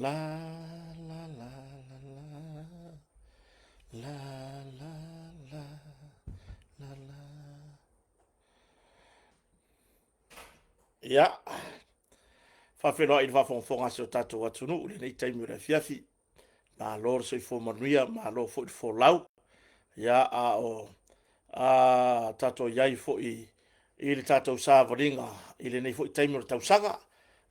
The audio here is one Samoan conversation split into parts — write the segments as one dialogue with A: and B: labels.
A: La la la la la la la la la la. Ia, faafeiloai i le faafogafoga a si o tatou atunuu i lenei taimi o le afiafi. Malo le soifua manuia, malo foi le folau. Ia, a o tatou i ai foi i le tatou savaliga i lenei foi taimi o le tausaga.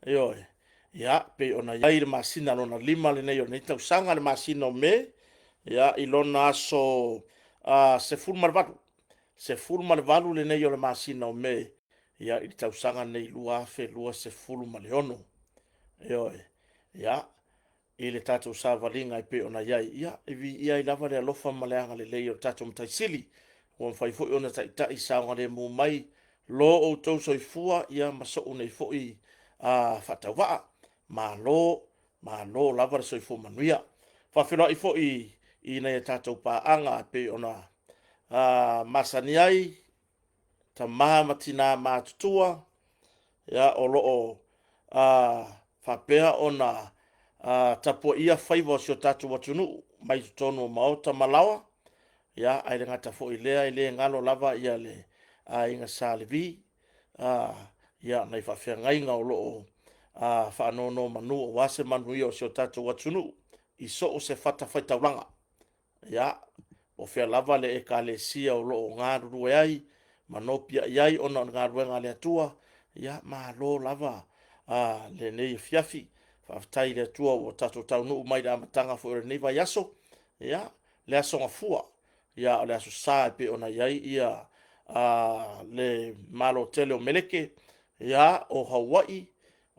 A: Ioe. Ia, pei ona i ai le masina lona 5 lenei o lenei tausaga, le masina o Me, ia, i lona aso 18, 18 lenei o le masina o Me, ia, i le tausaga lenei 2026. Ioe. Ia, i le tatou savaliga e pei ona i ai, ia, e viia ai lava le alofa ma le agalelei o le tatou Matai Sili, ua mafai foi ona taitai saogalemu mai lo outou soifua ma sou nei foi faatauvaa. Malo, malo lava le soifua manuia. E faafeiloai foi i nai a tatou paaga e pei ona masani ai tama ma tina matutua o lo o faapea ona tapuaia faiva o si o tatou atunuu mai totonu o maota ma laoa, ae le gata foi i lea, e le galo lava le aiga Sa Levi, nai faafeagaiga o lo o faanonomanu aua se manuia o si o tatou atunuu i so o se fatafaitaulaga. Ia, po o fea lava le ekalesia o lo o galulue ai ma nopiai ai ona o le galuega a le Atua, ia malo lava lenei afiafi. Faafetai i le Atua ua tatou taunuu mai i le amataga foi o lenei vaiaso, ia, le Aso Gafua, ia o le Aso Sa e pei ona i ai le Malo tele o Meleke, ia, o Hawaii,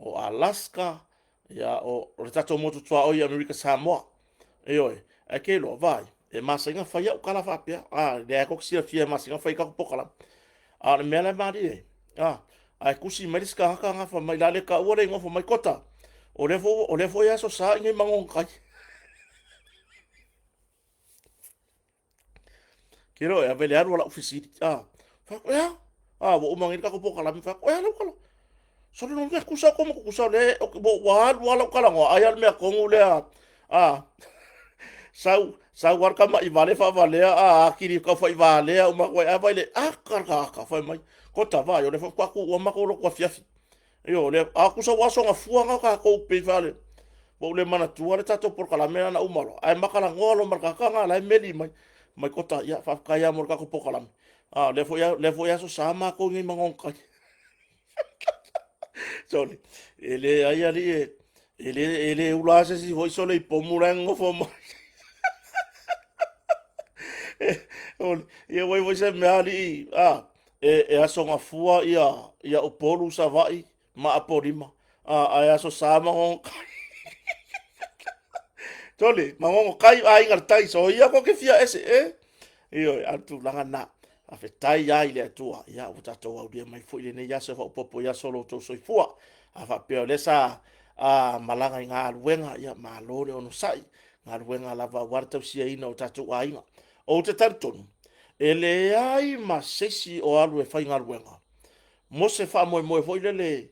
A: o Alaska, ia, o le tatou motu tuaoi i Amerika Samoa. Ioe, ae ke iloa, vaai, e masani ona fai au tala faapea, a, lea tou te silafia e masani ona fai ai tatou polokalame. A o le mea la e malie ai, a, ae tusi mai le isi tagata lena fai mai o le a le taua le igoa, fai mai, Kota, o lea foi e aso Sa i inei i Magogo-tai. Ke iloa e ave le alu a lau fesili, a, fai atu, e a? A, ua uma nei le tatou polokalame, fai atu, e a lau tala? Sole o le mea tutusa outou ma Tutusa, o lea ua alu lava lau talanoa, ai lava o le mea tonu lea, a, sau sau lava le tamai vale faavalea atili taufaivalea uma atu ai, ae vaai i le aka le tagata, fai mai, Kota vaai, o lea faatoa tuua matou lotu afiafi. Ioe, lea, a tusa ua Aso Gafua na tatou pei fale, ua ou le manatua le tatou polokalame lena na uma loa, ae ma talanoa loa ma le tagata lena o la e meli mai. Mai Kota, ia faafetai lava mo le tatou polokalame. A o lea foi e Aso Sa matou i inei i Magogo-tai. Sole, e leai alii e le ula lava se isi foi sole i pomu la e nonofo mai. Ia ua iai foi se mea alii, a, e Aso Gafua ia Upolu, Savaii ma Apolima, a, ae Aso Sa Magogo-tai. Sole, Magogo-tai Aiga i le Tai, soia tou te fia ese, e? Ioe, a o le tulaga lena. Faafetai lava i le Atua, ia ua tatou aulia mai foi lenei aso e faaopoopo i aso o lo outou soifua. A faapea o lea sa malaga i galuega, ia malo le onosai, galuega lava aua le tausiaina o tatou aiga. Ou te talitonu, e leai ma se isi o alu e faigaluega mo se faamoemoe foi lele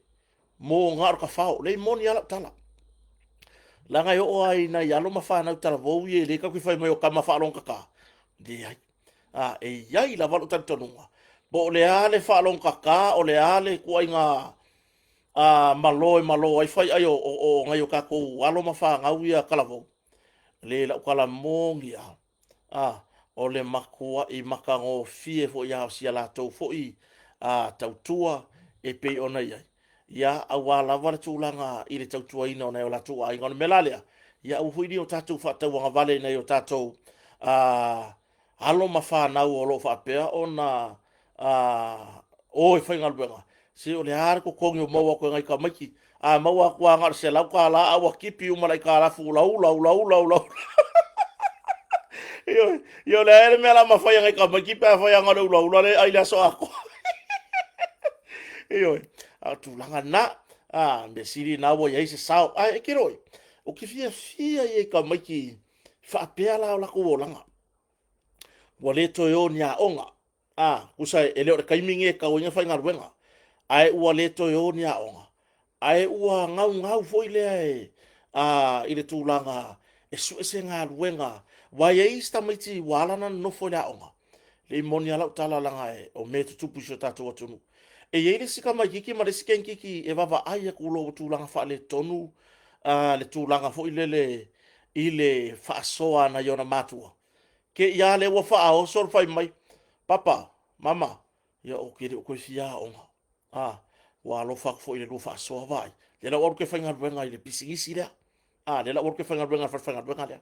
A: mo na o le tafao. Leai, e moni lava lau tala, leaga e oo lava i nai alo ma fanau talavou ia lea tatou te fai mai o tama faalogotata, leai. E i ai lava lou talitonuga, po o le a le faalogotata, o le a le ituaiga malo e malo ai faiai o nai o tatou alo ma fanau ia talavou, leai, o lau tala moni lava, o le matuai matagofie foi lava o si a latou foi tautua e pei ona i ai, ia, aua lava le tulaga i le tautuaina o nai o latou aiga. O le mea la lea, ia aua foi ne i o tatou faatauagavale i nai o tatou alo ma fanau o lo o faapea ona o e faigaluega. Se o le a le totogi o maua atu e nai tamaiti? A maua atu lava na o le $100 a ua tipi uma i le aitalafu ulaula ulaula ulaula. Ioe, ia o le a ea le mea o le a mafai e nai tamaiti pe afai lava na o le ulaula lea e ai i le aso atoa. Ioe, a o le tulaga lena. A, mea sili lena ua i ai se sao. Ae e te iloa, ou te fiafia ia i tamaiti faapea la o latou olaga. Ua le toe o ni aoga. A, tusa e le o le taimi lenei e tatau ai ona faigaluega, ae ua le toe o ni aoga, ae ua gaugau foi lea e i le tulaga e sue se galuega, aua e i ai isi tamaiti ua ala ona nonofo i le aoga, le i moni lava lau tala leaga o mea e tutupu i si o tatou atunuu. E i ai le isi tamaitiiti ma le isi teineitiiti e vaavaai atu loa ua tulaga faaletonu le tulaga foi lele i le faasoa a nai ona matua, te i lava lea ua faaoso le fai mai, Papa, mama, ia ou te le o toe fia aoga. A, ua alofa atu foi i le lua faasoa vaai, lea la ua alu ou te faigaluega i le pisinisi lea. A, lea la ua alu ou te faigaluega i le falefaigaluega lea.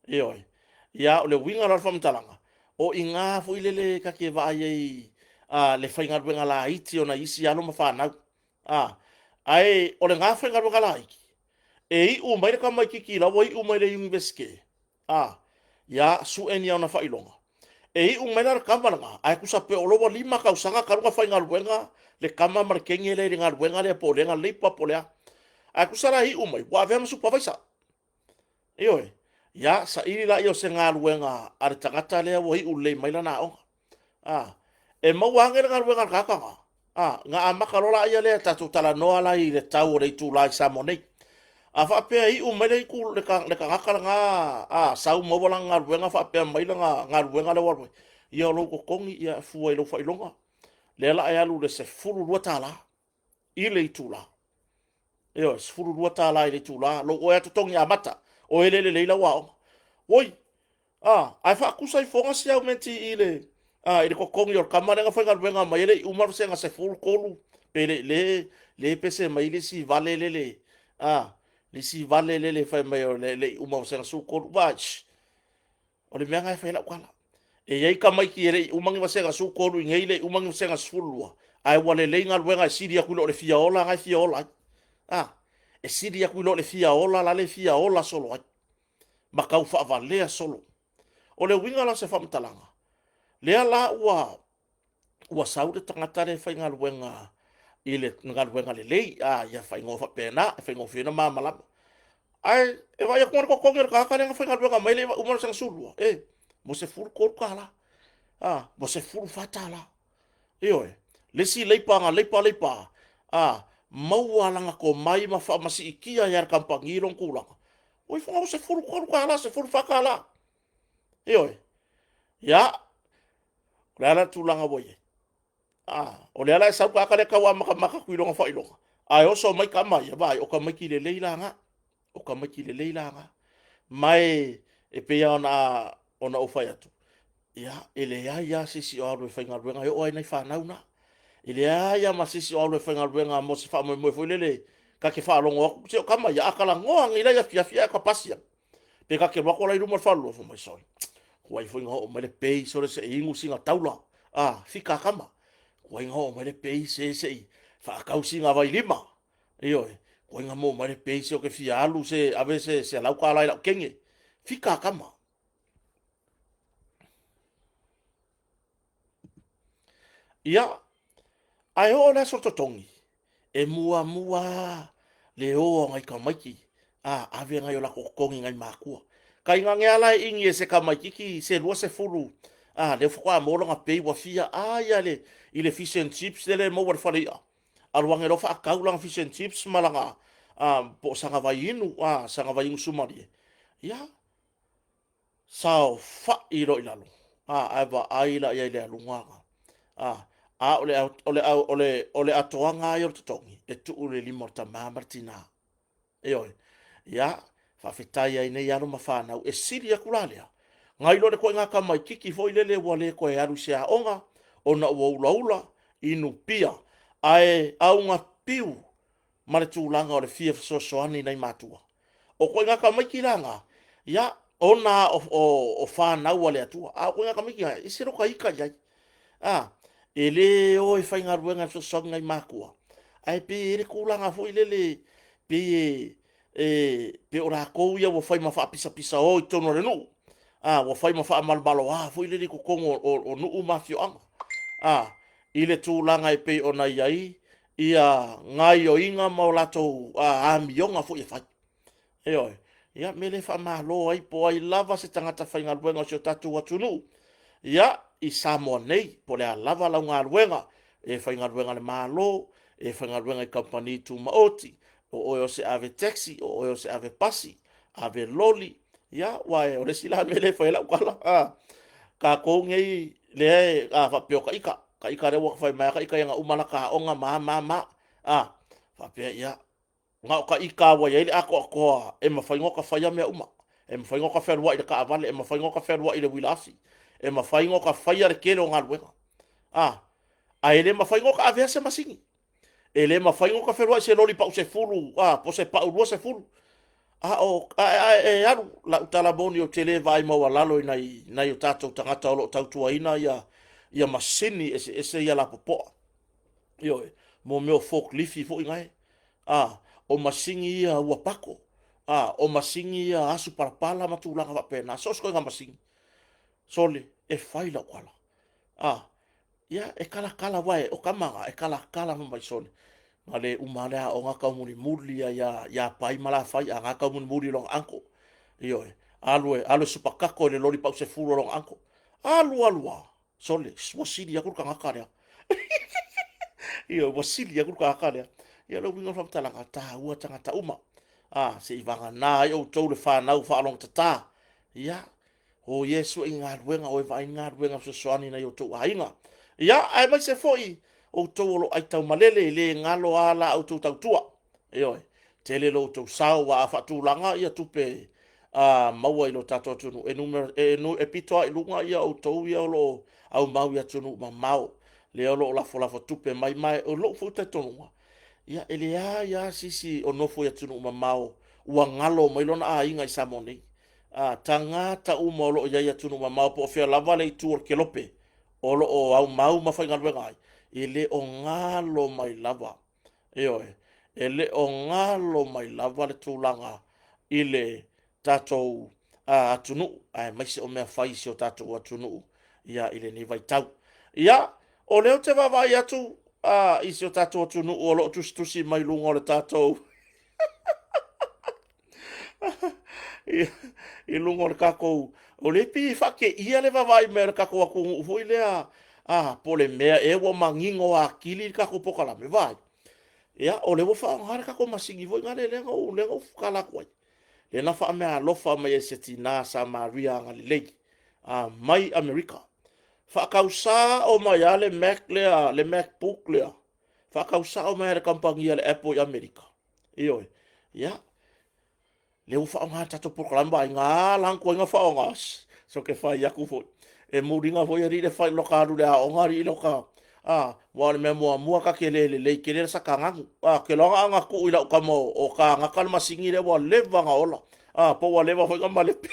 A: Ioe. Ia, o le uiga la o le faamatalaga, o i ina foi lele ta te vaai ai i le faigaluega laiti o nai isi alo ma fanau. Ae o lena faigaluega laiti, e iu mai le tamaitiiti la ua iu mai le Iunivesite, ia sue ni ona faailoga. E iu mai la le tama lena, ae tusa pe o lea ua 5 tausaga talu ona faigaluega le tama ma le teine lea i le galuega lea po o lea leipa po o le a. Ae tusa la e iu mai ua avea ma supavaisa. Ioe. Ia saili laia o se galuega a le tagata lea ua iu lelei mai lana aoga. A, e maua ane le galuega a le tagata lena, ona amata loa lea, tatou talanoa la i le tau o le itula i Samoa nei. A faapea e iu mai le tagata lena, a, sau maua lana galuega faapea mai lana galuega lea ua alu ai, ia o lou totogi e fua i lou faailoga, lea o le a e alu i le $12 i le itula. Ioe, $12 i le itula, lou oe lava totogi amata, o oe e le lelei lau aoga. Oi, ae faatusa ifoga si aumeti i le totogi o le tama lea na faigaluega mai e le i uma le vasega 13 pe le i le pese mai ai le isi vale lele, le isi vale lele fai mai e le i uma le vasega 13. Vaai, o le mea lena e fai ai lau tala. E i ai tamaiti e le i uma ni vasega 13 i inei, le i uma ni vasega 12, ae ua lelei galuega e sili atu i lo le fia ola na e fia ola ai. E sili atu i lo le fia ola la le fia ola solo ai ma tau faavalea solo. O le uiga la o se faamatalaga, lea la ua sau le tagata lea e faigaluega i le galuega lelei, ia faaigoa faapena, e faigofie ona malamalama. Ae e vaai atu i le totogi o le tagata lea na faigaluega mai e le i uma le vasega 12, e, ua $13, ua $14. Ioe. Le isi leipa na leipa leipa, maua lana tomai ma faamasiitia ai lava e le kamupani lona tulaga, ua ifo ua $13, $14. Ioe. Ia, o le a la le tulaga ua i ai? O lea la e sau le tagata lea e tau amatamata atu i lona faailoga, ae oso mai tama ia, vaai, o tamaiti lelei la na, o tamaiti lelei la na. Ma e pei lava ona ou fai atu, ia, e leai lava se isi o alu e faigaluega, e oo lava i nai fanau na. E leai lava ma se isi o alu e faigaluega mo se faamoemoe foi lele ta te faalogo atu, se o tama ia, a talanoa nei la i afiafi ae ta pasi atu, pe ta te alu atu la i luma o le falelua, fai mai, sole, tuai foi ona oo mai le pay sole se i inu sina taula. A, fika a tama. Tuai ona oo mai le pay se se i faatau sina vailima. Ioe, tuai ona maua mai le pay se ou te fia alu se ave se $100 i lau teine. Fika a tama. Ia, ae oo le aso totogi, e muamua lava le o a nai tamaiti, a, ave nai o latou totogi i nai matua. Tainane lava la e ini e se tamaitiiti se 20, a, lea faatoa maua lana pay ua fia ai lava i le fish and chips lea e maua i le fale i'a, alu ane loa faatau lana fish and chips ma lana, po o sana vaiinu, sana vaiinu sumalie, ia, saofai loa i lalo, a, ae vaai la i ai i le aluga a, a o le, o le, o le, o le atoaga lava ia o le totogi, e tuu i le lima o le tama ma le tina. Ioe. Ia, faafetai ai nei alo ma fanau, e sili atu la lea, nai lo le ituaiga tamaitiiti foi lele ua le toe alu i se aoga ona ua ulaula, inu pia, ae augapiu ma le tulaga o le fia fesoasoani i nai matua. O ituaiga tamaiti la na, ia, ona o fanau a le Atua. A o ituaiga tamaiti na, e ese lota ita i ai. A, e le o e faigaluega e fesoasoani i nai matua, ae pei e i ai le tulaga foi lele, pei e pei o latou ia ua fai ma faapisapisao i totonu o le nuu, a, ua fai ma faamalomaloa foi lele i totonu o nuu ma afioaga, a, i le tulaga e pei ona i ai ia gaoioiga ma o latou amioga foi e fai. Ioe. Ia, mea lea e faamalo ai po o ai lava se tagata faigaluega o si o tatou atunuu, ia, i Samoa nei, po o le a lava lau galuega, e faigaluega i le Malo, e faigaluega i kamupani tumaoti, O oe o se ave taxi, o oe o se ave pasi, ave loli, ia, ua e, o le isi la mea lea e fai ai lau tala, a, tatou nei, lea e, a faapea o taita, taita lea ua fai mai lava taita ia na uma lata aoga ma a ma a ma a, a, faapea, ia, na o taita lava ua i ai le atoatoa e mafai ona ota faia mea uma. E mafai ona ota fealuai i le taavale, e mafai ona ota fealuai i le uila afi, e mafai ona ota faia le tele o galuega. A, ae le mafai ona ota avea se masini. E le mafai ona ota fealuai i se loli pau 10, a, po o se pau 20. A o, a e alu, lau tala moni ou te le vaai maualalo i nai o tatou tagata o lo o tautuaina ia masini eseese ia lapopoa. Ioe, mo mea o forklift foi nae. A, o masini ia ua pako. A, o masini ia asu palapala ma tulaga faapena. So o se ituaiga masini. Sole, e fai lau tala. A, ia, e talatala, aua o tama na, e talatala fai mai, sole. Na le uma lava le aoga taumulimuli lava ia, ia Pai ma Lafai, a na taumulimuli i lona uncle. Ioe, alu e, alu e supakako i le loli pau 10 a lona uncle. Alu alu lava, sole, ua sili atu le tagata lea. Ioe, ua sili atu le tagata lea. Ia, o le uiga o le faamatalaga, taua tagata uma. A, se i vagana ai outou le fanau faalogotata. Ia, o Iesu i galuega, o e vaai ni galuega fesoasoani i nai o outou aiga. Ia, aemaise foi outou o lo o aitaumalele, e le galo lava la outou tautua. Ioe, tele lo outou sao, aua a faatulaga ia tupe maua i lo tatou atunuu, e numera, e, e, e pito lava i luga ia outou ia o lo o aumau i atunuu mamao, lea o lo o lafolafo tupe mai. Ma o lou foi talitonuga, ia, e leai lava se isi o nofo i atunuu mamao ua galo mai lona aiga i Samoa nei. A, tagata uma o lo o i ai i atunuu mamao po o fea lava le itu o le kelope o lo o aumau ma faigaluega ai, e le o galo mai lava. Ioe, e le o galo mai lava le tulaga i le tatou atunuu, aemaise o mea fai i si o tatou atunuu ia i lenei vaitau. Ia, o lea ou te vaavaai atu i si o tatou atunuu o lo o tusitusi mai luga o le tatou i luga o le tatou, o lea e pei e faateia le vaavaai mai o le tatou atunuu foi lea, a, po o le mea ea ua manino atili le tatou polokalame, vaai. Ia, o lea ua faaaoga le tatou masini foi lea lea na ou, lea na ou tala atu ai. Lea na faameaalofa mai ai se tinā Samaria agalelei, a, mai Amerika. Faatau sao mai lava le Mac lea, le MacBook lea, faatau sao mai lava i le kamupani a le Apple i Amerika. Ioe. Ia, lea ua faaaoga le tatou polokalame vaaiga la na tuai na faaaoga. So ke fai atu foi. E muliga foi alii le fai loka alu le aoga alii loka a ua o le mea muamua ka te le lelei tele le sakananu. A ke loa na tuu i lau tama o ka gata le masini lea ua leva na ola. A po ua leva foi na malepe.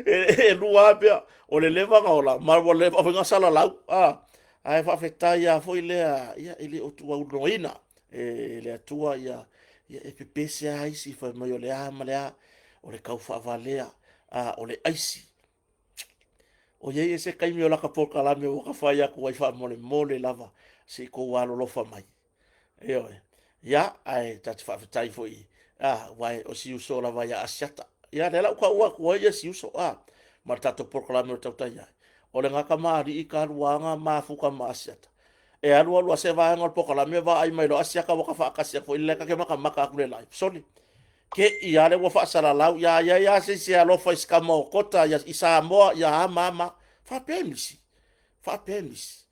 A: E lua lava pea o le leva na ola ma ua leva foi na salalau. A ae faafetai lava foi lea, ia e le o tuuaunoaina e le Atua ia, ia e pepese lava isi fai mai o le a ma le a, o le tau faavalea, a o le aisi. O i ai se taimi o laka polokalame ua ka fai atu ai faamolemole lava se i tou alolofa mai. Ioe. Ia, ae ta te faafetai foi, a, aua o si uso lava ia Asiata. Ia, lea la ua taua atu ai si uso, a, ma le tatou polokalame o le tautai ai. O le gata maalii talu lava na mafuta ma Asiata. E alu alu a se vaega o le polokalame vaai mai loa Asiata ua ta faatasi atu foi lea ta te matamata atu i le live. Sole, te i lava lea ua faasalalau, ia i ai lava se isi e alofa i si tama o Kota ia, i Samoa, ia a ma a ma a. Faapea e misi, faapea e misi.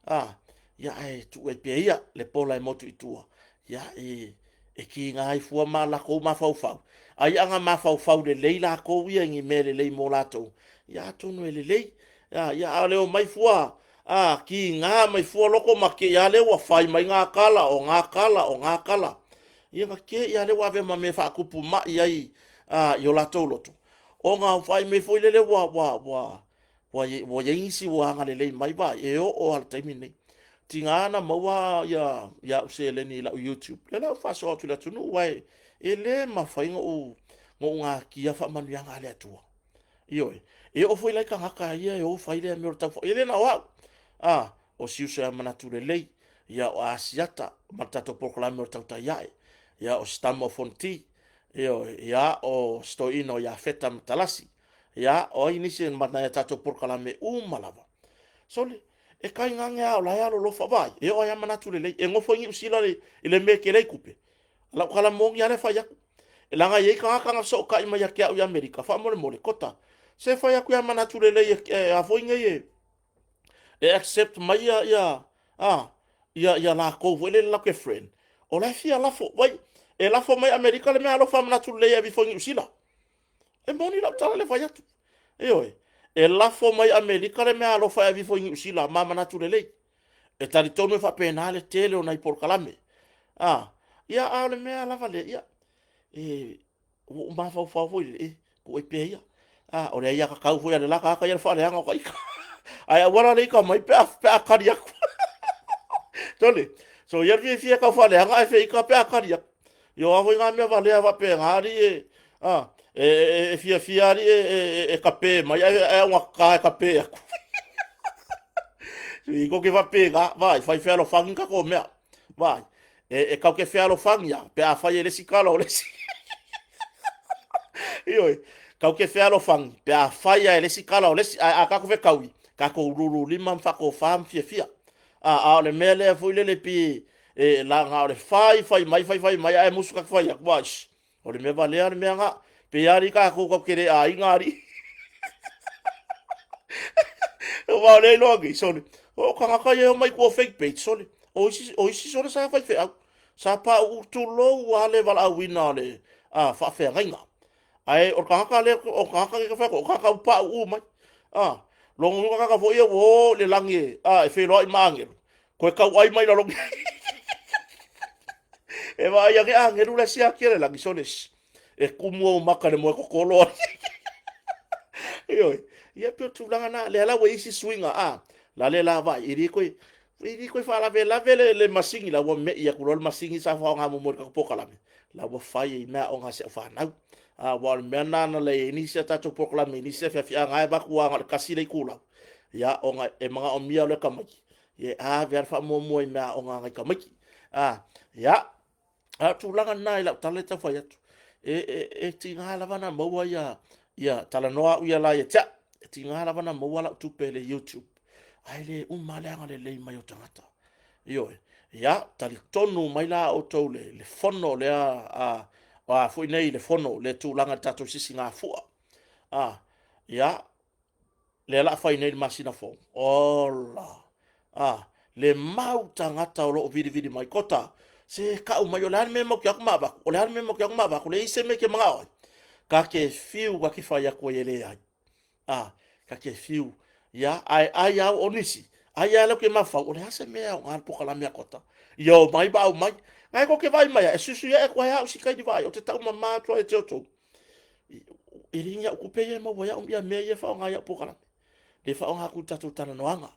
A: A, ia ae tuu ai pea ia le pola e motu i tua, ia e kiga ai fua ma lakou mafaufau. Ai a na mafaufau lelei lakou ia i ni mea lelei mo latou, ia atonu e lelei. Ia, ia a o le omai fua, a, kiga mai fua loko ma te i a lea ua fai mai gā tala, o gā tala, o gā tala. Ia na te i a lea ua avea ma mea e faatupu mai ai a, i o latou loto. Ona vaai mai foi lele ua, ua, ua, Ua i ai nisi ua agalelei mai vaai, e oo lava i le taimi lenei. Tiga na maua ia, ia au seleni i lau YouTube, lea la ua faasoa atu i le atunuu, aua e le mafai ona ou, ona ou natia faamanuiaga a le Atua. Ioe, e oo foi la i tagata ia e o fai lea mea o le tau, e le na o au. A, o si uso ia manatu lelei, ia o Asiata ma le tatou polokalame o le tautai ae, ia o si tama o Fonoti, ioe, ia o si toeaina o Iafeta Matalasi, Ia, o ai nisi ma nai a tatou polokalame uma lava. Sole, E kaigage a o la e alolofa, vaai, e oo ai lava manatu lelei. E nofo i Niu Sila i le mea e tele ai tupe. Lau tala moni lava lea e fai atu. Leaga e i ai tagata na fesootai mai ia te au i Amerika, faamolemole, Kota, se fai atu ia manatu lelei e a foi nei e e accept mai ia ia a ia ia latou foi lele latou te friend. O la e fia lafo, vai, e lafo mai Amerika le mea alofa manatu lelei e ave ifo i Niu Sila. E moni lau tala le fai atu. Ioe, e lafo mai Amerika le mea alofa e ave ifo i Niu Sila ma manatu lelei. E talitonu e faapena le tele o nai polokalame. A, ia, a o le mea lava lea, ia, e, ua ou mafaufau foi lele, e, tuu ai pea ia. A, o le aiatatau foi a le la tagata ia le faaleaga o ta ita. Ae aua la le ita mai pe a, pe a tali atu. Sole, so ia le fiafia e tau faaleaga ae feita pe a tali atu. Ia o a foi na mea valea faapena alii e, a, e, e, e fiafia alii e, e, e kape mai ae, ae augatata e kape atu. I ko ke faapena, vaai, fai fealofani tatou mea. Vaai, e, e kau ke fealofani a, pe a fai e le isi tala o le isi. Ioe, kau ke fealofani, pe a fai a e le isi tala o le isi, ae a tatou fetaui, tatou lululima ma faatofa ma fiafia. A, a o le mea lea foi lele pei e, leaga o le fai fai mai fai fai mai ae musu ka fai atu, vaai, o le mea valea le mea na. Pei lava alii tatou tatou te le aiga alii. Aua o lea iloa nei, sole, o tagata ia e omai tua o fake page, sole, o isi, o isi sole sa faifeau, sa pauu tulou lava le valaauina o le a, faafeagaiga. Ae o le tagata lea, o le tagata lea e fai atu, o le tagata ua pauu mai. A, lona uiga o tagata foi ia ua o i le lagi e, a, e feiloai ma agelu, toe tauai mai i lalo E vaai ane agelu la e siaki e le lagi, sole, e tumu ou maka i le moe totolo ai. Ioe, ia pei o le tulaga lena, lea la ua i ai isi suiga, a, la le la vaai, e le toe, e le toe faalavelave le, le masini, la ua me'i atu loa le masini sa faaaoga muamua i le tatou polokalame, la ua fai ai meaaoga a si au fanau. A, aua o le mea lena na leai ai nisi a tatou polokalame i nisi afiafi, a na e avatu lava na o le tasi le itulau, ia, ona e manaomia loa e tamaiti, ia e ave lava le faamuamua i meaaoga a nai tamaiti. A, ia, a o tulaga lena i lau tala e tau fai atu, e, e, e tiga lava ona maua ia, ia talanoa au ia la ia te au, e tiga lava ona maua lau tupe i le YouTube, ae le uma le agalelei mai o tagata. Ioe, ia, talitonu mai la outou le, le fono lea, a, a foi nei le fono, le tulaga i le tatou sisigafua. A, ia, lea la a fai nei i le masina fou. Ola! A, le mau tagata o lo o vilivili mai, Kota, se kau mai, o le a le mea matou te o atu ma avatu, o le a le mea matou te o atu ma avatu, leai se mea e te manao ai. Ka te fiu ka te fai atu ai e leai. A, ka te fiu, ia, ae ai au o nisi, ai a lau ke mafau, o le a se mea o ngā pokalame a Kota. Ia o mai ma au mai. Ngai ko ke vai mai, e susu ia e koe au si kai ni vai, o te tau mama atu ai te outou. E le ni au kupe ia e maua ai au ia mea ia e faaaoga i au polokalame. Le faaaoga atu i tatou talanoaga.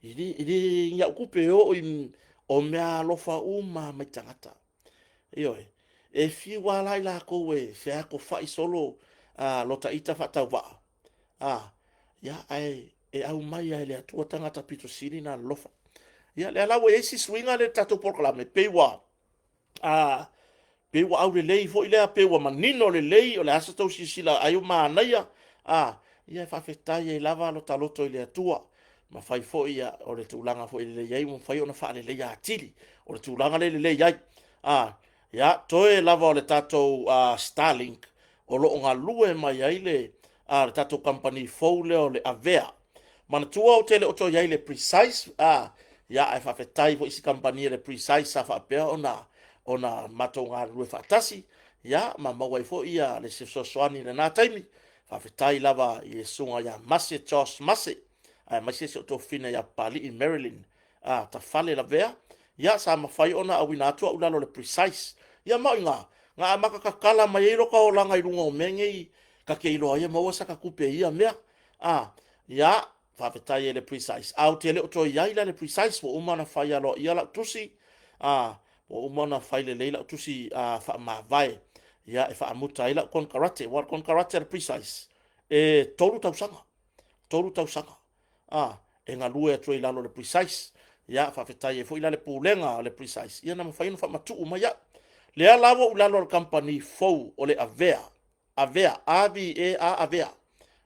A: E le, e le ni au kupe e oo i o mea alofa uma mai tagata. Ioe. E fiu lava la i latou e featofai solo a lota ita faatauvaa. A, ia, ae e aumai lava e le Atua tagata pito sili na alofa. Ia, lea la ua i ai si suiga lea i le tatou polokalame, pei ua a, pei ua aulelei foi lea, pei ua manino lelei, o le a sa tou silasila ai ua manaia, a, ia e faafetai ai lava lo ta loto i le Atua, ma fai foi ia, o le tulaga foi e lelei ai, ua mafai ona faaleleia atili, o le tulaga lea e lelei ai, a, ia, toe lava o le tatou Starlink, o lo o galue mai ai le, a, le tatou kamupani fou lea o le Avea. Manatua ou te le o toe i ai i le Precise, a, ia, ae faafetai foi i si kamupani a le Precise sa faapea ona, ona matou galulue faatasi, ia, ma maua ai foi ia le fesoasoani i lena taimi. Faafetai lava i le susuga ia Mase Josh Mase, aemaise si ou toafina ia Papalii Marilyn, a, Tafale Lavea, ia, sa mafai ona auina atu au i lalo o le Precise. Ia ma o i ina, na amata tatala mai ai lota olaga i luga o mea nei, ta te iloa ai e maua saka tupe i ia mea. A, ia, faafetai e le Precise. Ae ou te le o toe i ai la i le Precise, ua uma ona fai aloaia lau tusi, a, ua uma ona fai lelei lau tusi a, faamavae, ia, e faamuta ai lau konekarate. Aua o le konekarate a le Precise, e 3 tausaga, 3 tausaga, a, e galue atu ai i lalo o le Precise. Ia, faafetai ai foi la le Pulega a le Precise, ia na mafai ona faamatuu mai au. Lea la ua ou i lalo o le kamupani fou o le Avea, Avea, A-V-E-A, Avea.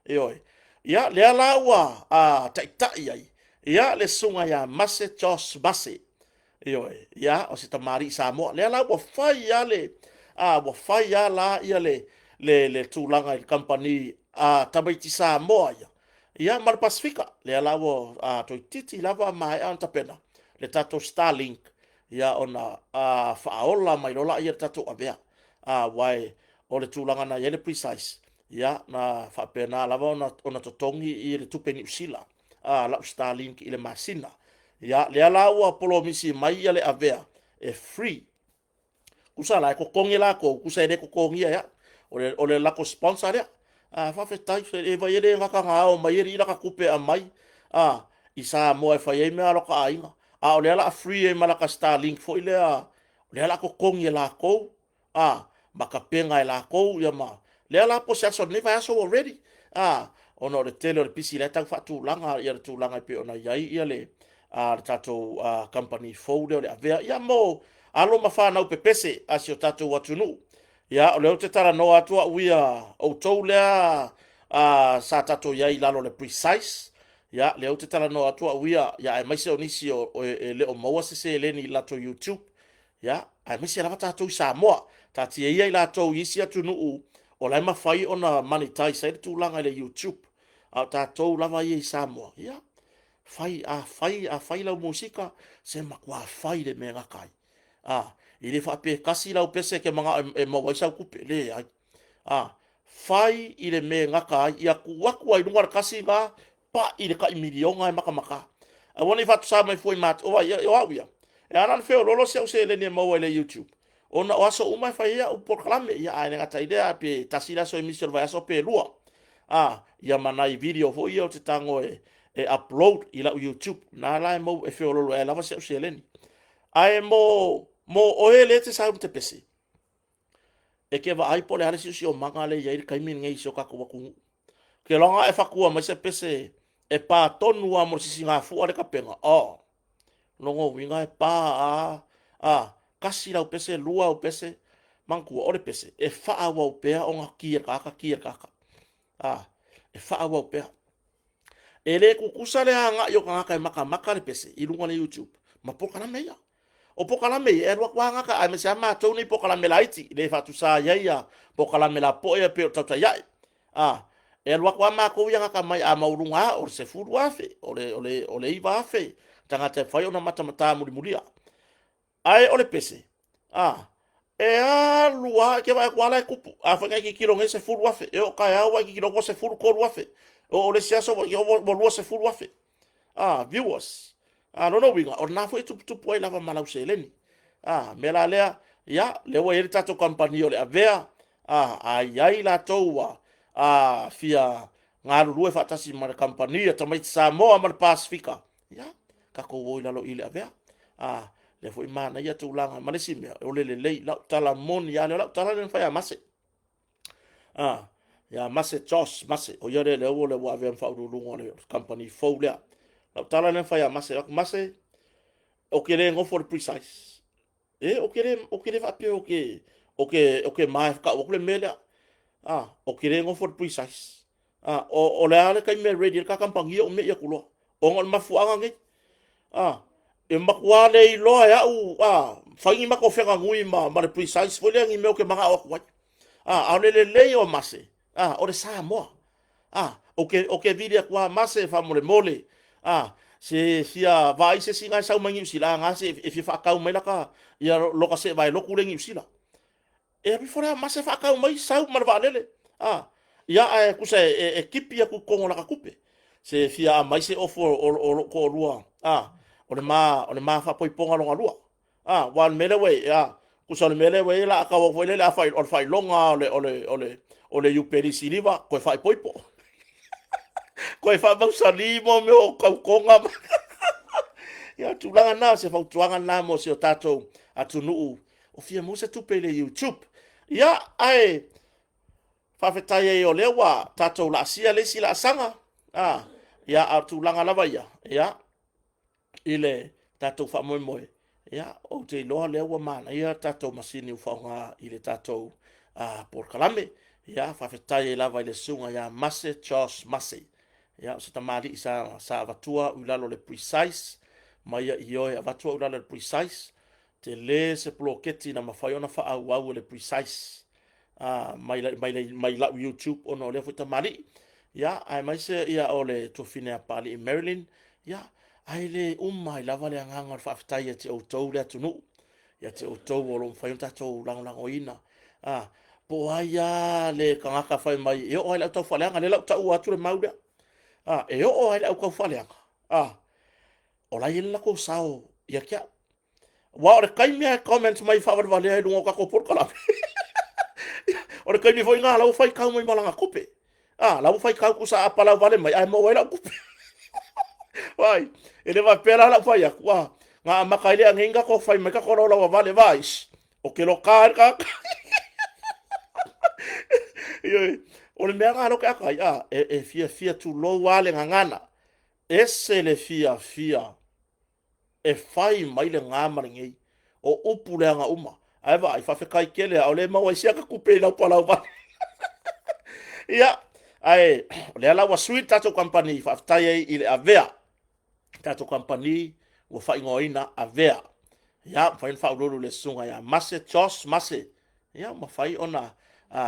A: Ioe. Ia, lea la ua a, taitai ai Ia, le susuga ia Mase Josh Mase. Ioe, ia, o se tamalii Samoa. Lea la ua fai lava le, a, ua fai lava la ia le, le, le tulaga i le kamupani a tamaiti Samoa ia, ia ma le Pasefika. Lea la ua a, toeitiiti lava maea ona tapena le tatou Starlink, ia ona a, faaola mai loa lea le tatou avea. A, aua o le tulaga na i ai le Precise, ia, na faapena lava ona, ona totogi i le tupe Niu Sila, a, lau Starlink i le masina. Ia, lea la ua polomisi mai ia le avea e free. Tusa la e totogi e latou, tusa e le totogia e au. O le, o le latou sponsor lea. A, faafetai, e vai e le gata na ao mai alii laka tupe e aumai, a, i Samoa e fai ai mea a lota aiga. A o lea o le a free ai ma lata Starlink foi lea, o lea o le a totogi e latou, a, ma tapena e latou ia ma lea la po o se aso o lenei vaiaso ua ready, a, ona o le tele o le pisi la e tau faatulaga ia le tulaga e pei ona i ai ia le, a, le tatou a, kamupani fou lea o le Avea, ia mo alo ma fanau pepese a si o tatou atunuu. Ia, o lea ou te talanoa atu au ia, outou lea a, sa tatou i ai i lalo o le Precise, ia, lea ou te talanoa atu au ia, ia aemaise o nisi o, o, e le o maua se seleni i le latou YouTube, Ia, aemaise lava tatou i Samoa. Taatia ia i latou i isi atunuu o la e mafai ona monetize ai le tulaga i le YouTube. A o tatou lava ia i Samoa, ia, fai, a fai, a fai lau musika, se matua fai le mea e gata ai. A, e le faapea e tasi lau pese e te manao e maua ai sau tupe, leai. A, fai i le mea e gata ai, ia tuu atu ai i luga le tasi lena, pai le tai miliona e matamata. Aua ne i faatusa mai fua i matou, o ai, o au ia, e ala ona feoloolo si au seleni e maua i le YouTube, ona o aso uma e fai ai au polokalame, ia ae le gata i lea, pe tasi le aso e misi o le vaiaso pe lua, a, ia ma nai video foi ia ou te tago e, e upload i lau YouTube, na la e mau e feoloolo ai lava si au seleni. Ae mo, mo oe lea e te sau ma te pese, e te vaai po o le a le siosiomaga lea e i ai i le taimi lenei i si o tatou atunuu. Ou te iloa na e fatua mai se pese e pa tonu lava mo le sisigafua le tapena. Oh, lona uiga e pa a, a, tasi lau pese, lua au pese, manatua, o le pese, e faaauau pea ona ki e le tagata, ki e le tagata. A, e faaauau pea. E le tutusa le agai o tagata e matamata le pese i luga o le YouTube ma polokalame ia. O polokalame ia, e alu atu lava gata, aemaise lava matou nei polokalame laiti, le faatusa ai ai ia polokalame lapopoa ia pei o le Tautai Ae. A, e alu atu lava matou ia gata mai, a maualuga lava, o le 10,000, o le, o le, o le 9,000 tagata e mafai ona matamata mulimulia. Ae o le pese, a, e alu lava, e te vaai atu lava la e tupu. Afai na e tilotilo nei e 10,000, e oo taeao ua e tilotilo atu ua 13,000. E oo i le isi aso ua 20,000 a, viewers. A, lona uiga, o lena foi e tuputupu ai lava ma lau seleni. A, mea la lea, ia, lea ua i ai le tatou kamupani o le Avea, a, a i ai latou ua a, fia galulue faatasi ma le kamupani a tamaiti Samoa ma le Pasefika, ia, tatou o i lalo i le Avea. A, lea foi manaia tulaga. Ma le isi mea, o le lelei, lau tala moni lava lea, o lau tala lea na fai ia Mase. A, ia Mase Josh Mase, o ia lea lea ua lea ua avea ma faauluuluga o le kamupani fou lea. Lau tala lea na fai ia Mase, atu Mase, ou te le nofo i le Precise. E, ou te le, ou te le faapea ou te, ou te, ou te ma e tau atu le mea lea. A, ou te le nofo i le Precise. A, o, o le a le taimi e ready ai le ta kamupani ou me'i atu loa. Ona o le mafuaaga nei. A, e matua le iloa e au, a, fai ni matou feganui ma, ma le Precise foi lea ni mea ou te manao atu ai. A, a o le lelei o Mase, a, o le Samoa. A, ou te, ou te vili atu lava Mase faamolemole, a, se fia vaai se isi na e sau mai Niu Sila, na se e fia faatau mai laka, ia loka seevae lotu le Niu Sila. E alu ifo lea Mase faatau mai sau ma le vaalele. A, ia ae tusa e, e, e tipi atu i totonu o laka tupe. Se fia aumai se ofo o, o, o lou toalua, a, o le ma, o le ma faapoipoga lona lua. A, aua o le mea lea ua i ai, a, tusa o le mea lea ua i ai, la a tau atu foi lele, a fai, o le faailoga o le, o le, o le, o le iupeli siliva, toe faaipoipo. Toe faamausali mo mea o tautoga ma Ia, o tulaga na, o se fautuaga na mo si o tatou atunuu o fia maua se tupe i le YouTube. Ia, ae faafetai ai o lea ua tatou laasia le isi laasaga. A, ia, a o tulaga lava ia, ia, i le tatou faamoemoe, ia, ou te iloa lea ua manaia tatou masini ua faaaoga i le tatou polokalame. Ia, faafetai ai lava i le susuga ia Mase Charles Mase. Ia, o se tamalii sa, sa avatua au i lalo o le Precise, ma ia ioe avatu au i lalo o le Precise, tele se poloketi na mafai ona faaauau e le Precise mai, mai, mai lau YouTube ona o lea foi tamalii. Ia, aemaise ia o le tuafafine a Papalii Marilyn, ia, ae le uma ai lava le agaga o le faafetai ia te outou le atunuu, ia te outou o lo o mafai ona tatou lagolagoina. Po o ai lava le tagata fai mai e oo lava i le au taufaaleaga, lea la ua taua atu le mau lea. E oo lava i le au taufaaleaga, o la e i ai le latou sao ia te au. Aua o le taimi lava e comment mai faavalevalea i luga o tatou polokalame, o le taimi foi lena o la ua faitau mai ma lana tupe. A, la ua faitau tusa a palau vale mai ae maua ai lau tupe. Vaai, e le faapea la lau fai atu, a, na amata ai lea nei ona tatou fai mai tatou laulauavale, vaai, ou te loka ai le tagata. Ioe, o le mea lena lea ou te ata ai, a, e fiafia tulou lava le gagana, ese le fiafia e fai mai lena ma lenei, o upu leaga uma. Ae vaai, faafetai tele lava, o lea e maua ai si ata tupe i lau palau vale. Ia, ae o lea la ua sui le tatou kamupani, faafetai ai i le Avea. Le tatou kamupani ua faaigoaina Avea. Ia, mafai ona faauluulu i le susuga ia Mase Josh Mase. Ia, mafai ona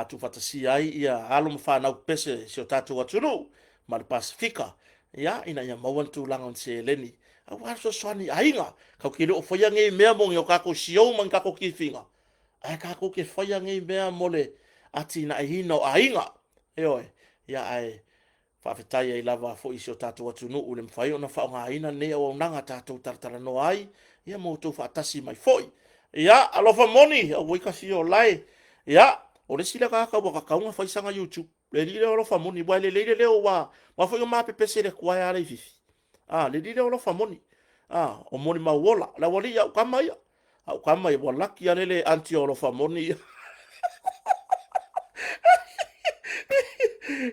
A: tuufaatasia ai ia alo ma fanau pepese i si o tatou atunuu ma le Pasefika, ia, ina ia maua ni tulaga o ni seleni aua le fesoasoani i aiga. Tatou te le o faia nei mea mo ni o tatou siou ma ni tatou tifiga, ae tatou te faia nei mea mo le atinaeina o aiga. Ioe, ia ae Faafetai ai lava foi i si o tatou atunuu i le mafai ona faaaogaina lenei auaunaga tatou talatalanoa ai, ia ma outou faatasi mai foi. Ia, alofa moni, auoi ka fio o lae. Ia, o le isi lea tagata ua tatau ona fai sana YouTube, le alii lea o alofa moni, aua e lelei le leo, aua foi na ma pepese i le tuae a Leififi. A, le alii lea o alofa moni. A, o molimau ola, le aualii, au tama ia. Au tama ia, ua laki lava le le aunty o alofa moni ia.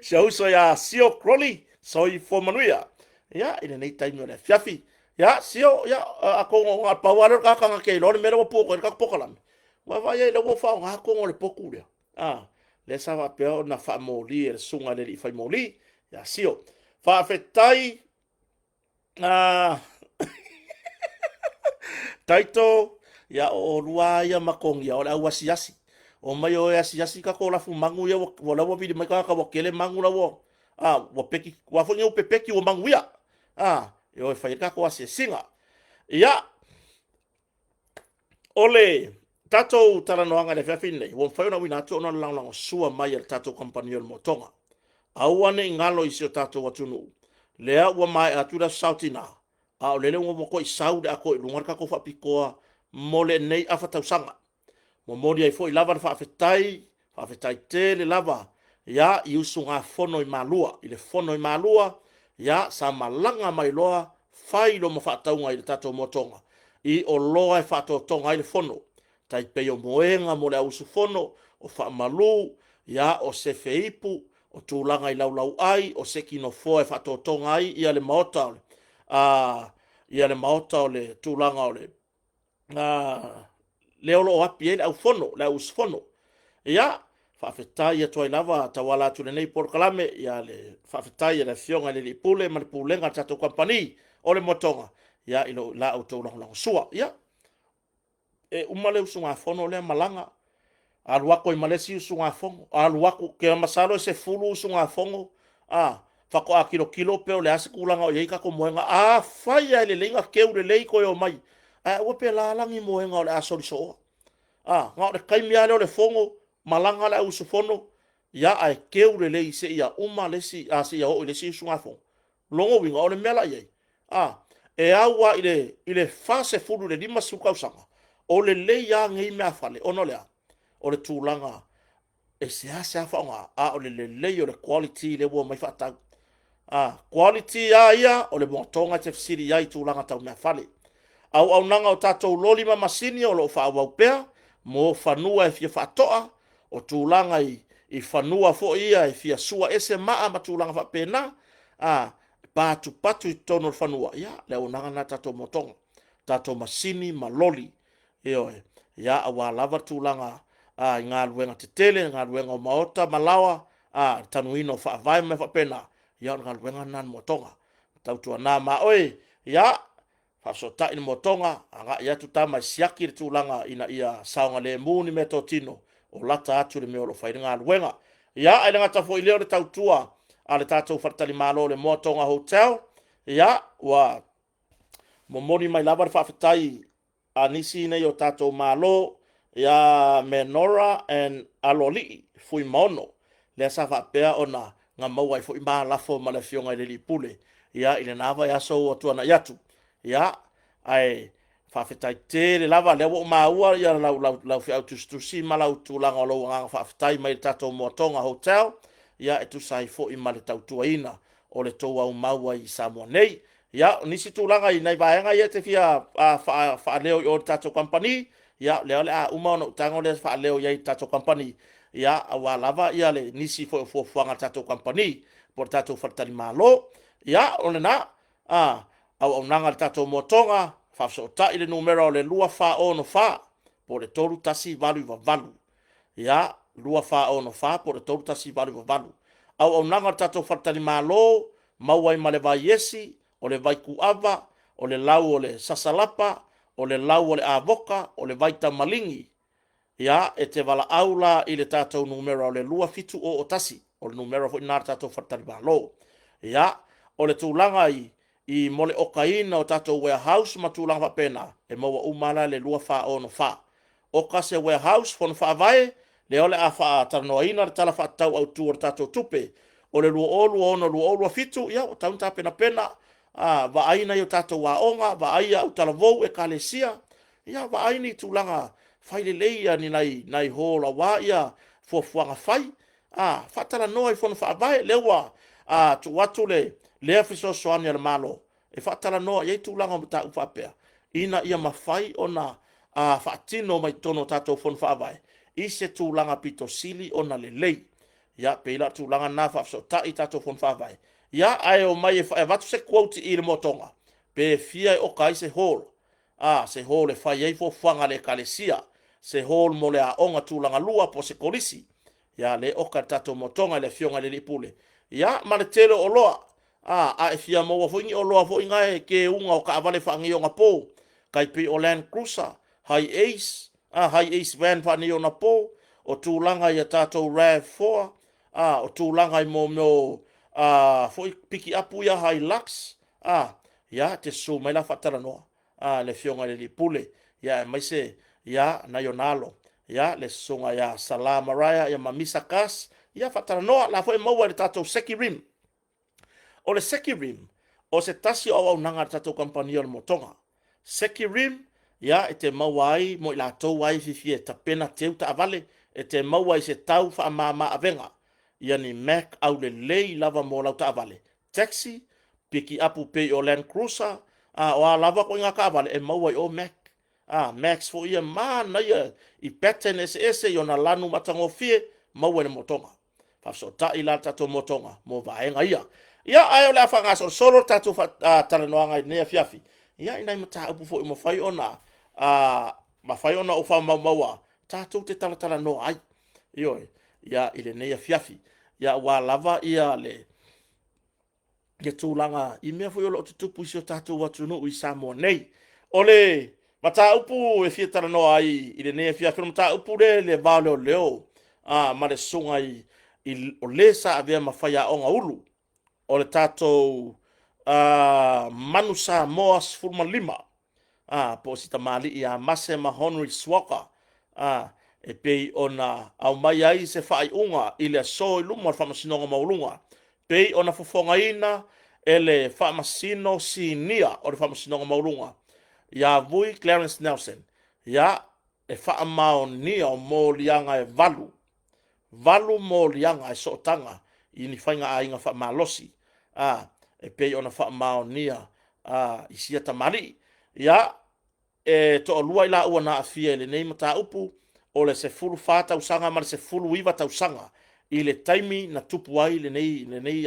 A: Si ou uso ia Sio Crowley, soifua manuia. Ia, i lenei taimi o le afiafi. Ia, Sio, ia, atonu na o le pau lava lea o le tagata na te iloa le mea lea ua pu atu ai le tatou polokalame. Ua vaai ai o lea ua faaaoga tonu o le potu lea. A, lea sa faapea ona faamoli e le susuga i le alii fai moli ia Sio. Faafetai Taito, ia o olua ia ma Togia, o le au asiasi. Omai o e asiasi tatou lafu manu ia, ua la ua vili mai tagata ua tele manu la ua, a, ua peki, ua foi nei ua pepeki ua manuia. A, e o e fai ai tatou asiasiga. Ia, o le tatou talanoaga i le afiafi lenei, ua mafai ona auina atu ona o le lagolagosua mai a le tatou kamupani o le Motoga. Aua ne i galo i si o tatou atunuu, lea ua maea atu le Aso Sa o Tina, a o lele ua matuai sau le atoa i luga le tatou faapitoa mo lenei afa tausaga. Momoli ai foi lava le faafetai, faafetai tele lava ia i usugafono i Malua, i le fono i Malua, ia sa malaga mai loa fai loma faatauga i le tatou motoga i oloa e faatotoga ai le fono, tai pei o moega mo le au usufono, o faamalu, ia o sefe ipu, o tulaga i laulauai, o se kinofoa e faatotoga ai ia le maota o le, ia le maota o le tulaga o le lea o lo o api ai le aufono, le au usufono. Ia, faafetai atu ai lava tauala atu lenei polokalame, ia le faafetai a le Afioga i le Alii Pule ma le Pulega a le tatou kamupani o le Motoga, ia i lo la outou lagolagosua. Ia, e uma le usugafono lea malaga, alu atu ai ma le isi usugafono, alu atu, ke masalo e 10 usugafono, a, faatoa tilotilo pe o le a se tulaga o i ai tatou moega. Afai lava e lelei ona teu lelei toe omai, ae aua pe la la ni moega o le a soli sooa. A, na o le taimi lava lea o le fono, malaga le au usufono, ia ae teu lelei seia uma le isi, a, seia oo i le isi usugafono. Lona uiga, o le mea la i ai, a, e au lava i le, i le 40 i le 50 tausaga, o lelei lava nei meafale, ona o le a? O le tulaga e seasea faaaoga, a o le lelei o le quality lea ua omai faatau. A, quality lava ia o le moatoga e te fesili i ai i tulaga tau meafale. Auaunaga o tatou loli ma masini o lo o faaauau pea mo fanua e fia faatoa, o tulaga i, i fanua foi ia e fia sua ese maa ma tulaga faapena, a, patupatu i totonu o le fanua, ia, le auaunaga lena a tatou moatoga, tatou masini ma loli. Ioe, ia aua lava tulaga i galuega tetele, galuega o maota ma laoa, le tanuina o faavae ma mea faapena. Ia, o le galuega lena a le moatoga. Tautuana ma oe, ia, faafesootai le moatoga, agai atu tama e siaki le tulaga ina ia saogalemu ni meatotino o lata atu i le mea o lo o fai ai le galuega. Ia, ae le gata foi i lea o le tautua a le tatou faletalimalo o le Moatoga Hotel, ia, ua momoli mai lava le faafetai a nisi nei o tatou Malo ia Menora and Aloalii Fuimaono, lea sa faapea ona na maua ai foi malafo ma le afioga i le Alii Pule ia i lena vaiaso ua tuanai atu. Ia, ae faafetai tele lava, lea ua ou maua ia lau, lau, lau feau tusitusi ma lau tulaga o lou agaga faafetai mai le tatou Moatoga Hotel, ia e tusa ai foi ma le tautuaina o le tou aumau ai i Samoa nei. Ia, o nisi tulaga i nai vaega ia e te fia faaleo i o i le tatou kamupani, ia, lea o le a uma ona ou tago lea faaleo i ai i le tatou kamupani, ia, aua lava ia le nisi foi o fuafuaga a le tatou kamupani po o le tatou faletalimalo. Ia, o lena, auaunaga a le tatou moatoga, faafesootai le numera o le 2464 po o le 3188. Ia, 2464 po o le 3188. Auaunaga a le tatou faletalimalo, maua ai ma le vai esi, o le vai kuava, o le lau o le sasalapa, o le lau o le avoka, o le vai tamaligi. Ia, e te valaau la i le tatou numera o le 2701, o le numera foi lena a le tatou faletalimalo. Ia, o le tulaga i i mo le okaina o tatou warehouse ma tulaga faapena, e maua uma la le 2464. Oka se warehouse, fono faavae, lea o le a faatalanoaina le Tala Faatatau Autu o le tatou Tupe o le 2026/2027, ia ua tatau ona tapenapena, vaai nai o tatou aoga, vaai autalavou, ekalesia, ia vaai ni tulaga fai lelei ia ni nai, nai hall aua ia fuafuaga fai, faatalanoa i fono faavae, lea ua tuu atu le lea fesoasoani a le Malo e faatalanoa i ai tulaga o mataupu faapea, ina ia mafai ona faatino mai totonu o tatou fono faavae i se tulaga pito sili ona lelei. Ia, pei la o le tulaga lena, faafesootai tatou fono faavae, ia, ae omai e avatu se quote i le moatoga, pe fia e oka ai se hall, se hall e fai ai fuafuaga a le ekalesia, se hall mo le aoga tulaga lua po o se kolisi. Ia, lea e oka e le tatou moatoga i le afioga i le Alii Pule. Ia, ma le tele o oloa. A e fia maua foi ni oloa foi na e keuga o taavale faaneionapo, tai pei o Land Cruiser, High Ace, High Ace van faaneionapo, o tulaga i a tatou RAV4, o tulaga i mo mea o foi pikiapu ia Hilux, ia, te susu mai la faatalanoa le afioga i le Alii Pule, ia, aemaise ia nai ona alo, ia, le susuga ia Sala Maraia ia ma Misa Kas, ia faatalanoa la foi maua i le tatou Seki Rim. O le Seki Rim, o se tasi o auaunaga a le tatou kamupani o le motoga. Seki Rim, ia, e te maua ai mo i latou ai fiafia e tapena teu taavale, e te maua i se tau faamama avega ia ni Mac aulelei lava mo lau taavale, taxi, pikiapu pei o Land Cruiser, a o a lava ituaiga taavale e maua i o Mac. Max foi ia manaia i pattern eseese i ona lanu matagofie, maua i le motoga. Faafesootai la le tatou motoga mo vaega ia. Ia, ae o le a faagasolosolo le tatou talanoaga i lenei afiafi, ia, i nai mataupu foi ua mafai ona mafai ona ou faamaumaua tatou te talatalanoa ai. Ioe, ia, i lenei afiafi. Ia, aua lava ia le ia tulaga i mea foi o lo o tutupu i si o tatou atunuu i Samoa nei. O le mataupu e fia talanoa ai i lenei afiafi, o le mataupu lea i le va o leoleo ma le susuga i, i o le sa avea ma faiaoga ulu o le tatou Manu Samoa 15, po o si tamalii ia Mase Mahonri Suafa, e pei ona aumai ai se faaiuga i le aso i luma o le Faamasinoga Maualuga, pei ona fofogaina e le Faamasino Sinia o le Faamasinoga Maualuga ia Vui Clarence Nelson, ia, e faamaonia o moliaga e valu, valu moliaga e sootaga i ni faiga aiga faamalosi, e pei ona faamaonia i sia tamalii. Ia, e toalua i laua na aafia i lenei mataupu, o le 14 tausaga ma le 19 tausaga i le taimi na tupu ai lenei, lenei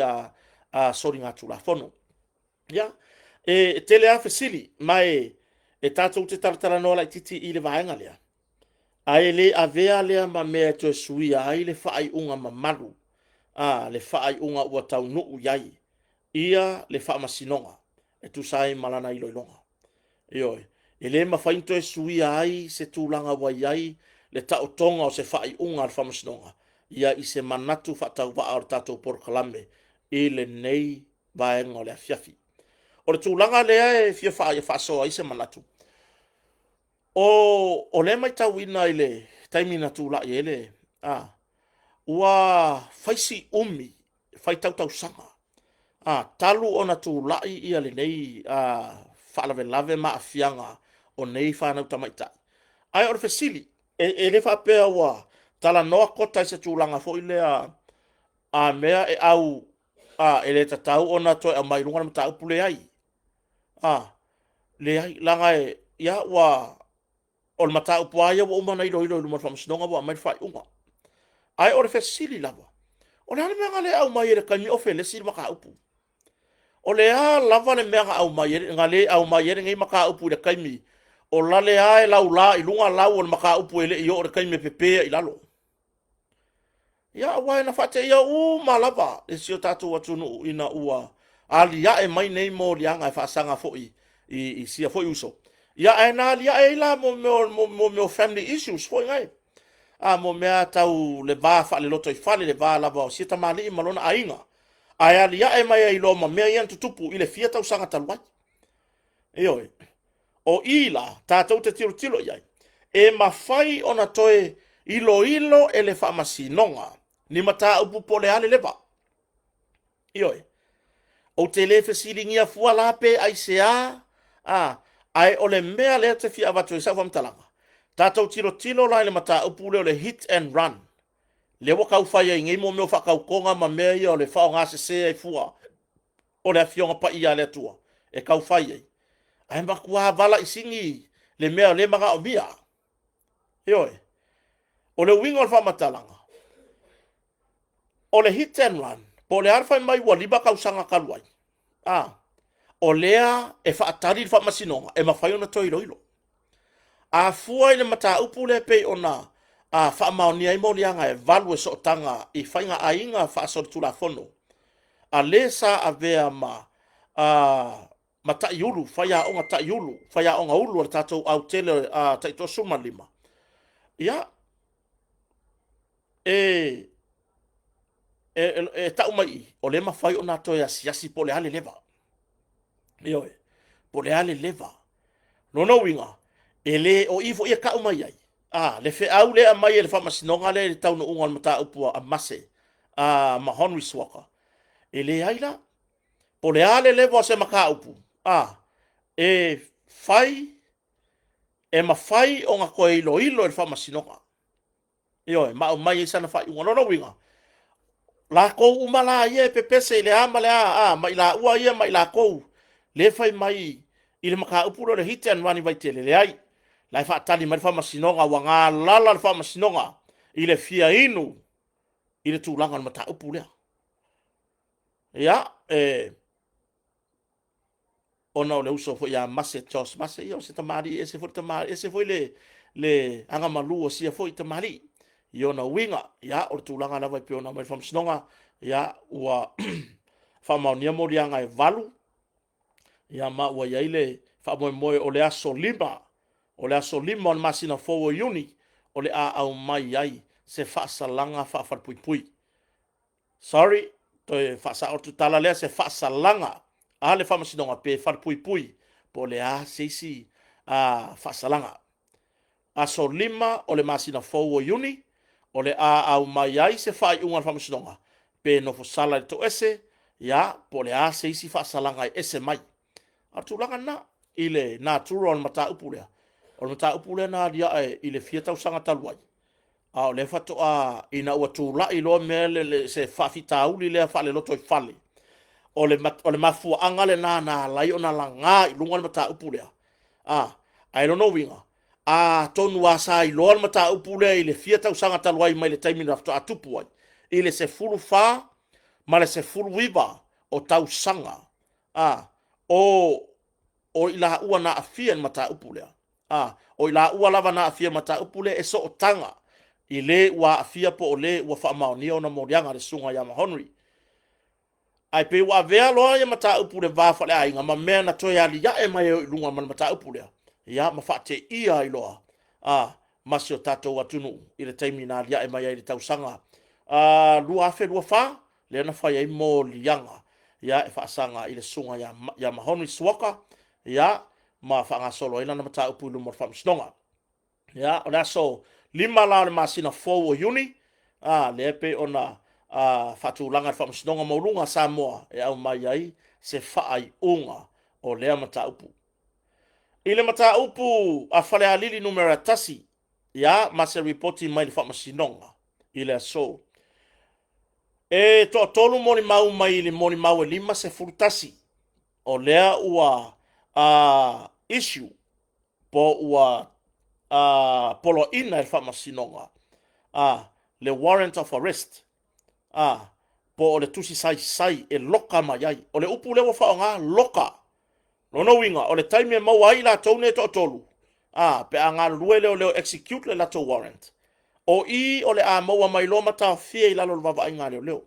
A: soligatulafono. Ia, e tele lava fesili, ma e, e tatou te talatalanoa laitiiti i le vaega lea, ae le avea lea ma mea e toe suia ai le faaiuga mamalu, le faaiuga ua taunuu i ai. ia le Faamasinoga e tusa ai ma lana iloiloga. Ioe, e le mafai ona toe suia ai se tulaga ua i ai le taotoga o se faaiuga a le Faamasinoga ia i se manatu faatauvaa o le tatou polokalame i lenei vaega o le afiafi. O le tulaga lea e fia faasoa ai se manatu, o lea e matauina i le taimi na tulai ai le, ua fai si umi faitau tausaga talu ona tulai ia lenei faalavelave ma aafiaga o nei fanau tamaitai. Ae o le fesili, e le faapea ua talanoa Kota i se tulaga foi lea a mea e au e le tatau ona toe aumai i luga le mataupu, leai. Leai, leaga e, ia ua o le mataupu lava ia ua uma ona iloilo i luma o le Faamasinoga ua aumai le faaiuga. Ae o le fesili lava, o le a le mea na le aumai ai i le taimi o felesi le mataupu? O le a lava le mea na aumai ai, na le aumai ai lenei mataupu i le taimi o lale lava e laula i luga lau o le mataupu e le i oo i le taimi e pepe ai i lalo? Ia, aua na faateia uma lava e si o tatou atunuu ina ua aliae mai nei moliaga e faasaga foi i sia foi uso. Ia, ae na aliae ai la mo mea o family issues foi nei, mo mea tau le va faale-lotoifale, le va lava o sia tamalii ma lona aiga, ae aliae mai ai loa ma mea ia na tutupu i le fia tausaga talu ai. Ioe. O i la tatou te tilotilo i ai, e mafai ona toe iloilo e le Faamasinoga ni mataupu po o le a le leva. Ioe. Ou te le fesiligia fua la pe aisea, ae o le mea lea ou te fia avatu ai sau faamatalaga, tatou tilotilo la i le mataupu lea o le hit and run, lea ua tau fai ai nei mo mea o faatautoga ma mea ia o le faaaoga sese ai fua o le Afioga Paia a le Atua e tau fai ai, ae matua valaisini le mea o lea e manaomia. Ioe. O le uiga o le faamatalaga, o le hit and run, po o le a le fai mai ua 5 tausaga talu ai, o lea e faatali le Faamasinoga e mafai ona toe iloilo. A fua i le mataupu lea pei ona faamaonia ai moliaga e 8 e sootaga i faiga aiga faasolitulafono a le sa avea ma taiulu, faiaoga taiulu, faiaoga ulu a le tatou autele tai 35, ia, e tau mai i, o lea e mafai ona toe asiasi po o le a le leva. Ioe, po o le a le leva. Lona uiga, e le o i foi e tau mai ai le feau lea e aumai e le Faamasinoga lea i le taunuuga o le mataupu a Mase ma Henry Swaka, e leai la. Po o le a le leva o se mataupu, e fai, e mafai ona toe iloilo e le Faamasinoga. Ioe, ma aumai ai sana faaiuga. O lona uiga, latou uma la ia e pepese i le a ma le a, ma i laua ia ma i latou le fai mai i le mataupu lea o le hit and run i Vaitele, leai. La e faatali mai le Faamasinoga, ua galala le Faamasinoga i le fia inu i le tulaga o le mataupu lea. Ia, ona o le uso foi ia Mase, Charles Mase, ia o se tamalii, ese foi le tamalii, ese foi le agamalu o sia foi tamalii i ona uiga. Ia, o le tulaga lava e pei ona aumai e le Faamasinoga, ia, ua faamaonia moliaga e 8, ia, ma ua i ai le faamoemoe o le aso 5, o le aso 5 o le masina fou o Iuni, o le a aumai ai se faasalaga faafalepuipui. Sorry, toe faasao atu tala lea, se faasalaga a le Faamasinoga pe falepuipui po o le a se isi faasalaga. Aso 5 o le masina fou o Iuni, o le a aumai ai se faaiuga a le Faamasinoga pe nofo sala i le toese, ia, po o le a se isi faasalaga e ese mai. A o le tulaga lena i le natura o le mataupu lea, o le mataupu lea na aliae i le fia tausaga talu ai, a o lea faatoa ina ua tulai loa mea le se faafitauli lea faalelotoifale, o le mafuaaga lena na ala ai ona laga i luga le mataupu lea. Ae lona uiga, atonu lava sa iloa le mataupu lea i le fia tausaga talu ai mai le taimi na faatoa tupu ai, i le 14 ma le 19 o tausaga o i laua na aafia i le mataupu lea. O i laua lava na aafia i le mataupu lea e sootaga i le ua aafia po o le ua faamaonia ona moliaga, le susuga ia Mahonri. Ae pei ua avea loa ia mataupu i le va faaleaiga ma mea na toe aliae mai ai i luga ma le mataupu lea, ia ma faateia ai loa a ma si o tatou atunuu i le taimi na aliae mai ai i le tausaga 2024, lea na fai ai moliaga ia e faasaga i le susuga ia Mahoni Suoka, ia ma faagasolo ai lana mataupu i luma o le Faamasinoga. Ia, o le aso 5 la o le masina fou o Iuni, lea e pei ona faatulaga e le Faamasinoga Maualuga a Samoa e aumai ai se faaiuga o lea mataupu. I le mataupu a Falealili numera 1, ia, ma se lipoti mai le Faamasinoga i le aso. E toatolu molimau mai le molimau e 51 o lea ua issue po ua poloaiina e le Faamasinoga le warrant of arrest, po o le tusi saisai e loka mai ai. O le upu lea ua faaaoga, loka. Lona uiga, o le taimi e maua ai i latou nei e toatolu, pe a galulue leoleo e execute le latou warrant, o i o le a maua mai loa ma taofia i lalo o le vaavaaiga a leoleo.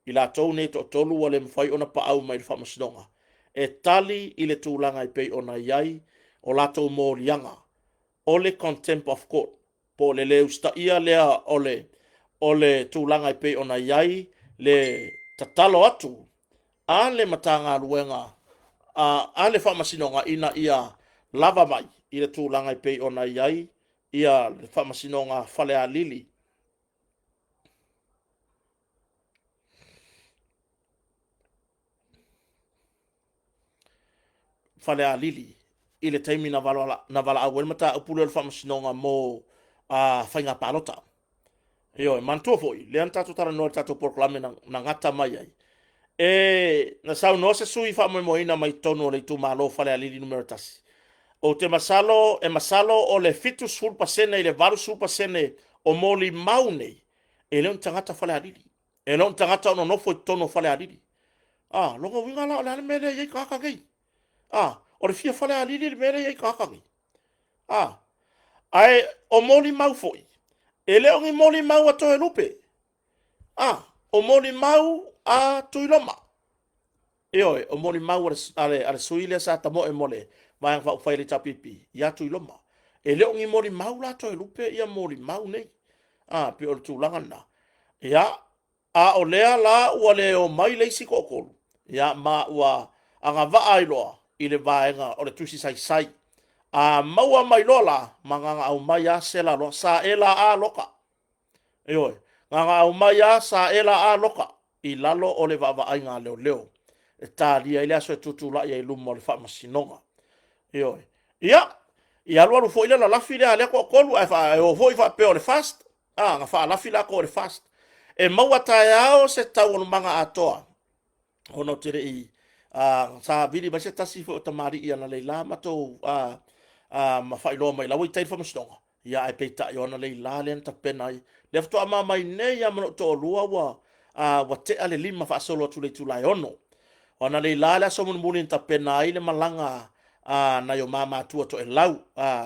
A: I latou nei e toatolu ua le mafai ona paau mai i le faamasinoga e tali i le tulaga e pei ona i ai o latou moliaga o le contempt of court, po o le le usitaia lea o le tulaga e pei ona i ai le tatalo atu a le Matagaluega a le Faamasinoga ina ia lava mai i le tulaga e pei ona i ai ia le Faamasinoga Falealili. Falealili i le taimi na valaau ai le mataupu lea o le faamasinoga mo faiga palota. Ioe, manatua foi, lea na tatou talanoa i le tatou polokalame na gata mai ai, e na saunoa se sui faamoemoeina mai totonu o le itumalo Falealili Nu.1, ou te masalo, e masalo o le 70% i le 80% o molimau nei, e le o ni tagata Falealili. E le o ni tagata o nonofo i totonu o Falealili. Ah, lona uiga la o le a le mea lea e i ai tagata nei? Ah, o le fia Falealili le mea lea e i ai tagata nei? Ah, ae o molimau foi, e le o ni molimau a Toelupe. Ah, o molimau a Tuiloma. Ioe, o molimau a le sui lea sa tamoe mo le Vaega Faaupufai a le HRPP ia Tuiloma. E le o ni molimau la Toelupe ia molimau nei. Ah, pei o le tulaga lena. Ia, a o lea la ua le omai le isi toatolu, ia ma ua agavaa ai loa i le vaega o le tusi saisai. A maua mai loa la, ma na aumai lava sela loa, saela a loka. Ioe, na ona aumai lava saela a loka i lalo o le vaavaaiga a leoleo e talia ai le aso e tutulai ai i luma o le faamasinoga. Ioe. Ia, i alualu foi le lalafi lea a lea toatolu, ae o foi faapea o le fast, na faalafi latou o le fast. E maua taeao se taualumaga atoa, ona ou te le i sa vili mai se tasi foi o tamalii analeila matou ma faailoa mai la ua i tai le faamasinoga, ia ae peitai o analeila lea na tapena ai. Lea faatoa ma mai nei lava ma lou toalua ua tea le 5 faasolo atu i le itula e 6. O analeila le aso mulimuli na tapena ai le malaga a nai o ma matua toelau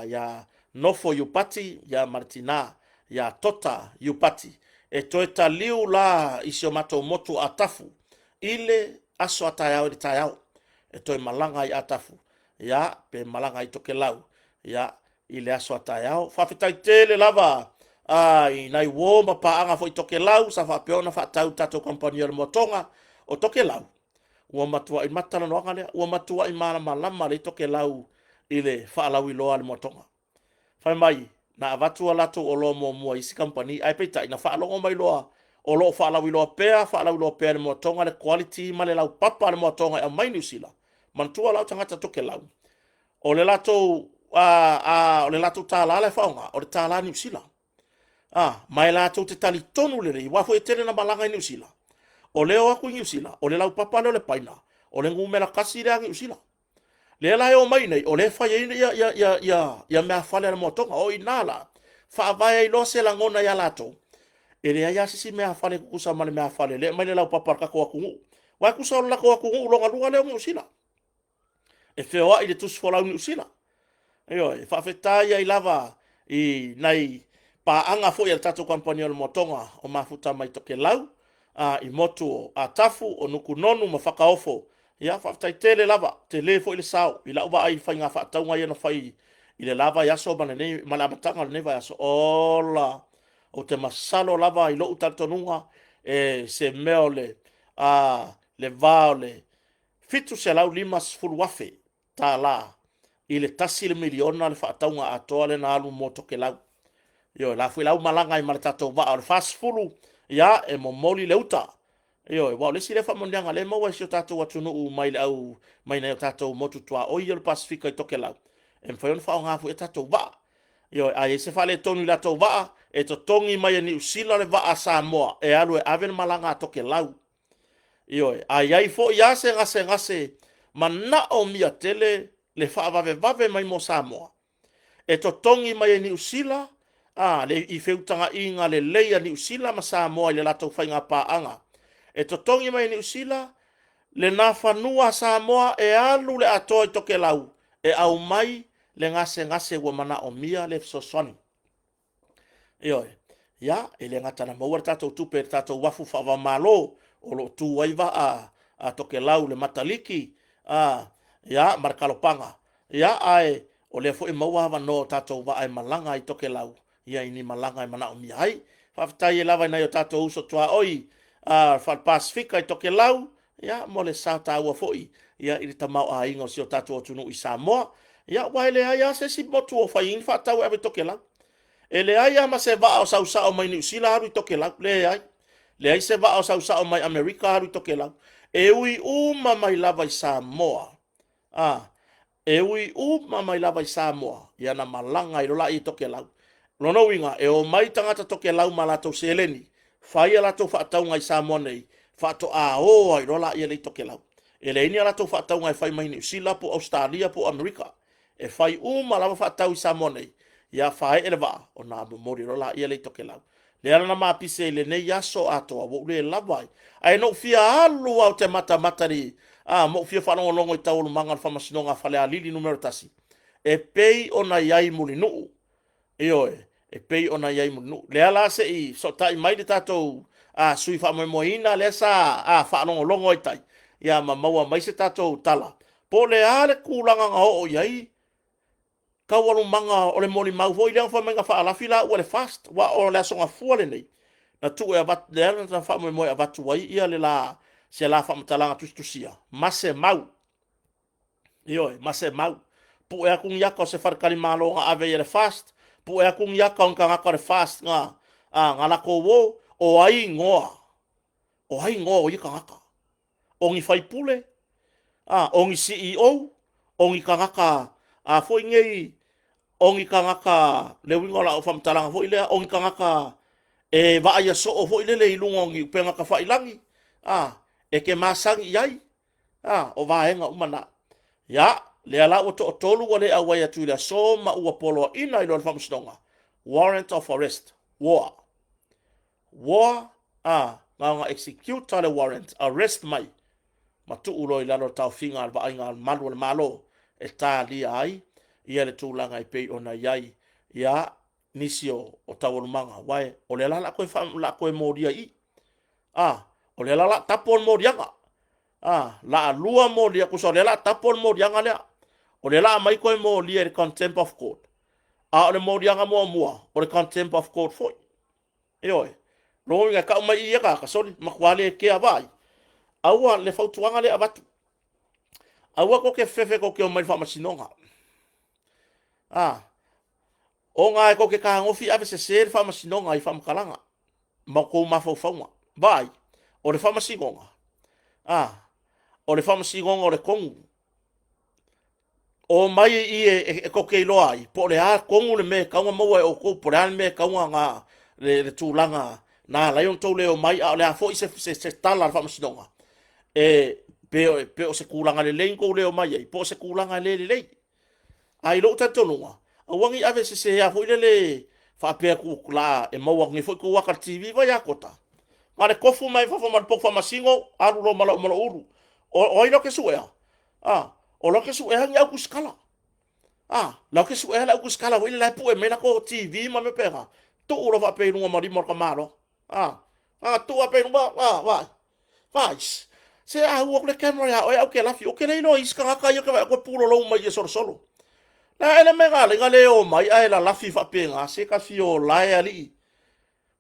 A: ia Nofo Iupati ia ma le tina ia Tota Iupati e toe taliu la i si o matou motu o Atafu i le aso a taeao i le taeao e toe malaga ai Atafu ia pe malaga ai Tokelau ia i le aso a taeao. Faafetai tele lava i nai uo ma paaga foi i Tokelau sa faapea ona faatau i le tatou kamupani o le Moa Toga o Tokelau. Ua matuai matalanoaga lea, ua matuai malamalama lelei Tokelau i le faalauiloa a le Moa Toga. Fai mai, na avatu a latou oloa muamua i isi kamupani, ae peitai, na faalogo mai loa o lo o faalauiloa pea, faalauiloa pea e le Moa Toga le quality ma le laupapa a le Moa Toga e aumai i Niu Sila. Manatua la o tagata Tokelau, o le latou o le latou $ la e faaaoga, o le $Niu Sila. Ma e latou te talitonu lelei, aua foi e tele na malaga i Niu Sila. O lea o atu i Niu Sila, o le laupapa lea o le paina, o le numera 1 lea a Niu Sila. Lea la e omai nei, o lea e fai ai ia meafale a le Moa Toga. O i ina la, faavae ai loa se lagona ia latou, e leai lava se isi meafale e tutusa ma le meafale lea e aumai le laupapa a le tatou atunuu. Aua e tusa o le latou atunuu lona lua lea o Niu Sila. E feoai i le tusi folau i Niu Sila. Ioe, e faafetai ai lava i nai paaga foi a le tatou kamupani o le Moa Toga o mafuta mai Tokelau. i motu o Atafu, o Nukunonu ma Fakaofo. Ia, faafetai tele lava, tele foi le sao i lau vaai i faiga faatauga ia na fai i le la vaiaso ma lenei ma le amataga o lenei vaiaso. Ola, ou te masalo lava i lou talitonuga e se mea o le le va o le $750,000 tala i le $1 miliona le faatauga atoa lea na alu mo Tokelau. Ioe, la foi la ua malaga ai ma le tatou vaa o le 40, ia e momoli le uta. Ioe, aua o le isi lea faamanuiaga lea e maua e si o tatou atunuu mai le au mai nai o tatou motu tuaoi o le Pasefika i Tokelau, e mafai ona faaaoga foi a tatou vaa. Ioe, a i ai se faaletonu i latou vaa, e totogi mai e Niu Sila le vaa a Samoa e alu e ave le malaga a Tokelau. Ioe, a i ai foi lava se gasegase manaomia tele le faavavevave mai mo Samoa, e totogi mai e Niu Sila a, le, i feutagaiga lelei a Niu Sila ma Samoa i le latou faigapaaga. E totogi mai e Niu Sila le nafanua a Samoa e alu le atoa i Tokelau e aumai le gasegase ua manaomia le fesoasoani. Ioe. Ia, e le gata na maua le tatou tupe i le tatou uafu faava-o-Malo o lo o tu ai vaa a Tokelau, le Mataliki, a, ia, ma le Kalopaga, ia, ae o lea foi e maua avanoa o tatou vaa e malaga ai i Tokelau, ia, i ni malaga e manaomia ai. Faafetai ai lava i nai o tatou uso tuaoi a Fale-Pasefika i Tokelau, ia, mo le sao taua foi, ia, i le tamaoaiga o si o tatou atunuu i Samoa. Ia, aua e leai lava se isi motu o fai ai ni faatau e ave i Tokelau. E leai lava ma se vaa o sau sao mai Niu Sila alu i Tokelau, leai. Leai se vaa o sau sao mai Amerika alu i Tokelau. E ui uma mai lava i Samoa. A, e ui uma mai lava i Samoa, ia na malaga ai loa lea i Tokelau. O lona uiga, e omai tagata Tokelau ma latou seleni, fai a latou faatauga i Samoa nei, faatoa o ai loa lea i Tokelau. E leai ni a latou faatauga e fai mai Niu Sila po o Ausetalia po o Amerika. E fai uma lava faatau i Samoa nei, ia faaee le vaa, ona momoli loa lea i Tokelau. Lea la na mapise i lenei aso atoa, ua ou le lava ai. Ae na ou fia alu lava ou te matamata i a, ma ou fia faalogologo i taualumaga o le Faamasinoga a Falealili Nu.1, e pei ona i ai i Mulinuu. Ioe, e pei ona i ai i Mulinuu. Lea la se i fesootai mai le tatou sui faamoemoeina lea sa faalogologo ai i tai, ia ma maua mai se tatou tala, po o le a le tulaga na oo i ai taualumaga o le molimau foi lea fai mai na faalafi laua e le FAST, aua o le Aso Gafua lenei na tuu e avatu, lea na faamoemoe e avatu ai ia le la, se la faamatalaga tusitusia ma se mau. Ioe, ma se mau. Pue atu ni ata o se faletalimalo na ave i ai e le FAST, pue atu ni ata o ni tagata o le FAST na, na latou o, o ai igoa? O ai igoa o ia tagata? O ni faipule? A, o ni CEO? O ni tagata a foi nei, o ni tagata, le uiga o lau faamatalaga foi lea, o ni tagata e vaaia soo foi lele i luga o ni upega tafailagi, a, e te masani i ai, a, o vaega uma na. Ia, lea la ua toatolu ua le auai atu i le aso ma ua poloaiina i loa le faamasinoga, warrant of arrest, WOA. WOA, a, na ona execute le warrant, arrest mai, ma tuu loa i lalo o le taofiga a le vaaiga a le malu o le Malo e talia ai ia le tulaga e pei ona i ai ia nisi o, o taualumaga, aua o lea la la toe, la toe molia i i. A, o lea la la tapo le moliaga. A, la lua molia, tusa o lea la tapo le moliaga lea. O lea la aumai toe molia i le contempt of court. A o le moliaga muamua, o le contempt of court foi. Ioe. Lona uiga e tau mai i ia tagata, soli, matua le kea vaai. Aua le fautuaga lea e avatu. Aua tou te fefe tou te omai i le faamasinoga. A, ona e tou te fetagofi ave sese le faamasinoga i faamatalaga ma outou mafaufauga. Vaai, o le faamasinoga, a, o le faamasinoga o le tonu. O mai i i e tou te iloa ai po o le a tonu le mea e tatau ona maua e outou, po o le a le mea e tatau ona le tulaga na ala ai ona outou le omai, a o le a foi se, se, se tala a le faamasinoga, e pe o se tulaga lelei na tou le omai ai, po o se tulaga le lelei. A i lou talitonuga, aua ne i ave sese foi lele faapea atu la e maua atu nei foi tou ata i le TV vai a tota. Na o le tofu mai fafo ma le potu faamasino, alu loa ma lau ma lou ulu. O ai la te suea? A, o la te suea ni au tusitala. A, la te suea le au tusitala foi lele la e pue mai latou TV ma mea pena. Tuu loa faapea i luga ma lima o le tamaloa. A, A tuu a pe luma, a, vai. Vai. Se a ua le camera ia oe au ke lafi. O ke le iloa isi tagata ia ke vai ko pulolou mai ia solosolo. Na ele me ga le le o mai ae la lafi faapena se ka fio lae alii.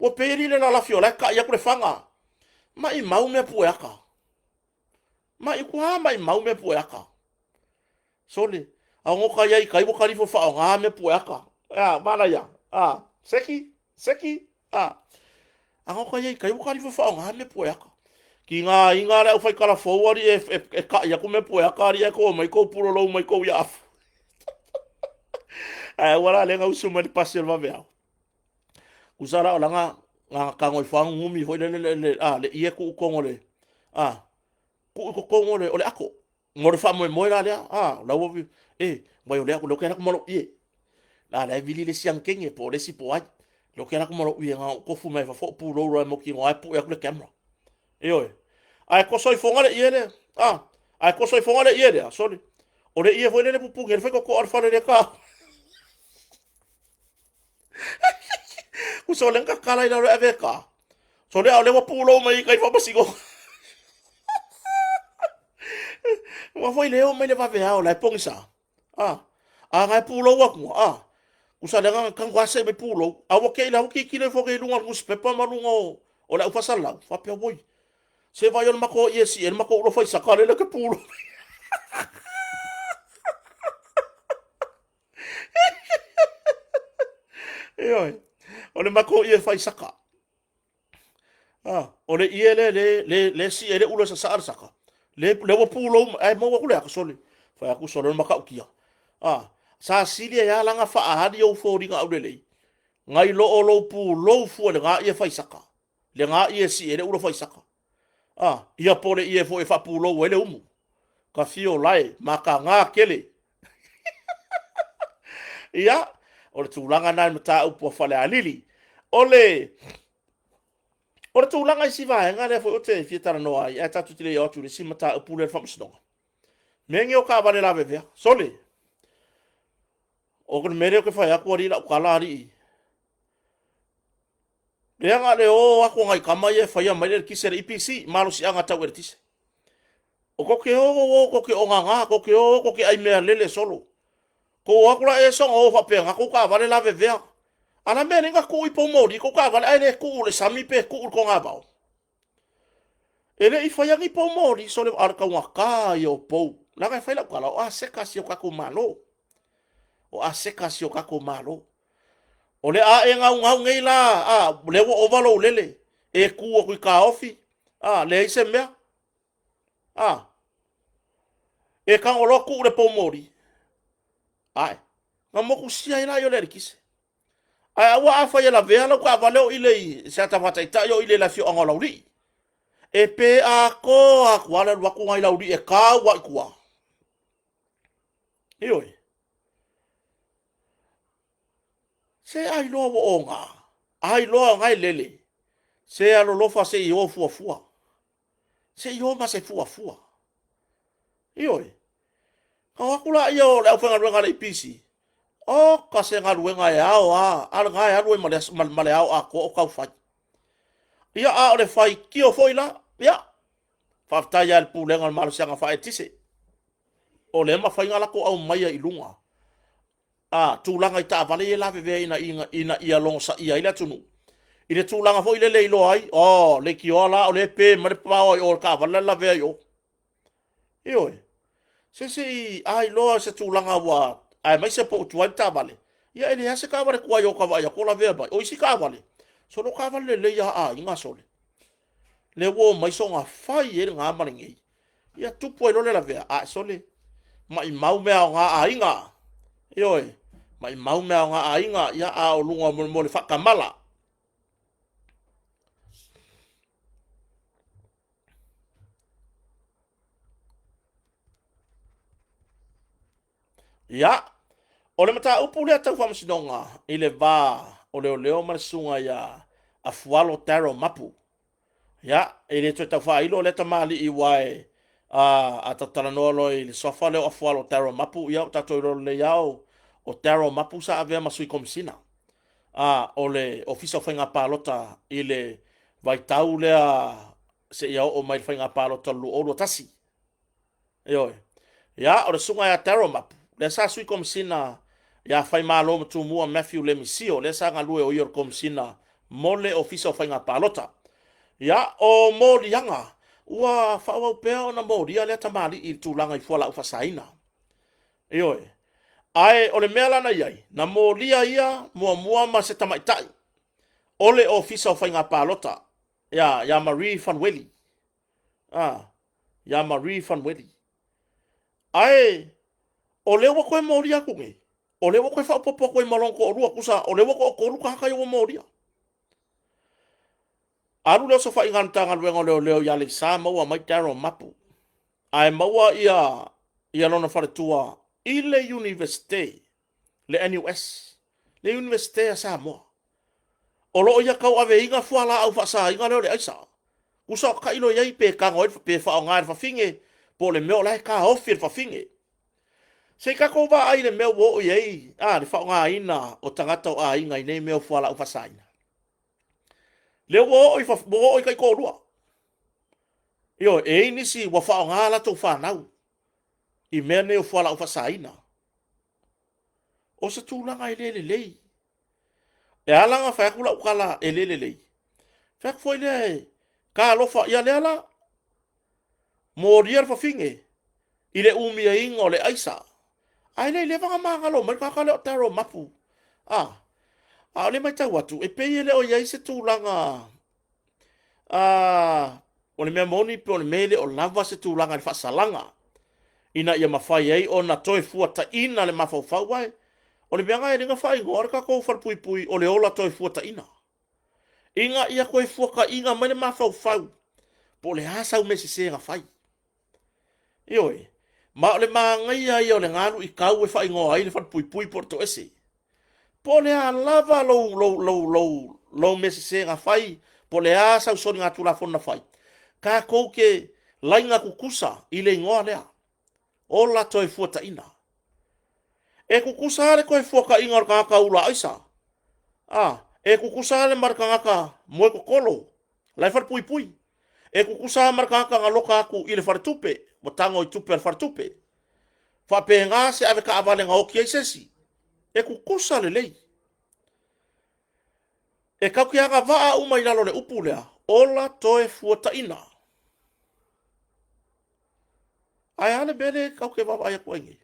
A: Ua pei alii le lalafi o la e kai aku le faga. Mai mau mea pue aka. Mai kua mai mau mea pue aka. Sole, a ngo ka ia i kai ua kalifo whaonga mea pue aka. A, mana ia. A, seki, seki, a. A ngo ka ia i kai ua kalifo whaonga mea pue aka. Ki ngā inga le au whai kala fou ari e, e, e kai aku mea pue aka ari e ko mai kou pulolou mai kou ia afu. Ae ua la lenga usu mai le pasi o le vaveao. Kusa la o langa nga kangoi fangu ngumi foi le le le le a le ie ku kongo le a ku ko kongo le o le ako mo le faamoemoe la lea a la ua e wai o le ako le ke la malo ie la la vili le siang kenge po le si po ai lo ke la malo ie nga ko fu mai fa fo pu lo ro mo ki ngo ai pu ya ku le camera e oe ai ko soi fonga le ie le a ai ko soi fonga le ie le sorry o le ie foi le le pupu nge le fai ko ko al fale le ka Uso le ka kala i lalo ave ka. So le le wa pulo mai kai fa pasigo. Ua foi leo mai le vave ao la pongi sa. Ah. A ngai pulo wa ku. Ah. Usa le nga kan kwa se mai pulo. A wa ke ila ki ki le fo ke lunga newspaper ma lunga o o le au fasalau. Fa pe woi. Se vai o le mako i e si e le mako ulo fai saka le le ke pulo. Ioe, o le makou ie fai saka. Ah, o le ie le le le le si e le ulo sa sa le saka. Le le ua pulou ai mau aku le aku sole. Fai aku sole ma kau kia. Ah, sa sili e ala nga faahali ou foliga au lelei. Ngai lo o lou pulou fua le ngā ie fai saka. Le ngā ie si e le ulo fai saka. A, ia po le ie foi e faapulou ai le umu. Ka fio lae, ma ka ngā kele. Ia, o le tulaga na e mataupu a Falealili. O le, o le tulaga i si vaega lea foi o te fia talanoa ai, ae tatou te le i o atu i le isi mataupu lea le faamasinoga. Mea nge o taavale lavevea, sole. O le mea lea ou te fai atu alii lau tala alii. Leaga le o atu a nai tama ia e faia mai le eletise a le EPC, malosiaga tau eletise. O ko ke o o ko ke ogaga, ko ke o ko ke ai mea lele solo. Ko o atu la e soga o faapea ko taavale lavevea. A la mea lenga tuu i poumoli ko taavale ae le tuu le sami pe tuu le kogavao. E le i faia ni poumoli sole a le taugata ia o pou. Leaga e fai lau tala o aseta si o tatou Malo. O aseta si o tatou Malo. O le a e gaugau nei la, a, lea ua ova lou lele, e kū atu i kaofi, a, leai se mea. A, e tago loa tuu le poumoli. Ae, na mokusia ai la i o le eletise. Ae aua afai e lavea lau taavale o ile i se ata faataitai o ile i le afioaga o Laulii. E pe atoa atu lava le alu atu nai Laulii e tau lava i tua. Ioe. Se ai loa ua oga, ai loa ngai lele. Se alolofa se i o fuafua. Se i o ma se fuafua. Ioe. Ka o atu laia o le aufaigaluega a le EPC, oka se galuega e ao a, a lena e alu ai ma le, ma, ma le ao atoa o tau fai. Ia, a o le faitio foi la, ia, faafetai lava i le Pulega o le Malosiaga Faaeletise, o lea mafai ona latou aumaia i luga a tulaga i taavale ia e lavevea ina, ina, ina ia logosaia ai le atunuu. I le tulaga foi lele e iloa ai, oh, leitioa la o lea e pe mai le paoa i o le taavale la e lavea i o. Ioe. Se se i ailoa se tulaga ua aemaise po o tuai le taavale. Ia e leai se taavale tuai o ta vaai atu o lavea mai. O isi taavale, solo taavale lelei a aiga sole. Lea ua omai soga fai ai lena ma lenei. Ia tupu ai loa le lavea, ae sole, maimau mea aoga aiga. Ioe, maimau mea aoga aiga, ia a o luga mo le faatamala. Ia, o le mataupu lea tau faamasinoga i le va o leoleo ma le susuga ia Afualo Daryl Mapu. Ia, e le toe tau faailo lea tamalii aua e a, a tatou talanoa loa i le suafa lea o Afualo Daryl Mapu, ia ua tatou iloa lelei lava o, o Daryl Mapu sa avea ma sui komisina a, o le Ofisa o Faiga Palota i le vaitau lea seia oo mai le faiga palota o le 2021. Ioe. Ia, o le susuga ia Daryl Mapu, lea sa sui komisina ia Faimalo ma Tumua Matthew Lemisio, lea sa galue o ia o le komisina mo le Ofisa o Faiga Palota. Ia, o moliaga, ua faaauau pea ona molia lea tamalii i le tulaga i fualaau faasaina. Ioe. Ae o le mea la na i ai, na molia ia muamua ma se tamaitai o le Ofisa o Faiga Palota, ia, ia Marie Fanueli. Ah, ia Marie Fanueli. Ae o lea ua toe molia atu nei, o lea ua toe faaopoopo atu ai ma lona toalua, tusa o lea ua toatolu tagata ia ua molia. Alu le osofaiga a le Matagaluega o Leoleo i Aleisa maua mai Daryl Mapu, ae maua ia, ia lona faletua i le Iunivesite, le NUS, le Iunivesite a Samoa. O lo o ia tauaveina fualaau faasaina lea o le aisa. Tusa o tailo i ai pe tago ai pe faaaoga e le fafine, po o le mea o la e taofi e le fafine. Se i tatou vaai i le mea ua oo i ai a, le faaaogaina o tagata o aiga i nei mea o fualaau faasaina. Lea ua oo i, ua oo i taitoalua. Ioe, e i ai nisi ua faaaoga a latou fanau i mea nei o fualaau faasaina. O se tulaga e le lelei. E ala ona fai atu lau tala e le lelei, fai atu foi lea e talofa, ia lea la, molia le fafine i le umiaina o le aisa. Ae le i leva ona magalo mai le tagata lea o Daryl Mapu. A, a o lea e matau atu, e pei e le o i ai se tulaga o le mea moni pe o le mea e le o lava se tulaga i le faasalaga ina ia mafai ai ona toe fuataina le mafaufau. Aua o le mea lena e ala ai ona faaigoa le tatou falepuipui o le ola toe fuataina, ina ia toe fuataina mai le mafaufau po o le a sau mea sese na fai. Ioe, ma o le manaia ia o lena luitau e faaigoa ai le falepuipui po o le toese. Po o le a lava lou, lou, lou, lou, lou mea sese na fai, po o le a sau soligatulafono na fai, tatou te laina tutusa i le igoa lea, ola toefuataina. E tutusa lava le toefuataiga o le tagata ula aisa, a, e tutusa lava ma le tagata moe totolo la e falepuipui, e tutusa lava ma le tagata na loka atu i le faletupe, ua tago i tupe a le faletupe. Faapena se avetaavale na oti ai se isi, e tutusa lelei. E tatou te agavaa uma i lalo o le upu lea, ola toefuataina. Ae a le mea lea tatou te vaavaai atu ai nei?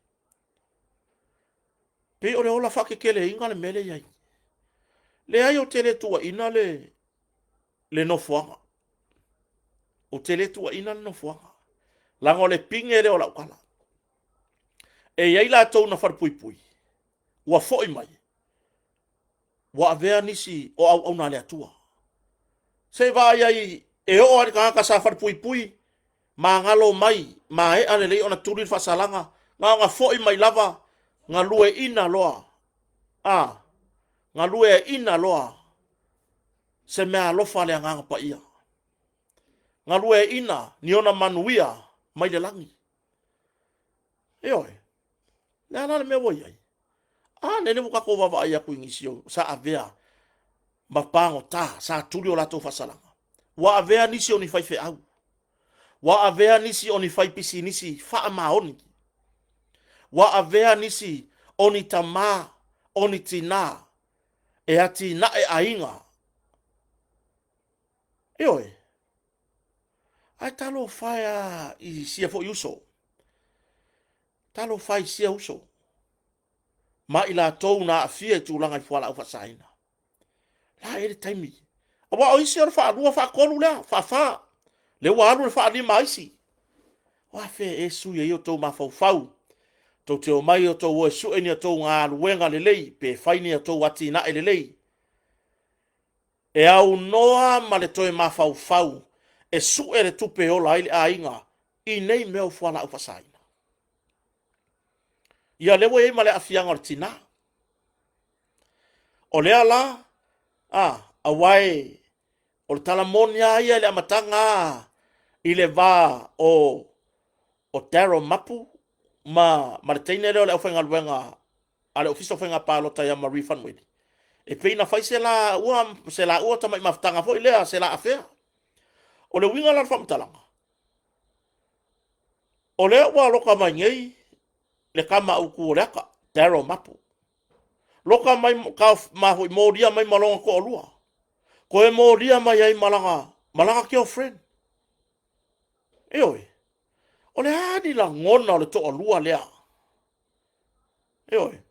A: Pei o le ola faateteleina le mea lea e i ai. Leai, ou te le tuuaina le, le nofoaga. Ou te le tuuaina le nofoaga, leaga o le pine lea o lau tala. E i ai latou na falepuipui, ua foi mai, ua avea nisi o auauna a le Atua. Se i vaai ai, e oo lava i le tagata sa falepuipui, magalo mai, maea lelei ona tuli le faasalaga, na ona foi mai lava, galueaiina loa, a, galueaiina loa se meaalofa a le Agaga Paia, galueaiina ni ona manuia mai le lagi. Ioe, le a la le mea ua i ai? A lele ua tatou vaavaai atu i nisi o sa avea ma pagota sa tuli o latou faasalaga, ua avea nisi o ni faifeau, ua avea nisi o ni faipisinisi faamaoni, ua avea nisi o ni tamā, o ni tinā e atinae aiga. Ioe, ae talofa e a i sia foi uso, talofa i sia uso ma i latou na aafia i tulaga i fualaau faasaina. La e i ai le taimi. Aua o isi o le faalua, faatolu lea, faafa. Lea ua alu le faalima a isi. O a fea e sui ai o outou mafaufau, tou te omai o outou o e sue ni a outou galuega lelei, pe fai ni a outou atinae lelei, e aunoa ma le toe mafaufau e sue le tupe e ola ai le aiga i nei mea o fualaau faasaina. Ia lea ua i ai ma le aafiaga o le tina. O lea la, a, aua e, o le tala moni lava ia i le amataga lava i le va o, o Daryl Mapu ma, ma le teine lea o le aufaigaluega a le Ofisa o Faiga Palota ia Marie Fanueli. E pei na fai se la ua, se la ua tamai mafutaga foi lea, se la afea. O le uiga la o le faamatalaga, o lea ua loka mai nei le tama autu o le ata, Daryl Mapu. Loka mai, ma foi molia mai ma lona toalua. Toe molia mai ai ma lana, ma lana girlfriend. Ioe. O le a ni lagona o le toalua lea? Ioe.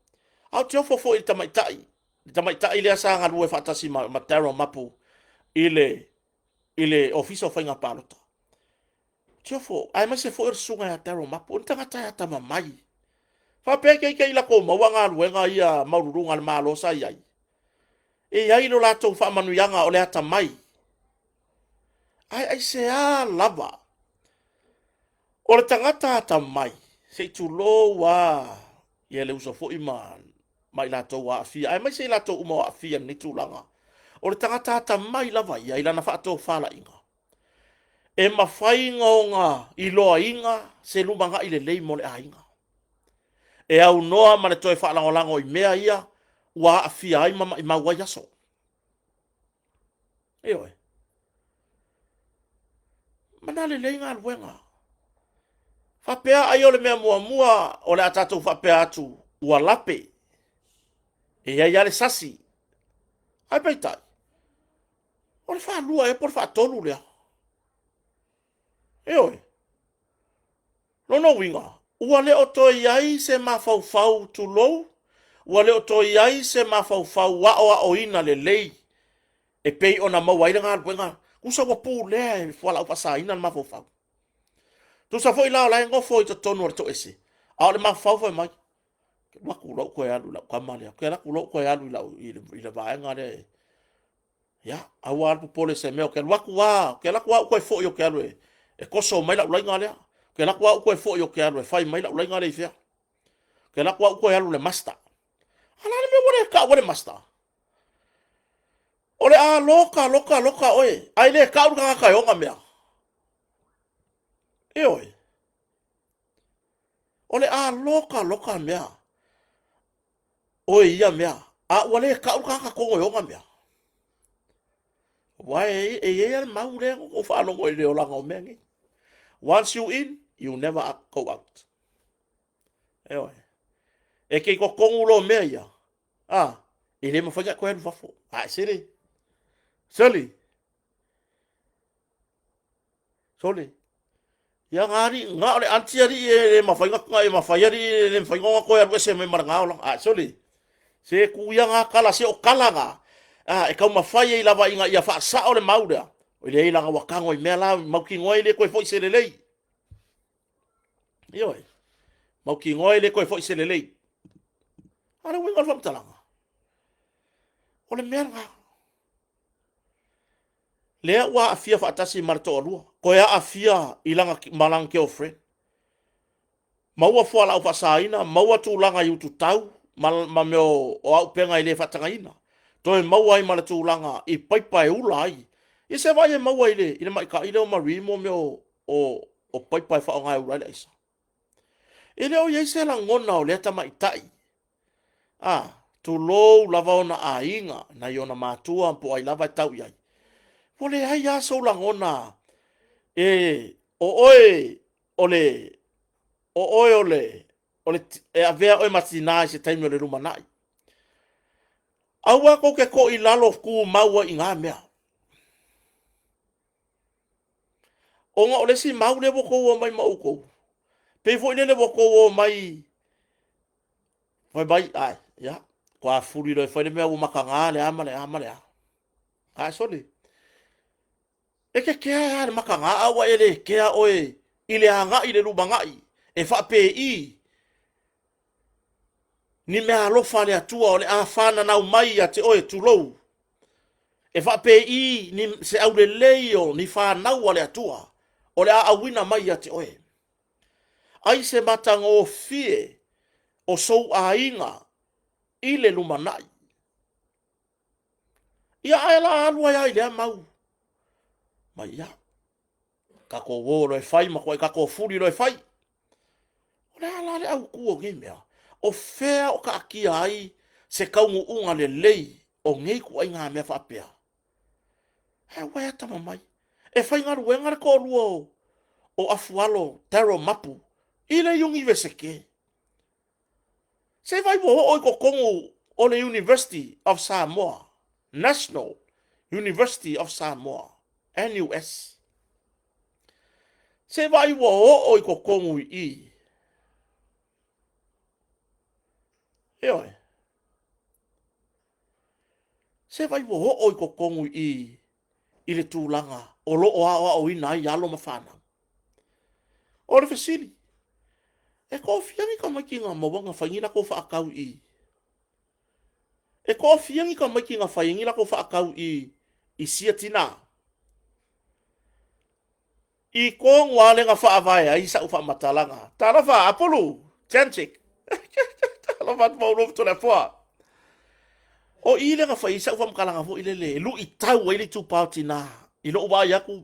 A: A ou te ofo foi i le tamaitai, le tamaitai lea sa galue faatasi ma, ma Daryl Mapu i le, i le Ofisa o Faiga Palota. Tiofo, aemaise foi o le susuga ia Daryl Mapu, o ni tagata e atamamai. Faapea te i te i latou maua galuega ia maualuluga a le Malo sa i ai. E i ai lo latou faamanuiaga o le atamai. Ae aisea lava o le tagata atamai, se i tulou lava ia le uso foi ma, ma i latou ua aafia, aemaise i latou uma ua aafia i lenei tulaga. O le tagata atamai lava ia i lana faatofalaiga, e mafai ona iloaina se lumanai lelei mo le aiga, e aunoa ma le toe faalagolago i mea ia ua aafia ai ma maimau ai aso. Ioe. Mana lelei galuega. Faapea ai o le mea muamua o le a tatou faapea atu ua lape. E i ai lava le sasi. Ae peitai, o le faalua ea po o le faatolu lea. Ioe. Lona uiga, ua le o toe i ai se mafaufau, tulou, ua le o toe i ai se mafaufau aoaoina lelei e pei ona maua ai le galuega. Tusa ua pulea e fualaau faasaina le mafaufau. Tusa foi la o la e nofo i totonu o le toese, a o le mafaufau fai mai, ke alu atu loa ou toe alu i lau tama lea, ke alu atu loa ou toe alu i, lau, i, le, i le vaega lea e Ia, aua le popole i se mea, ou te alu atu lava, ou te alu atu lava ou toe foi ou te alu e, e toso mai lau laina lea. Ou te alu atu lava ou toe foi ou te alu e fai mai lau laina lea i fea. Ou te alu atu lava ou toe alu i le master. A o le a le mea ua le tau ai le master? O le a loka, loka, loka oe, ae le tau le tagata e ona mea. Ioe. O le a loka, loka mea. Oe ia mea, a ua le tau le tagata tonu e ona mea. Aua e, e i ai lava le mau lea na ou faalogo i le olaga o mea nei. Once you in, you never go out. Ioe. E te i totonu loa o mea ia, a, e le mafai ona e toe alu i fafo. A e sele. Sele. Sole, ia na alii, na o le anti alii e le mafai na e mafai alii e le mafai ona toe alu ese mai ma lena olaga. A sole, se tu ia na tala, se o tala na, a, e taumafai ai lava ina ia faasao le mau lea. E leai leaga ua tago i mea la, mautinoa e le toe foi se lelei. Ioe, mautinoa e le toe foi se lelei. A o le uiga o le faamatalaga, o le mea lena. Lea ua aafia faatasi ma le toalua, toe aafia i lana, ma lana girlfriend. Maua fualaau faasaina, maua tulaga i ututau ma, ma mea o, o auupega e le faatagaina. Toe maua ai ma le tulaga i paipa e ula ai. Ia se vaai e maua i le, i le maita'i lea o Marie mo mea o, o, o paipa e faaaoga e ula ai le aisa. E le o i ai se lagona o lea tamaitai, a, tulou lava ona aiga, nai ona matua po o ai lava e tau i ai. Ua leai lava sou lagona e o oe o le o oe o le o le e avea oe ma tinā i se taimi o le lumanai. Aua tou te toilalo tumau ai i na mea. Ona o le isi mau lea ua outou omai ma outou, pei foi lele ua outou omai, fai mai, ai, ia, toa fuli loa e fai le mea ua mataga le a ma le a ma le a. Ae sole, e te kea lava i le mataga, a ua e le kea oe i le agai i le lumanai, e faapei ni meaalofa a le Atua o le a fananau mai ia te oe, tulou, e faapei ni se aulelei o ni fanau a le Atua o le a auina mai ia te oe. Ai se matagofie o sou aiga i le lumanai. Ia ae la alu ai lava i lea mau. Mai ia, tatou o loa e fai ma tuai tatou fuli loa e fai. O le a la le autu o nei mea? O fea o taatia ai se taunuuga lelei O nei ituaiga mea faapea, ae ua e atamamai. E faigaluega le toalua o, o Afualo Daryl Mapu i le Iunivesite. Se vaai ua oo i totonu o le University of Samoa, National University of Samoa, NUS. Se vaai ua oo i totonu i i. Ioe. Se vaai ua oo i totonu i i i le tulaga o lo o aoaoina ai alo ma fanau. O le fesili, e toafia ni tamaiti na maua na fai ni latou faatau i i? E toafia ni tamaiti na fai ai ni latou faatau i i sia tina? I tonu lava lea na faavae ai sau faamatalaga. Talofa, Apulu, Jancik. Talofa atu Maulolo Toleafoa. O i lea na fai ai sau faamatalaga foi lele e luitau ai le itupa o tina i lou vaai atu,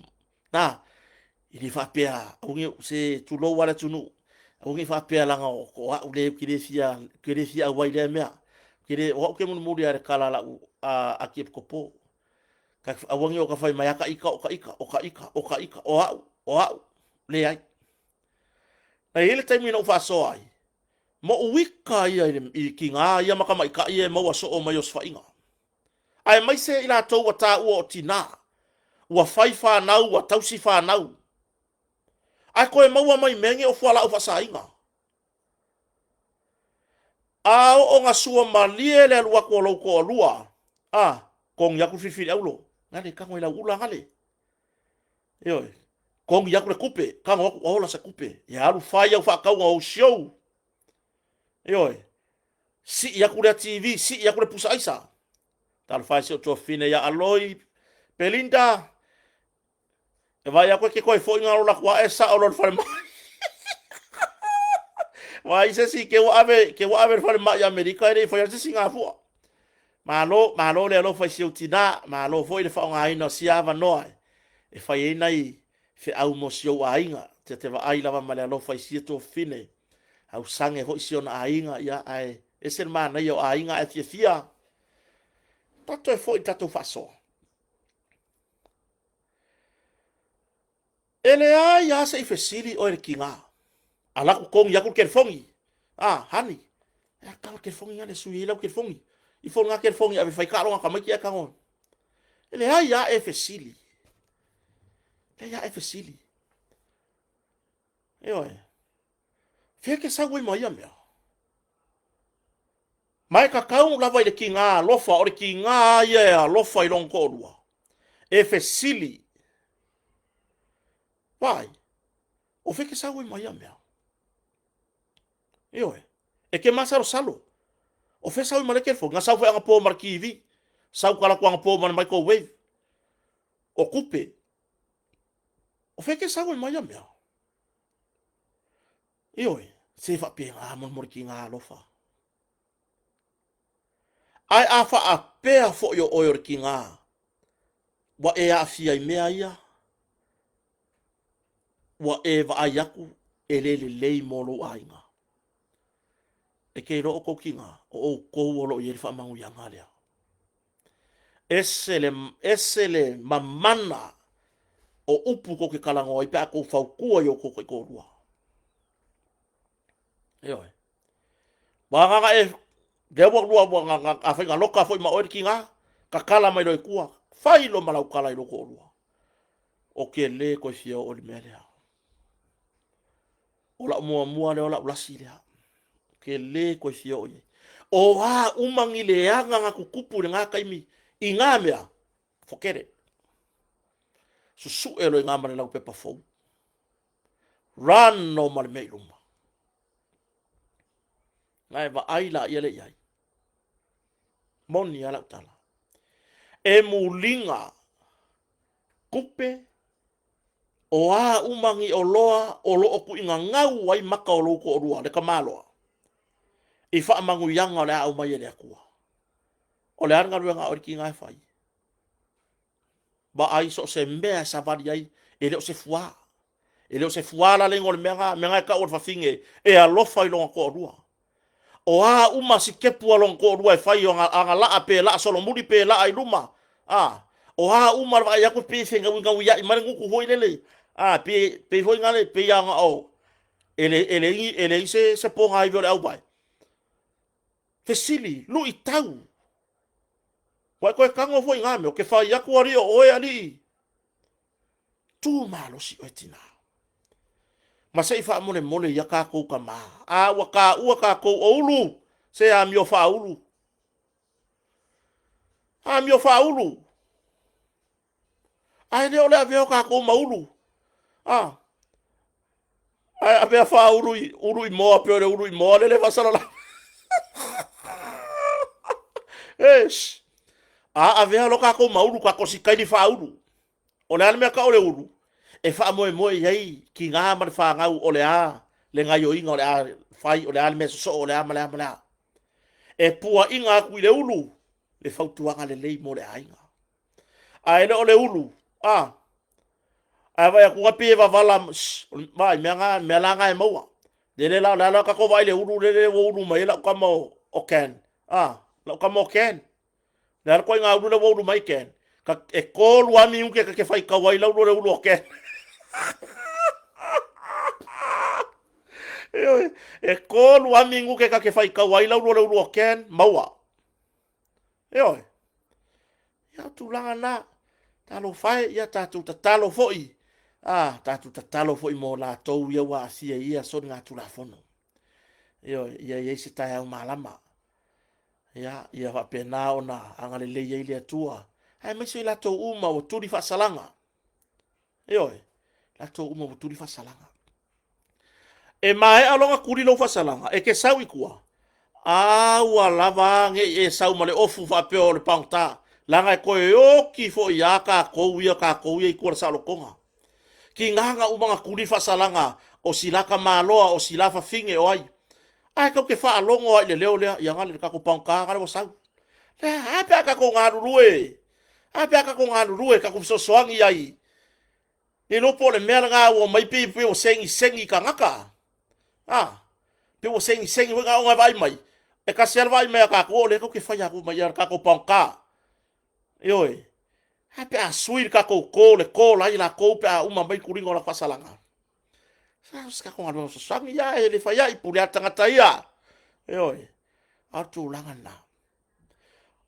A: na, e le faapea, aua ne i, se tulou lava le atunuu, aua ne i faapea leaga o au le ou te le fia, ou te le fia auai i lea mea. Ou te le, o au ou te mulimuli lava i le tala a lau Akiepikopo. Aua ne i o ta fai mai, a ta ita, o ta ita, o ta ita, o ta ita, o au, o au. Leai. Na i ai le taimi na ou faasoa ai, ma ou ita ia i tina ia ma tamaitai ia e maua soo mai osofaiga. Aemaise i latou ua taua o tina, ua fai fanau, ua tausi fanau, ae toe maua mai mea nei o fualaau faasaina. A oo na sua malie le alu atu o lou toalua, a, togi atu le filifili aulo, gale, tago i lau ula, gale. Ioe, togi atu le tupe, tago atu ua ola se tupe, ia alu fai au faatauga o usiou. Ioe, sii atu lea TV, sii atu le pusa aisa. Talofa e si ou tuafafine ia Aloi, Belinda, e vaai atu e te toe foi na ola atu ae sao loa i le falemai. Vaai se isi ke ua ave, ke ua ave i le falemai i Amerika e le i faia se isi gafua. Malo, malo le alofa i si ou tina, malo foi le faaaogaina o sia avanoa e fai ai nai feau mo si ou aiga. Te te vaai lava ma le alofa i sia tuafafine, ausage foi si ona aiga, ia ae ese le manaia o aiga ae fiafia. Tatou toe foi i le tatou faasoa. E leai lava se i fesili oe i le tiga. Alu atu togi atu le telefoni. Ah, honey, e a tala telefoni na le sui ai lau telefoni. Ifo lena telefoni e ave e fai taaloga a tamaiti ae tago. E leai lava e fesili. Leai lava e fesili. Ioe. Fea e te sau ai ma ia mea? Ma e tatau lava i le tiga alofa, o le tiga lava ia e alofa i lona toalua, e fesili, Vaai, o fea e te sau ai ma ia mea? Ioe, e te masalosalo. O fea e sau ai ma lea telefoni? Na sau foi anapo ma le TV, sau talaatu anapo ma le microwave, o tupe. O fea e te sau ai ma ia mea? Ioe, se faapena molemole tiga alofa. Ae a faapea foi o oe o le tiga, ua e aafia i mea ia, ua e vaai atu e le lelei mo lou aiga. E te iloa outou tiga, o outou o lo o i ai le faamanuiaga lea. Ese le, ese le mamana o upu tou te talanoa ai pe a tou fautua i o outou taitoalua. Ioe. Ua agaga e, lea ua lua, ua, afai na loka foi ma oe le tiga, tatala mai loa i tua, fai loa ma lau tala i lou toalua. Ou te le toe fia oo i le mea lea. O lau muamua lea, o lau lasi lea. Ou te le toe fia oo i ai. O a uma ni leaga na tutupu i lena taimi i na mea, forget it. Susue loa i ina ma le laupepa fou. Run no ma le mea i luma. Na e vaai laia lea i ai. Moni lava lau tala. E muliga tupe o a uma ni oloa o lo o tuuina gau ai maka o lou toalua, le tamaloa, i faamanuiaga o le a aumai e le Atua. O le a le galuega a oe le tiga e fai? Vaai so o se mea e savali ai, e le o se fuā. E le o se fuā la le igoa o le mea na, mea na e tau o le fafine e alofa i lona toalua. O a uma sikepu a lona toalua e fai, o ana laa, pe laa solomuli pe laa i luma, a, o a uma le vaai atu pei e fegauigauiaʻi mai le gutu foi lele, a, pei, pei foi nale, pei lava ona o, e le, e leai, e leai se, se pogaive o le auvae. Fesili, luitau. Ua e toe tago foi i na mea, ou te fai atu alii o oe alii. Tu malosi oe tinā. Ma se i faamolemole ia tatou tama. A ua taua tatou o ulu, se amio faaulu. Amio faaulu. Ae le o le avea o tatou ma ulu. A. Ae avea faaulu i ulu i moa pei o le ulu i moa lele faasalalau. Eish. A avea lo tatou ma ulu, tatou sikaili faaulu. O le a le mea tau o le ulu? E faamoemoe i ai tiga ma le fanau o le a le gaioiga o le a fai, o le a le mea sosoo, o le a ma le a ma le a. E puaina atu i le ulu le fautuaga lelei mo le aiga. Ae le o le ulu, a, ae vaai atu pei e vavala, vaai, mea na, mea la na e maua. Lele la, o le a la tatou vaai i le ulu lele ua ulu mai ai lau tama o Ken, a, lau tama o Ken. Le a le ituaiga ulu lea ua ulu mai Ken? E tolu lava minute ta te faitau ai lau le ulu o Ken. Ioe, e tolu lava minute ta te faitau ai lau le ulu o Ken, maua. Ioe. Ia, o tulaga na. Talofa e, ia tatou tatalo foi. A, tatou tatalo foi mo latou ia ua aafia i ia soligatulafono. Ioe, ia i ai se taeao malama. Ia, ia faapena ona agalelei ai le Atua, aemaise i latou uma ua tuli faasalaga. Ioe, latou uma ua tuli faasalaga. E maea loa ona tuli lou faasalaga, e te sau i tua, a ua lava a ne i e sau ma le ofu faapea o le pagota, leaga e toe oti foi lava tatou ia, tatou ia i tua i le saolotoga. Tiga na uma ona tuli faasalaga o sila tamaloa, o sila fafine, o ai. Ae tatou te faalogo lava i le leo lea, ia gale le tatou pagota gale ua sau. Lea, a pe a tatou galulue, a pe a tatou galulue, tatou fesoasoani ai. Ne iloa po o le mea lena ua omai pei ua segisegi i tagata. A, pei ua segisegi foi na ona e vaai mai. E tasi lava le vaai mai a tatou o lea tatou te fai atu mai ia le tatou pagota. Ioe. A pe a sui le tatou call e call ai latou pe a uma mai le tuliga o latou faasalaga. Sa se tatou galuega fesoasoani ia e le fai ai, pule lava le tagata ia. Ioe. A o le tulaga lena.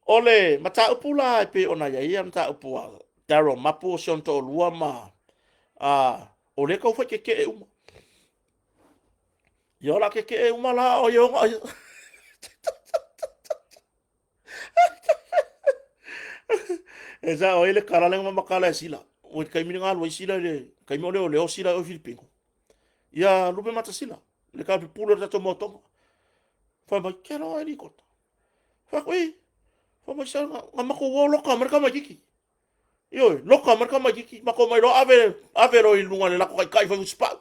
A: O le mataupu la e pei ona i ai le mataupu a Daryl Mapu o si ona toalua ma a, o lea tau fai tetee uma. Ia o la tetee uma la o ia ona E sao ai le tala lea na matala e Sila. Ua i le taimi na alu ai Sila i le taimi o leoleo Sila i o i Filipino. Ia lupe mata Sila, le tala pupulu o le tatou motoga. Fai mai, ke aloa e likota. Fai atu, ei, fai mai, sa na matou o loka mai le tamaititi. Ioe, loka mai le tamaititi, matou omai loa ave, ave loa i luga i le latou taitai fai usipau.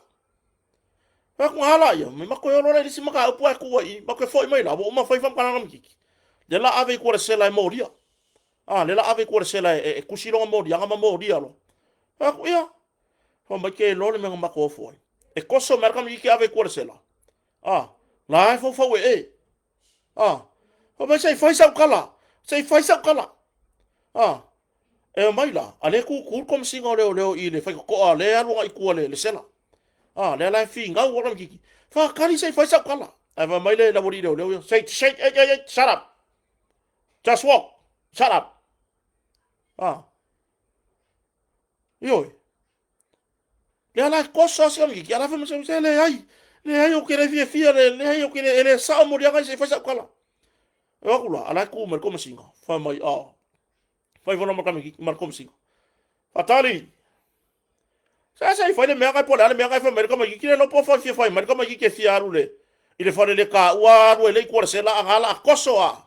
A: Fai atu na ala ia, mai matou o loa la i le isi mataupu ae tuu ai i, matou foi mai la, ua uma fai faamatalaga tamaititi. Lea la ave i tua i le sela e molia. A, lea la ave i tua i le sela e, e tusi lona moliaga ma molia loa. Fai atu, ia, fai mai ke iloa le mea na matou ofo ai. E koso mai le tamaititi ave i tua i le sela. A, la e faufau e e. A, fai mai se i fai sau tala, se i fai sau tala. A, e omai la, a lea e tutu le Komesina o Leoleo i le faitotoa lea e alu agai i tua le sela. A, lea la e finau lava le tamaititi, faatali se i fai sau tala. Ae fai mai le aualii leoleo ia, say, say, hey, hey, hey, shut up. Just walk. Shut up. A, ioe. Lea la e koso lava si tamaititi, a o la e fai mai, se leai, leai ou te le fiafia, leai ou te le, e le sao moliaga ia se i fai sau tala. E o atu la, a o la e tu mai le Komesina, fai mai, a, fai ihola ma le ma le Komesina. Faatali, se se i fai le mea po o le a le mea e fai mai le tamaititi, le iloa po o fia fai mai le tamaititi e fia alu i le fale le taua alu ai le i tua i le sela, a na la a koso lava,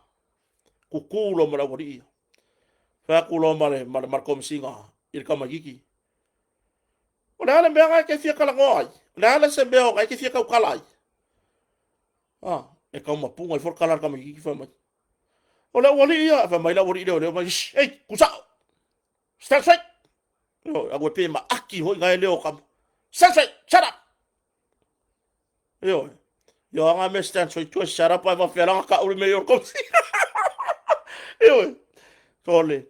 A: tutu loa ma le aualii ia. Fai atu loa ma le, ma le, ma le Komesina i le tamaititi, O le a le mea lena e te fia talanoa ai? O le a le se mea o e te fia tautala ai? Ah, e tau mapuga ifo le tala a le tamaititi fai mai. O le aualii ia, fai mai le aualii leoleo mai, ei, tusao, stand straight. Ioe, aua e pe maaki foi na e leo o tama. Stand straight, shut up. Ioe. Yo anga me stand so itu shut up ai va fela ka uli me yo komsi. Ioe. Tole.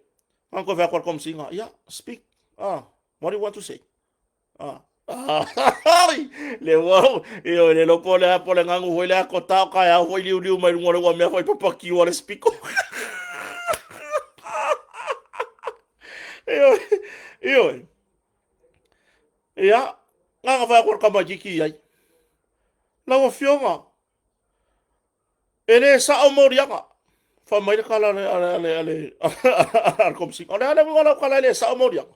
A: Ang ko fa ko komsi nga. Yeah, speak. Ah, what do you want to say? Ah. Ai, le wau, ioe le lopo le apo le ngangu hoi le ako tao kai au hoi liu liu mai lunga le ua mea hoi papakiu a le spiko. Ioe, ioe. Ia, nganga whai ako kamaikiki ai. Lau Afioga, e le sao moliaga. Fai mai le kala a le, a le, a le, a le, a le komisina. O le a le uiga o lau kala e le sao moliaga?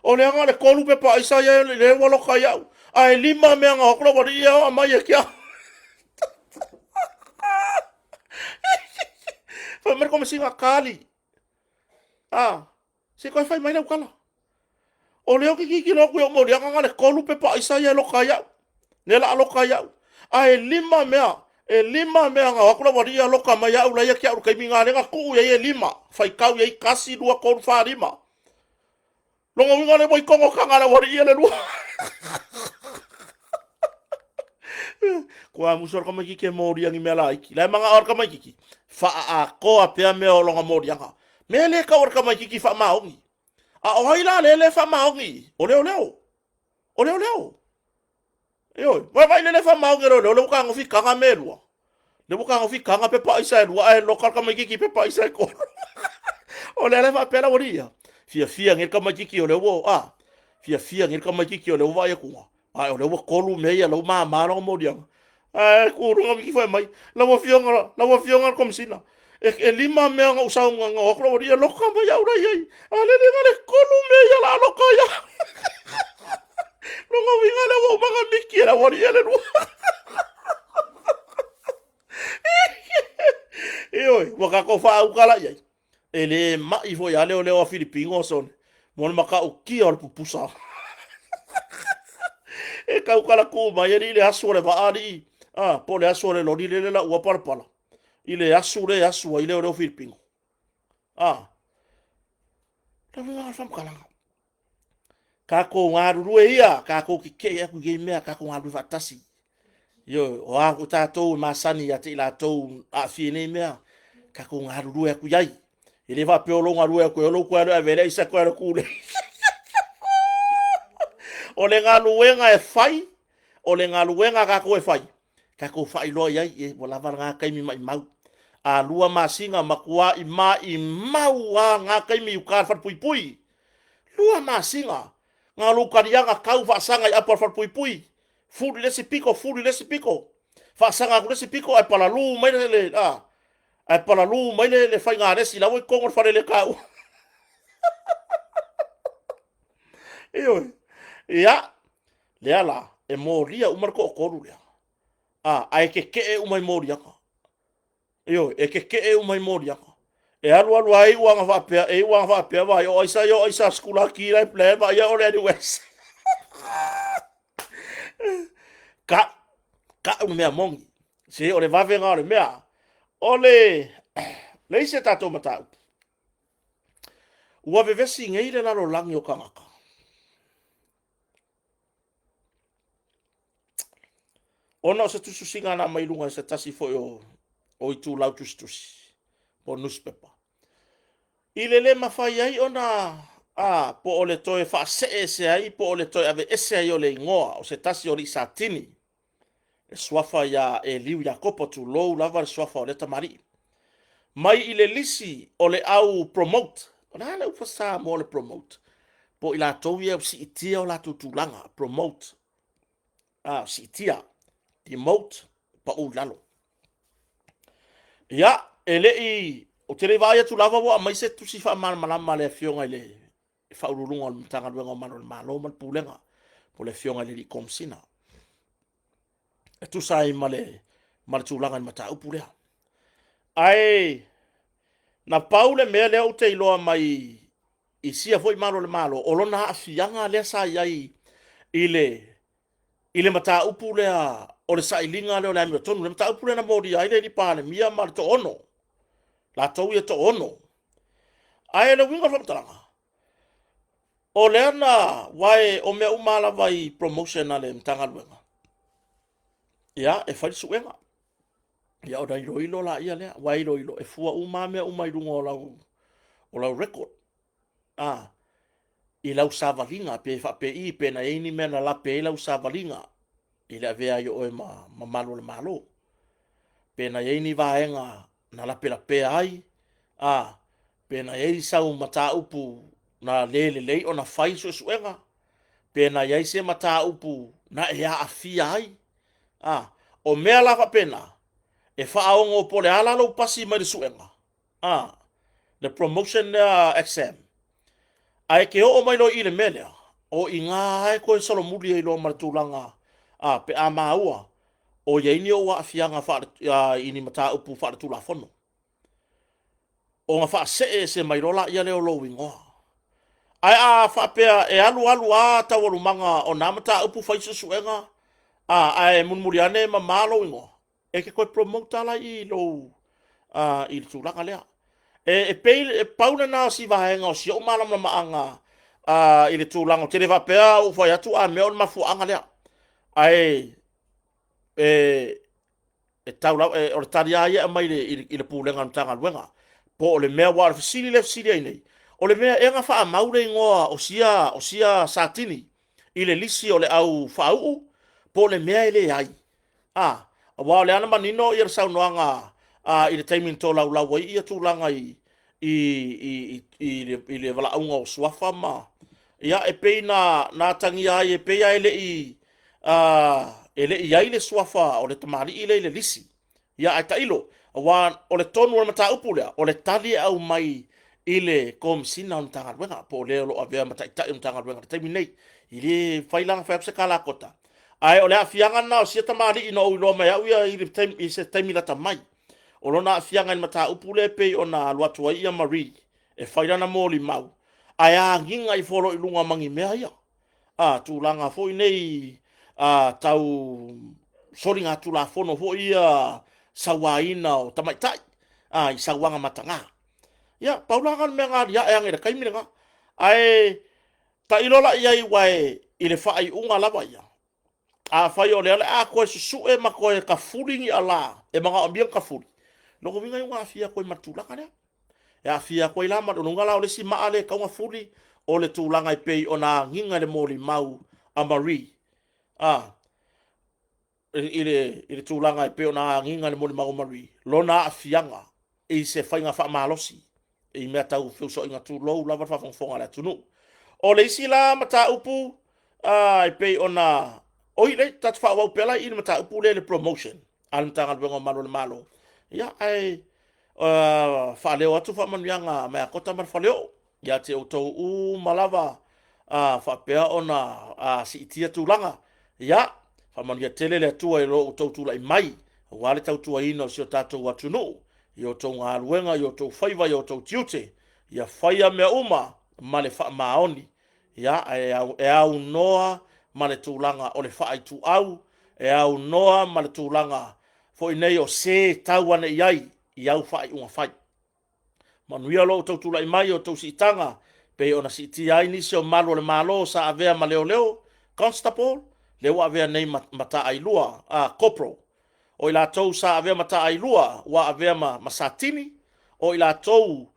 A: O le aga le kolu pepa aisa ia le ua loka iau. A e lima mea nga hokula wali ia o amai e kia. Fai mai le komisina kali. Ah, Se koe whai mai lau kala. O leo ki kiki loku i o morianga nga le kolu pepa aisa ia loka iau. Ne la loka iau. A e lima mea, e lima mea nga wakula wari ia loka mai au laia ki au kaimi ngā lenga kuu ia e lima. Whai kau ia i kasi lua kolu wha lima. Longa winga le wai kongo ka ngā le wari ia le lua. Kua musu ar kamaikiki e mōriangi mea la iki. Lai manga ar kamaikiki. Wha a koa pea mea o longa mōrianga. Mea le kau ar kamaikiki wha maongi. A o hai la le le wha maongi. O leo leo. O leo leo. Ioe, wai vai lele wha maongi leo leo leo ka ngofi kanga me lua. Le ka ngofi kanga pe pa isa e lua ai loka kamaikiki pe pa isa e kolo. O le le wha pela wari ia. Fia fia ngel kamaikiki o leo wo a. Fia fia ngel kamaikiki o leo vai e kunga. Ae o lea ua kolu mea ia lau māmā langa moliaga. Ae kūlunga miki whai mai. Lau afioga, lau afioga le komisina. E, e lima mea nga usau nga nga wakula wali ia loka mai au lai ai. A le le le kolu mea ia la loka ia. Longa winga le wa umanga miki e la wali ia le lua. Ioe, ua kākou whaau ia. E le maʻi foi a leoleo a Filipino sone. Mo le matautia o le pupusa. E kaukala kū mai alii le asu o le vaa alii. Ah, po le asu o le loli lele la ua palapala. I le asu le asu ai leoleo Filipino. Ah. Le uiga o le faamatalaga. Kākou galulue ia, kākou kekeʻi aku i nei mea, kākou galulue faatasi. Ioe, o a ko tātou e masani ia te i latou aafia i nei mea, kākou galulue aku i ai. E le faapea o lou galue aku e o lou koe alu e avele aisa koe alu kule. O le galuega e fai, o le galuega a kākou e fai, kākou faailoa i ai, e, ua lava ngā kaimi maʻimau. A lua masina makuaʻi maʻimau a ngā kaimi i uka le falepuipui. Lua masina, ngā lou kaliaga kau faasaga i apa le falepuipui. Fuli le isi piko, fuli le isi piko. Faasaga aku le isi piko ae palalū mai le, le a, ae palalū mai le, le faigalesi la ua i totonu o le fale le taua. Ioe. Ia, lea la, e molia uma le toatolu lea. A, ae kekeʻe uma i moliaga. Ioe, e kekeʻe uma i moliaga. E alu alu ai iu aga faapea, e iu aga faapea, vai o aisa i o aisa skula ki lai plan, vai ia o le US. Ka, ka u mea moni. Se o le vavega o le mea. O le, le isi a tatou mataupu. Ua vevesi nei le lalolagi o tagata. Ona o se tusitusiga na aumai i luga i se tasi foi o, o itulau tusitusi, po o newspaper. I le le mafai ai ona a, po o le toe faasee ese ai, po o le toe aveese ai o le igoa o se tasi o alii Satini, le suafa iā Eliu Iakopo, tulou lava le suafa o lea tamalii. Mai i le lisi o le au promote, o le a le upu Samoa o le promote? Po o i latou ia ua siitia o latou tulaga, promote, a, siitia, demote, pau i lalo. Ia, e le i, ou te le i vaai atu lava ua aumai se tusi faamalamalama a le Afioga i le Faauluuluga o le Matagaluega o Malu a le Malo ma le Pulega, po o le Afioga i le Alii Komesina, e tusa ai ma le, ma le tulaga i le mataupu lea. Ae na pau le mea lea ou te iloa mai i sia foi malo o le Malo, o lona aafiaga lea sa i ai i le, i le mataupu lea o le sailiga lea o le amiotonu, le mataupu lea na molia ai le alii Palemia ma le toaono, latou ia toaono. Ae o le uiga o le faamatalaga, o lea na, aua o mea uma lava i promotion a le Matagaluega. Ia, e fai le suega. Ia ona iloilo laia lea, aua e iloilo, e fua uma lava mea uma i luga o lau, o lau record. A, i lau savaliga, pe faapei, pe na i ai ni mea na lape ai lau savaliga i le avea ai o oe ma, ma malu o le Malo. Pe na i ai ni vaega na lapelapea ai, a, pe na i ai sau mataupu na le lelei ona fai suesuega, pe na i ai se mataupu na e aafia ai. A, o mea la faapena, e faaogo po o le a la lou pasi mai le suega, a, le promotion lea exam, ae te oo mai loa i i le mea lea, o i ina lava e toe solomuli ai loa ma le tulaga, a, pe a maua o i ai ni ou aafiaga faale, i ni mataupu faaletulafono. Ona faasee ese mai loa lea o lou igoa. Ae a faapea e alu alu lava taualumaga o na mataupu fai suesuega, a, ae mulimuli ane e mama lou igoa, e te toe promote lava la i lou, i le tulaga lea. E pei e pau lena o si vaega o si ou malamalamaaga i le tulaga, ou te le faapea ua ou fai atu a mea o le mafuaaga lea. Ae e tau lava, o le tali lava ia e aumai i le Pulega a le Matagaluega. Po o le mea, aua o le fesili lea e fesili ai nei, o le mea ea na faamau le igoa o sia Satini i le lisi o le au faauu po o le mea e leai? A, aua o lea na manino le saunoaga i le taimi na tolaulau ai tulaga i le valaauga o suafa ma... Ia, e pei na atagia ai e pei lava e le i i ai le suafa o le tamalii lea i le lisi. Ia ae tailo, aua o le tonu o le mataupu lea, o le tali e aumai i le Komesina o le Matagaluega, po o le o lo o avea ma Taitai o le Matagaluega i le taimi lenei. E le mafai la ona fai atu se tala atoa, ae o le aafiaga lena o sia tamalii na ou iloa mai ai au ia i se taimi lata mai, o lona aafiaga i le mataupu lea e pei ona alu atu ai Marie e fai lana molimau, ae agiga ifo loa i luga ma ni mea ia, a, tulaga foi nei tau soligatulafono foi ia sauaina o tamaitai, a, i sauaga mataga. Ia, pau la lena o le mea na aliae ane i le taimi lena. Ae tailo la i ai aua i le faaiuga lava ia, afai o lea o le a toe susue ma toe tafuli ni ala e manaomia le tafuli, lona uiga ua aafia atu ai ma le tulaga lea. E aafia atu ai la ma lona uiga la o le isi maa lea e tatau ona fuli, o le tulaga e pei ona agiga i le molimau a Marie, a, i le tulaga e pei ona agiga i le molimau a Marie lona aafiaga i se faiga faamalosi i mea tau feusuaiga, tulou lava le faafogafoga a le atunuu. O le isi la mataupu e pei ona oi le tatou faaauau pea la i le mataupu lea i le promotion a le Matagaluega o Malu o le Malo, ia ae faaleo atu faamanuiaga mai Akota ma le Faleoo ia te outou uma lava faapea ona siitia tulaga. Ia, faamanuia tele le Atua i lo outou tulai mai aua le tautuaina o si o tatou atunuu i outou galuega, i outou faiva, i outou tiute. Ia faia mea uma ma le faamaoni. Ia, ae e aunoa ma le tulaga o le faaituau, e aunoa ma le tulaga foi nei o se tau ane i ai i au faaiuga fai. Manuia lo outou tulai mai i outou siitaga, pei ona siitia ai nisi o malu o le Malo sa avea ma leoleo, constable, lea ua avea nei ma mataailua, corporal. O i latou sa avea ma mataailua ua avea ma satini, o i latou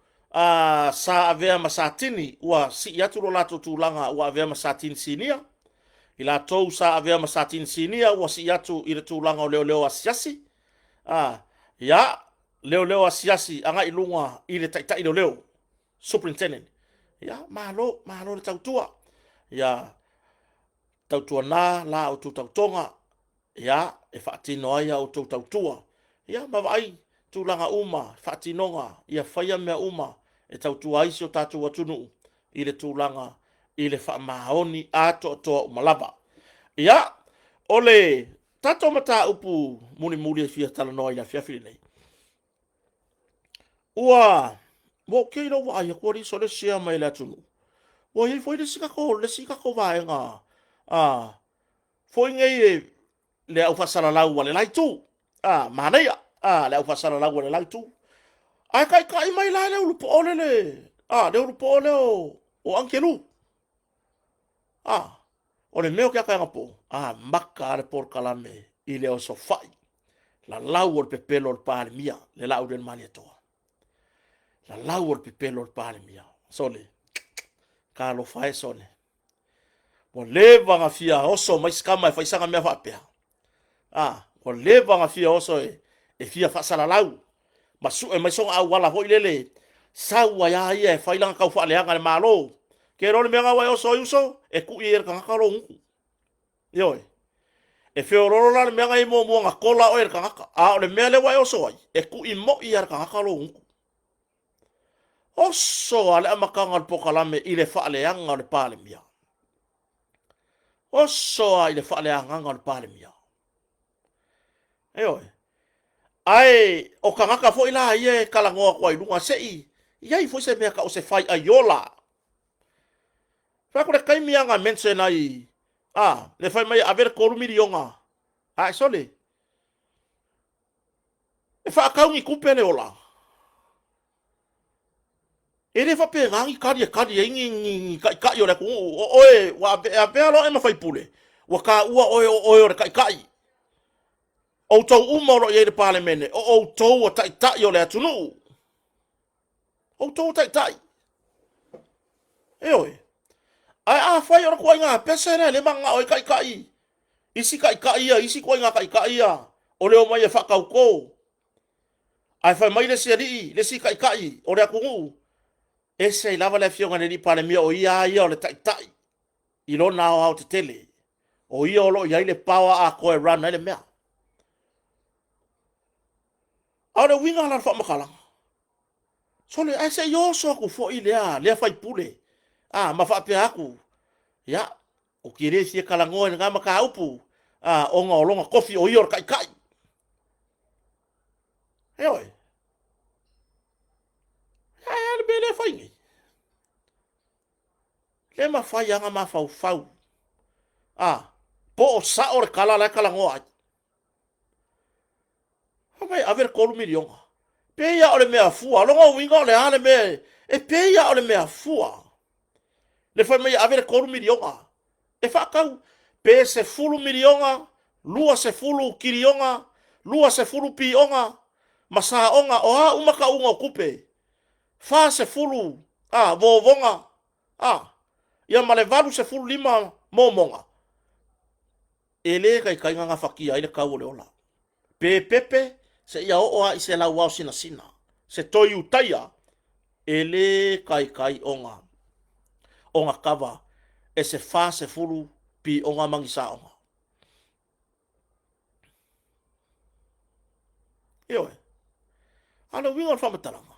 A: sa avea ma satini ua sii atu lo latou tulaga ua avea ma satini sinia, i latou sa avea ma satini sinia ua sii atu i le tulaga o leoleo asiasi, ia, leoleo asiasi agai i luga i le taitai leoleo, superintendent. Ia, malo, malo le tautua. Ia, tautuana la outou tautoga, ia, e faatino ai a outou tautua. Ia, ma vaai tulaga uma, faatinoga, ia faia mea uma e tautua ai si o tatou atunuu i le tulaga i le faamaoni atoatoa uma lava. Ia, o le tatou mataupu mulimuli e fia talanoa i le afiafi lenei, ua ua ok lou vaai atu alii sole share mai e le atunuu, ua i ai foi le isi tatou, le isi tatou vaega foi nei e le au faasalalau a le la itu. A, manaia, a, le au faasalalau a le la itu. Ae taitai mai la le ulupoo le le, a, le ulupoo lea o Agelu. A, o le mea o ke ata anapo, amata lava le polokalame. i le osofai lalau o le pepelo o le Palemia, le Laaulialemalietoa. Lalau o le pepelo o le Palemia. Sole, talofa e sole. Ua leva na fia oso mai si tama e fai sana mea faapea. Ah, ua leva na fia oso e, e fia faasalalau ma sue mai sona auala foi lele sau ai a ia e fai lana tau faaleaga le Malo. Ke iloa le mea na ua e oso ai uso, e tui e le tagata lou gutu. Ioe. E feololo la le mea na i muamua na kola oe e le tagata. A o le mea lea ua e oso ai, e tui moi a le tagata lou gutu. Oso a le amataga o le polokalame i le faaleaga o le Palemia. Oso a i le faaleagaga o le Palemia. Ioe. Ae o tagata foi la ia e talanoa atu ai i luga, se i i ai foi se mea tau o se fai aiola. Fai atu le taimi lava na mention ai, a, le fai mai e ave le 3 miliona, ae sole, e faatau ni tupe le ola. E le faapena ni tali e tali ai ni, ni, ni taitai o le atunuu. O oe, ua ave, e avea loa e ma faipule, ua taua oe o oe o le taitai. Outou uma o lo o i ai i le Palemene, o outou o taitai o le atunuu. Outou o taitai. Ioe. Ae afai o le tuaiga pese lea lea mananao ai taitai, isi taitai ia, isi tuaiga taitai ia, o le omai e faatauto. Ae fai mai le isi alii, le isi taitai o le atunuu, ese ai lava le afioga i le alii Palemia, o ia lava ia o le taitai i lona aoaotetele. O ia o lo o i ai le power atoa e run ai le mea. A o le uiga la o le faamatalaga, sole, ae se i oso atu foi lea, lea faipule, a, ma faapea atu, ia, ou te le fia talanoa i lena mataupu, a, ona o lona tofi o ia o le taitai. Ioe. Ae a le mea lea e fai nei? Le mafai lava ona mafaufau, a, po o sao le tala la e talanoa ai. Fai mai ave le 3 miliona. Pei lava o le mea fua. O lona uiga o le a le mea e pei lava o le mea fua. Le fai mai ave le 3 miliona. E faatau pe 10 miliona, 20 kiliona, 20 pioga ma saoga, o a uma tauga o tupe. 40 a, vovoga a, ia ma le 85 momoga. E le taitai ona gafatia ai le tau o le ola. Pe pepe seia oo lava i se lauao sinasina, se toi utaia, e le taitai ona ona kava e se 40 pioga ma ni saoga. Ioe. A o le uiga o le faamatalaga,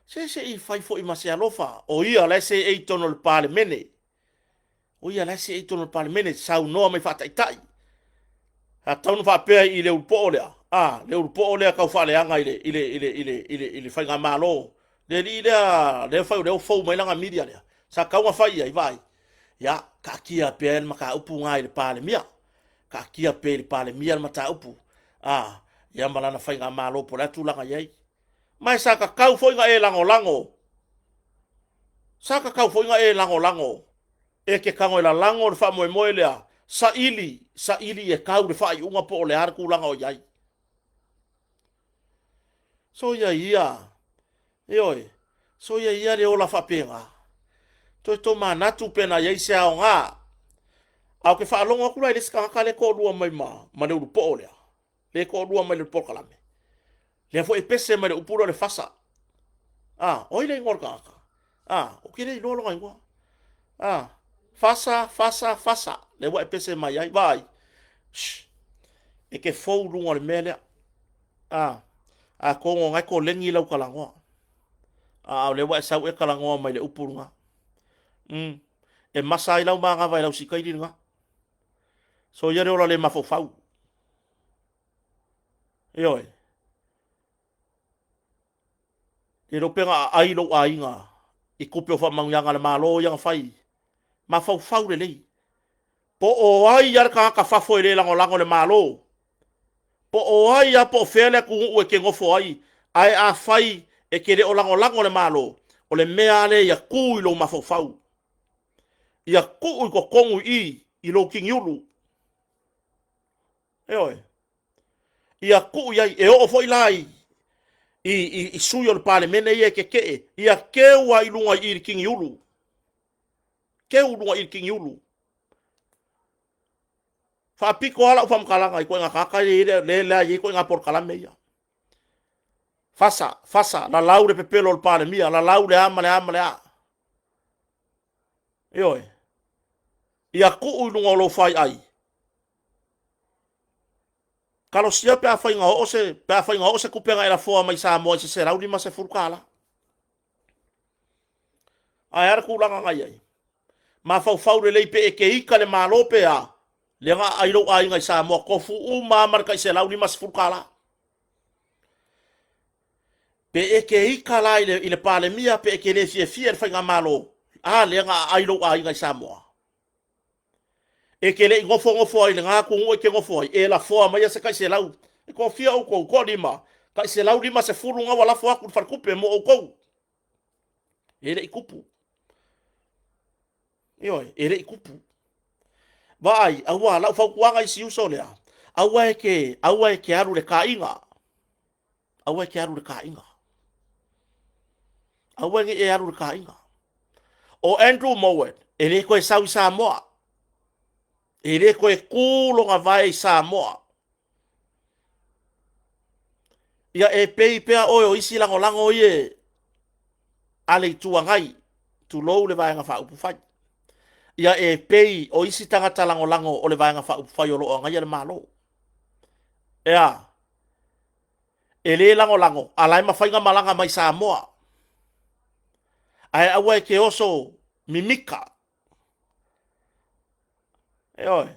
A: se se i fai foi ma se alofa, o ia la e seei i totonu o le Palemene, o ia la e seei i totonu o le Palemene, saunoa mai faataitai. A tatau ona faapea i le ulupoo lea, a, le ulupoo lea tau faaleaga i le, i le, i le, i le, i le, i le faigamalo, le alii lea, lea fai, lea ua fou mai lana media lea, sa tatau ona fai i ai, vaai, ia, taatia pea le mataupu lena i le Palemia. Taatia pea i le Palemia le mataupu, a, ia ma lana faigamalo po o le a tulaga i ai. Ma e sa tatau foi ona e lagolago, sa tatau foi ona e lagolago e te tago e lalago le faamoemoe lea, saili, saili e tau le faaiuga po o le a le tulaga o i ai. Soia ia, ioe, soia ia le ola faapena. Toe tomanatu pe na i ai se aoga. A ou te faalogo atu la i le isi tagata lea e toalua mai ma, ma le ulupoo lea, lea e toalua mai le polokalame, lea foi e pese mai le upu lea o le fasa. A, o ai le igoa o le tagata? A, ou te le iloa lona igoa. A, fasa, fasa, fasa, lea ua e pese mai ai, vaai. Shh. E te fou luga o le mea lea. A, atonu o na e koleni lau talanoa. A, o lea ua e sau e talanoa mai le upu lena. Mm. E masa ai lau manava i lau sikaili lena. So ia le ola le mafaufau. Ioe. Le iloa pe na aai lou aiga i tupe o faamanuiaga a le Malo ia na fai. Mafaufau lelei. Po o ai lava le tagata fafo e le lagolago i le Malo, po o ai lava po o fea le atunuu e te nofo ai, ae afai e te le o lagolago i le Malo, o le mea lava lea ia tu i lou mafaufau. Ia tuu i totonu i i, i lou kiniulu. Ioe. Ia tuu i ai, e oo foi la i, i, i, i sui o le Palemene ia e tetee, ia keu lava i luga i i le Kigiulu. Keu i luga i i le Kigiulu. Faapito lava lau faamatalaga i ituaiga tagata ia lea e i ai ituaiga polokalame ia. Fasa, fasa, lalau le pepelo o le Palemia, lalau le a ma le a ma le a. Ioe. Ia tuu i luga o lou faiai. Talosia pe afai na oo se, pe afai na oo se tupe na e lafoa mai Samoa i se $150. Ae a le tulaga na i ai? Mafaufau lelei pe e te ita i le Malo pe a, lea na aai lou aiga i Samoa, tofu uma lava ma le tai $150. Pe e te ita la i le Palemia pe e te le fiafia i le faigamalo, a lea na aai lou aiga i Samoa. E te le i nofonofo ai i lena atunuu e te nofo ai, e lafoa maia se tai selau. E toafia outou? Toalima, tai 150 na ua lafo atu i le faletupe mo outou. E le i tupu. Ioe, e le i tupu. Vaai, aua, lau fautuaga i si uso lea, aua e te, aua e te alu i le taina. Aua e te alu i le taina. Aua ne i e alu i le taina. O Andrew Mowat, e le toe sau i Samoa. E le toe tu lona vae i Samoa. Ia e pei pea oe o isi lagolago ia a le Itu Agai, tulou le Vaega Faaupufai. Ia e pei o isi tagata lagolago o le Vaega Faaupufai o lo o agaia le Malo. E a? E le lagolago, a la e mafai ona malaga mai Samoa. Ae aua e te oso mimita. Ioe.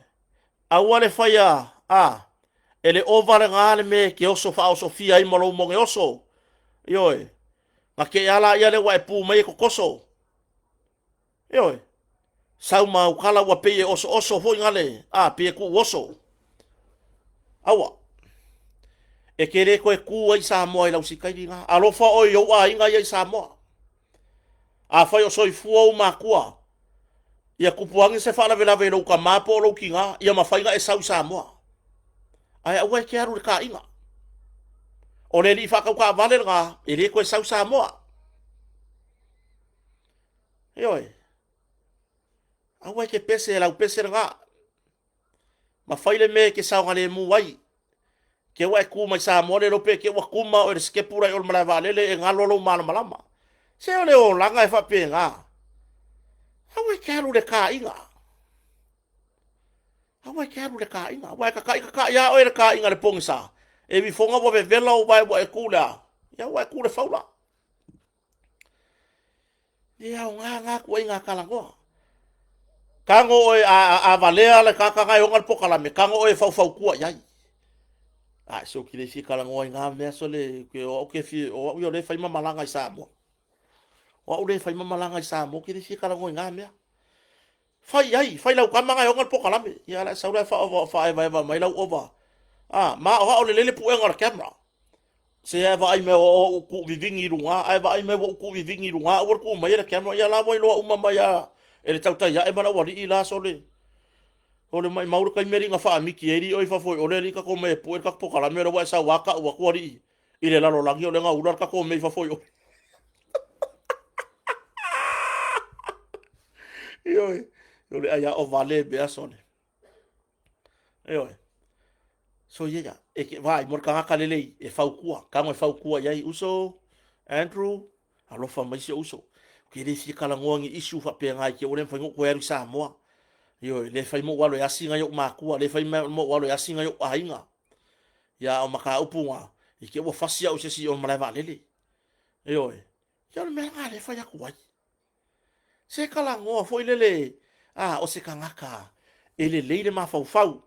A: Aua le faia, a, e le ova lena le mea e te oso faaosofia ai ma lou mogeoso. Ioe. Na te a laia lea ua e pu mai e totoso. Ioe. Sau ma au tala ua pei e osooso foi gale, a, pei e tuuoso. Aua. E te le toe tu ai Samoa i lau sitaili lena. Alofa oe i ou aiga ia i Samoa. Afai o soifua ou matua, ia tupu ane se faalavelave i lou tama po o lou tina, ia mafai ona e sau i Samoa. Ae aua e te alu i le taina. O le alii faatau taavale lena, e le toe sau i Samoa. Ioe. Aua e te pese, e lau pese lena. Ma fai le mea e te saogalemu ai. Te ua e tu mai Samoa le iloa pe te ua tuma oe i le sikepu la i o le malae vaalele e galo lou malamalama. Se o le olaga e faapena. Aua e te alu i le taina. Aua e te alu i le taina. Aua e tata'i tata'i lava oe e le taina i le pogisa, e ifoga ua vevela ou vae ua e tu i le a? Ia ua e tu i le faula. Le aoga na ituaiga talanoa. Tago oe a, a valea le tagata na e ona le pokalame, tago oe e faufautua i ai. A, se ou te le fia talanoa i na mea sole, o au ke fia, o au ia o lea e fai ma malaga i Samoa. O au lea e fai ma malaga i Samoa, ou te le fia talanoa i na mea. Fai i ai, fai lau tama na e ona le pokalame. Ia la e sau la e faaevaeva mai lau ova. A, ma o ao lelei le puega o le camera. Se ae vaai mai ua ou tuu vivini i luga, ae vaai mai ua ou tuu vivini i luga, aua le tuu maia le camera. Ia la ua iloa uma mai lava e le tautai ae ma le aualii la sole. O le maimau le taimi alii na faamiti ai alii oe i fafo i o le alii tatou omai e pue le tatou pokalame o lea ua e sau lava tau atu alii i le lalolagi o lea na ula le tatou mea i fafo i o. Ioe, o le ai o vale mea sole. Ioe. So ia ia, e ke vaai mo le tagata lelei e fautua, tago e fautua i ai uso, Andrew, alofa mai si ou uso. Ou te le fia talanoa ni issue faapena i te ua le mafai ona ou toe alu i Samoa. Ioe, le fai mo alu e asi nai ou matua, le fai mo alu e asi nai ou aiga. Ia a o mataupu na, i te ua fasi au i se isi o le malae vaalele. Ioe. Ia o le mea lena lea e fai atu ai. Se talanoa foi lele, a, o se tagata e lelei le mafaufau.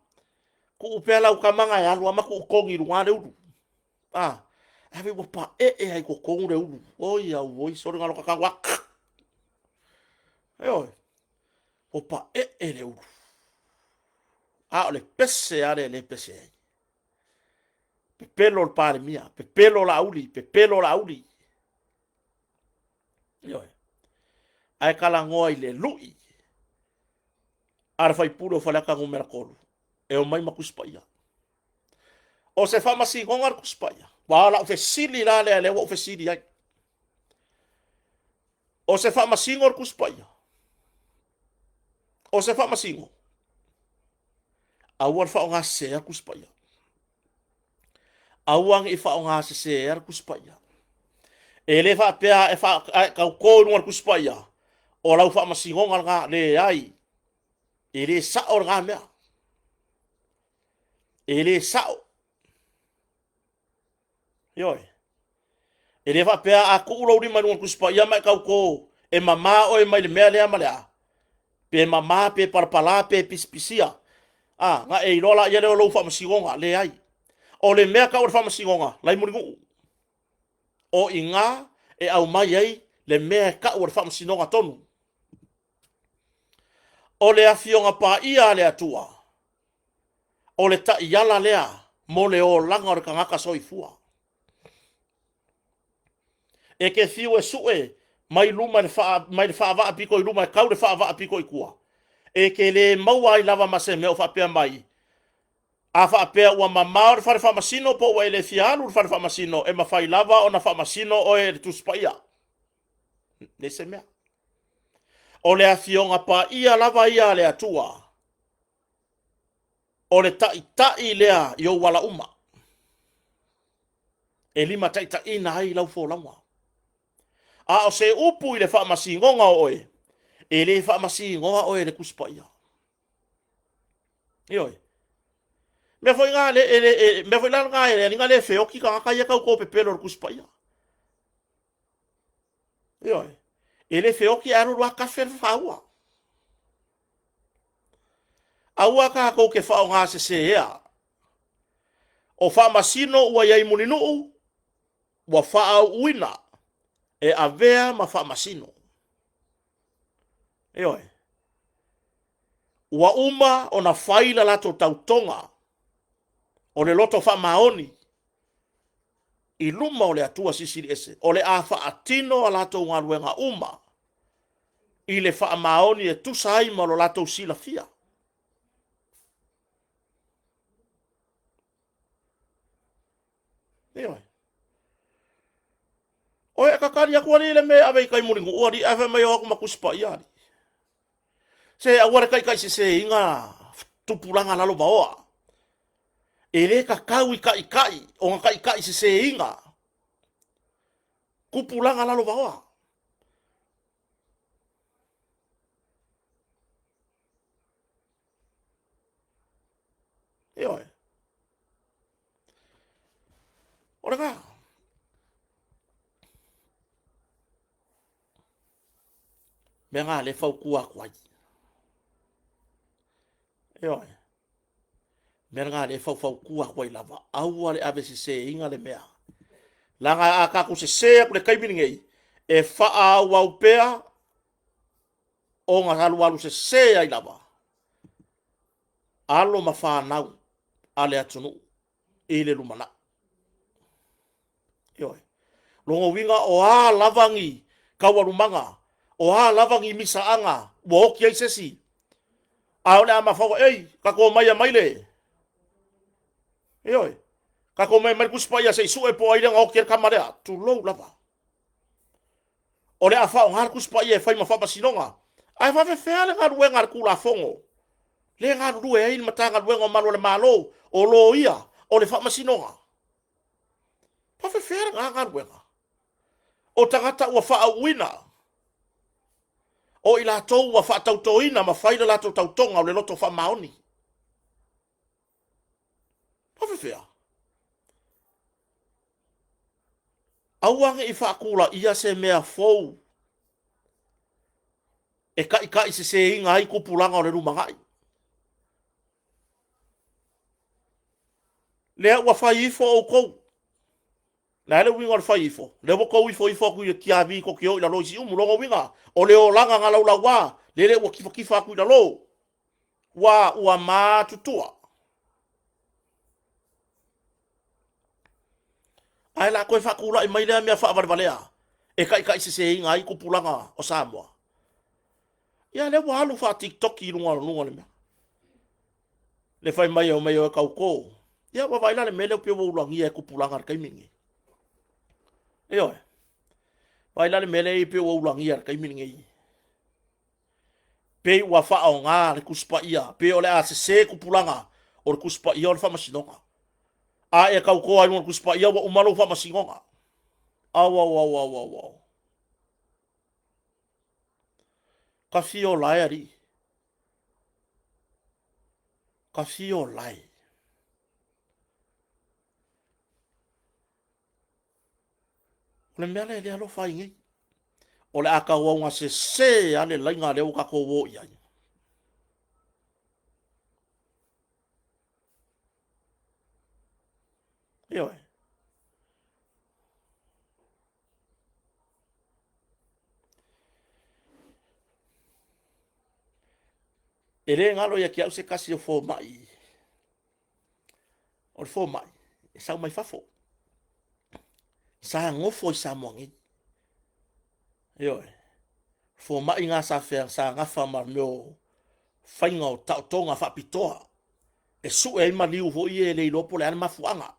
A: Tuu pea lau tama na e alu lava ma tuu togi i luga le ulu. A, ave ua paee ai i totonu le ulu. Oi auoi, sole na loka tau a. Ioe, ua paee le ulu. A o le pese lava lea e le pese ai. Pepelo le Palemia, pepelo Laauli, pepelo Laauli. Ioe. Ae talanoa i le lui a le faipule o Faleata 3 e omai ma Tusi Paia. O se faamasinoga le Tusi Paia. Aua o lau fesili la lea lea ua ou fesili ai. O se faamasino le Tusi Paia? O se faamasino? Aua le faaaoga sese le Tusi Paia. Aua ne i faaaoga sese le Tusi Paia. E le faapea a e, fa, a e tautō i luga o le Tusi Paia, o lau faamasinoga lena. Leai, e le sao lena mea. E le sao. Ioe. E le faapea a tuu lou lima i luga o le Tusi Paia ma e tautō e mamā oe mai le mea lea ma le a, pe mamā, pe palapalā, pe pisipisia, a, na e iloa laia lea o lou faamasinoga. Leai. O le mea tau o le faamasinoga, la i Mulinuu. O i ina e aumai ai le mea e tau o le faamasinoga tonu. O le Afioga Paia a le Atua, o le taiala lea mo le olaga o le tagata soifua. E te fiu e sue mai luma mai le faavaa pito i luma e tau le faavaa pito i tua, e te le maua ai lava ma se mea o faapea mai, a faapea ua mamao le fale faamasino po ua e le fia alu i le fale faamasino, e mafai lava ona faamasino oe e le Tusi Paia. Le se mea. O le Afioga Paia lava ia a le Atua, o le taitai lea i ou ala uma, e limataitaiina ai lau folauga. A o se upu i le faamasinoga o oe, e le faamasinoa oe e le Tusi Paia. Ioe. Mea foi na le, e, e, mea foi la na e le le feoti tagata ia tau pepelo o le Tusi Paia. Ioe. E le feoti ae alu alu kafe le fafaua. Aua tatou te faaaoga sesea. O faamasino ua i ai Mulinuu, ua faaauuina e avea ma faamasino. Ioe. Ua uma ona fai le latou tautoga o le loto faamaoni i luma o le Atua Silisili Ese, o le a faatino a latou galuega uma i le faamaoni e tusa ai ma lo latou silafia. Ioe. O e tatali atu alii le mea e ave i tai Mulinuu alii, ae fai mai o atu ma Tusi Paia alii. Se aua le taitaiseseina tupulaga lalovaoa. E le tatau i taitai ona taitaiseseina tupulaga lalovaoa. Ioe. O lena. Mea na le fautua atu ai. Ioe. Mea na le faufautua atu ai lava. Aua le ave seseina le mea. Leaga a tatou sese atu le taimi lenei, e faaauau pea ona alualu sese ai lava alo ma fanau a le atunuu i le lumanai. Ioe. Lona uiga o a lava ni taualumaga, o a lava ni misaaga ua oti ai se isi, a o le a mafaua, ei, tatou omai e aumai le, ioe, tatou omai e aumai le Tusi Paia se i sue po o ai lea na oti ai le tama lea, tulou lava. O le a faaaoga le Tusi Paia e fai ma faamasinoga. Ae faafefea le galuega a le Tulafono lea e galulue ai le Matagaluega o Malu o le Malo, o loia, o le faamasinoga? Faafefea lena galuega? O tagata ua faauuina, o i latou ua faatautoina ma fai le latou tautoga o le loto faamaoni. Faafefea? Aua ne i faatulaia se mea fou e taitaiseseina ai tupulaga o le lumanai. Lea ua fai ifo outou. Le a le uiga o le fai ifo? Lea ua tou ifo ifo atu i le tiavi tou te o i lalo i Siumu. Lona uiga, o le olaga na laulauā, lele ua tifatifa atu i lalo. Ua, ua matutua. Ae la toe faatulai mai lea mea faavalevalea e taitaiseseina ai tupulaga o Samoa. Ia lea ua alu faa-TikTok i luga o luga o le mea. Le fai mai o mai o e tautō. Ia, ua vaai la le mea lea pei ua ulagia e tupulaga i le taimi lenei. Ioe. Vaai la le mea lea pei ua ulagia i le taimi lenei. Pei ua faaaoga le Tusi Paia, pei o le a sese tupulaga o le Tusi Paia o le faamasinoga. A e tautoa i luga o le Tusi Paia ua uma lou faamasinoga. Au, au, au, au, au, au. Ka fia ola e alii. Ka fia ola e. O le mea lea e le alofa ai nei. O le a tauaugasese lava le laina lea ua tatou o i ai. Ioe. E le galo ia te au se tasi o fomai, o le fomai e sau mai fafo, sa nofo i Samoa nei. Ioe, fomai na sa fea, sa nafa ma mea o faiga o taotoga faapitoa e sue ai maliu foi ia e le iloa po o le a le mafuaaga.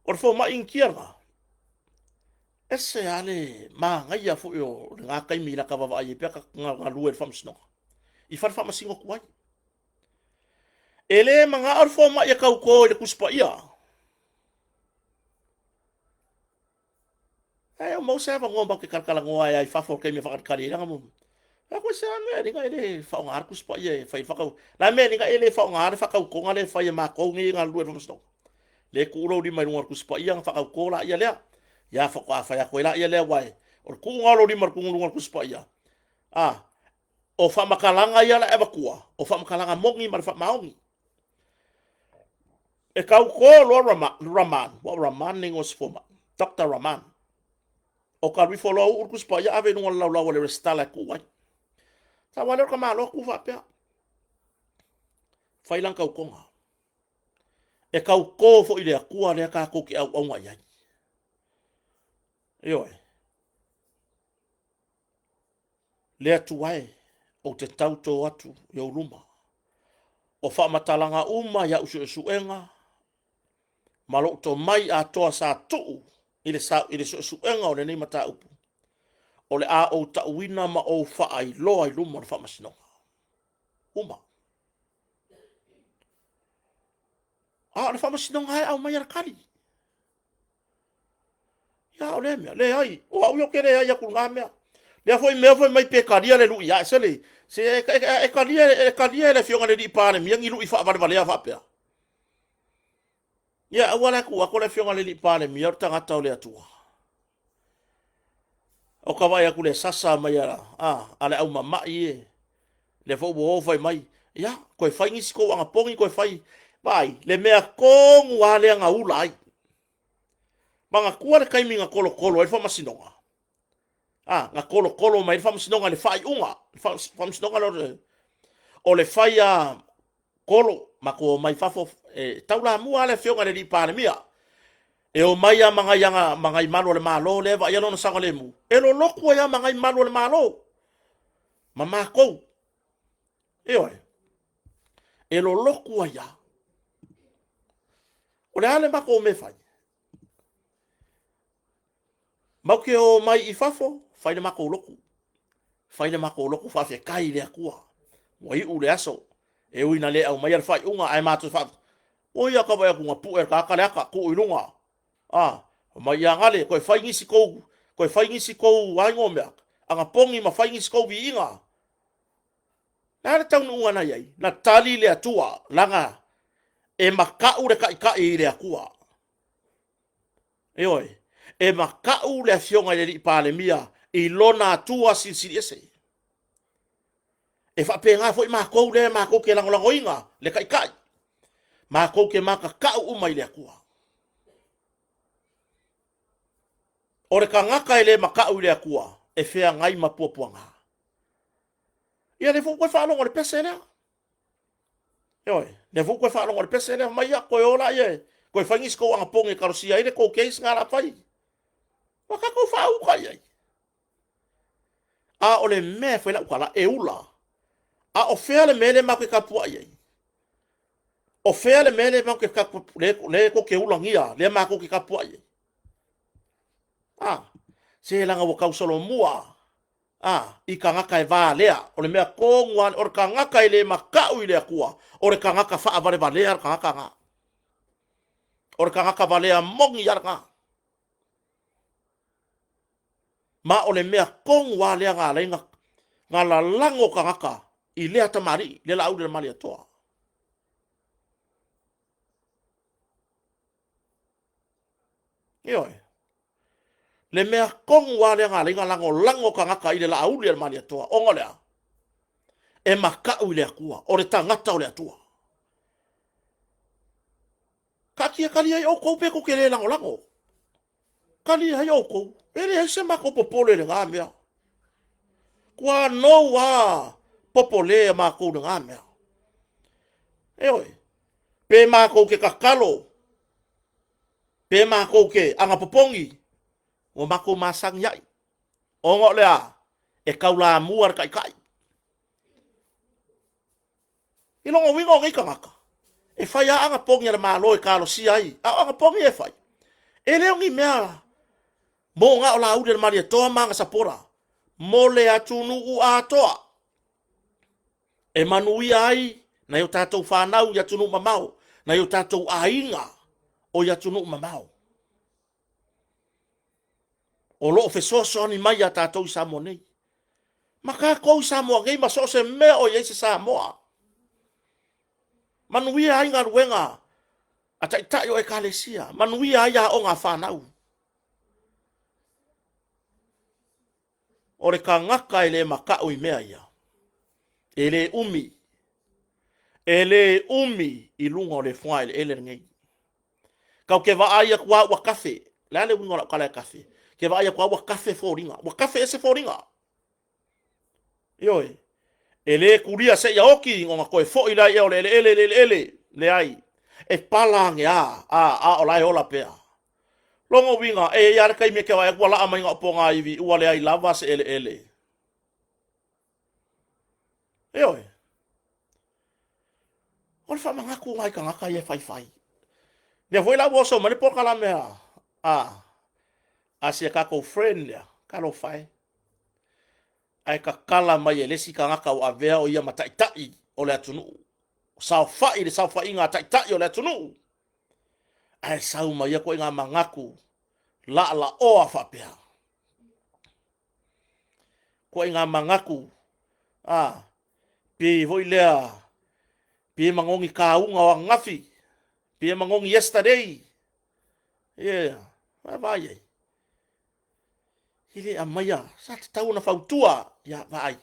A: O le fomai Initia lena, ese lava le manaia foi o lena taimi i lata vaavaai ai pea galue i le faamasinoga, i fale faamasino tuai. E le manao le fomai e tauto i le Tusi Paia. Ae ua maua se avanoa matou te talatalanoa ai lava i fafo i le taimi e faatalitali ai lana mo. Fai atu, se a mea e e le faaaogaina le Tusi Paia e fai ai le faatau. O le a le mea e e le faaaogaina le faatautoga lea e fai e matou nei e galulue i le Faamasinoga? Lea e tuu lou lima i luga o le Tusi Paia ona faatauto laia lea. Ia faatoa fai atu ai laia lea, aua o le tuuga o lou lima i luga o le Tusi Paia, a, o faamatalaga ia o le a e avatua, o faamatalaga moni ma le faamaoni. E tauto loa Raman, aua o Raman le igoa o si fomai, Dr. Raman. O ka alu ifo loa uu le Tusi Paia ave i luga o le laulau a le resitala e tuu ai. Sa aua lea o le tamaloa tu faapea. Fai lana tautoga. E tauto foi i le Atua lea tatou te auauna i ai. Ioe. Le Atua e, ou te tauto atu i ou luma. O faamatalaga uma i au suesuega ma lou tomai atoa sa tuu i le, i le suesuega o lenei mataupu, o le a ou tauina ma ou faailoa i luma o le faamasinoga. Uma. A o le faamasinoga e aumai le tali. Ia o lea mea, leai, o au ia ou te leai atu i lena mea. Lea foi mea fai mai pe talia le lui ae, se le, se e talia, e talia e le Afioga i le alii Palemia ni lui faavalevalea faapea. Ia aua la e tuu atu le Afioga i le alii Palemia o le tagata o le Atua. O ka vaai atu i le sasa mai a le au mama'i e, lea foi ua o fai mai, ia, toe fai nisi tou anapogi, toe fai, vaai, le mea tonu lava lea na ula ai. Manatua le taimi na tolotolo ai le faamasinoga? A, na tolotolo mai ai le faamasinoga i le faaiuga, le faamasinoga lea o le fai a Kolo, matou omai fafo, e taulamua lava le afioga i le alii Palemia. E omai lava ma nai aga, ma nai malu o le Malo lea e vaaia lona saogalemu, e lolotu ai lava ma nai malu o le Malo ma matou. Ioe, e lolotu ai lava. O le a le matou mea e fai? Matou te o mai i fafo, fai le matou lotu. Fai le matou lotu faafetai i le Atua. Ua iu le aso. E ui ina le aumaia le faaiuga, ae matou fa... Oi a ka vaai atu na pue e le tagata le ata, tuu i luga. A, mai ia gale, toe fai nisi tou, toe fai nisi tou aigo mea, anapogi ma fai nisi tou viiga. Le a le taunuuga na i ai? Na tali le Atua, leaga e mata'u le Taitai i le Atua. Ioe, e mata'u le Afioga i le Alii Palemia i lona Atua Silisili Ese. E faapena foi matou lea matou te lagolagoina le Taitai, matou te matata'u uma i le Atua. O le tagata e le mata'u i le Atua, e feagai ma puapuaga. Ia lea foi ua toe faalogo i le pese lea. Ioe, lea foi ua toe faalogo i le pese lea, mai ia, toe o laia e toe fai nisi tou anapogi e kalosia ai le tou case na la fai. Ua tatou faauta i ai. A o le mea e fai lau tala, e ula. A o fea le mea lea matou te tapuai ai? O fea le mea lea matou te lea tou te ulagia, lea matou te tapuai ai? A, se leaga ua tausolomua a, i tagata e valea. O le mea tonu lava, o le tagata e le matau i le Atua, o le tagata faavalevalea le tagata lena. O le tagata valea moni lava lena. Ma o le mea tonu lava lea na ala ai ona lalago tagata i lea tamalii, le Laauli a le Malietoa. Ioe. Le mea tonu lava lea na ala ai ona lagolago tagata i le Laauli a le Malietoa, ona o le a? E matau i le Atua, o le tagata o le Atua. Taatia tali ai outou pe tou te le lagolago. Tali ai outou, e leai se matou popole i lena mea. Tuanou lava popole a matou i lena mea. Ioe, pe matou te tatalo, pe matou te agapopogi, ua matou masani ai, ona o le a? E taulamua le taitai. I lona uiga o nei tagata, e fai lava anapogi a le Malo e talosia ai, a o anapogi ia e fai, e le o ni mea mo na o Laauli a le Malietoa ma ana sapora, mo le atunuu atoa, e manuia ai nai o tatou fanau i atunuu mamao, nai o tatou aiga o i atunuu mamao, o lo o fesoasoani mai ia tatou i Samoa nei. Ma tatou i Samoa nei ma so o se mea o i ai se Samoa. Manuia ai galuega a taitai o ekalesia, manuia ai aoga a fanau. O le tagata e le matau i mea ia, e le umi, e le umi i luga o le fogaeleele lenei. Tatou te vaai atu lava ua tafe. O le a le uiga o lau tala e tafe? Te vaai atu lava ua tafe foliga, ua tafe ese foliga. Ioe, e le tulia seia oti ona toe foi lea o le eleele i le eleele. Leai, e pala ane lava, a o la e ola pea. Lona uiga, e i ai lava le taimi e te vaai atu ua laa mai na o pogaivi, ua leai lava se eleele. Ioe. O le faamanatu lena i tagata ia e faifai. Lea foi la ua oso mai le polokalame a si a tatou friend lea, talofa e. Ae tatala mai e le isi tagata ua avea o ia ma taitai o le atunuu. Saofai i le saofaiga a taitai o le atunuu. Ae sau mai ia ituaiga manatu laalaoa faapea. Ituaiga manatu, a, pei foi lea, pei e manogi tauga o ananafi, pei e manogi yesterday. Yeah, vaai ai. E le aumaia, sa tatau ona fautua. Ia, vaai,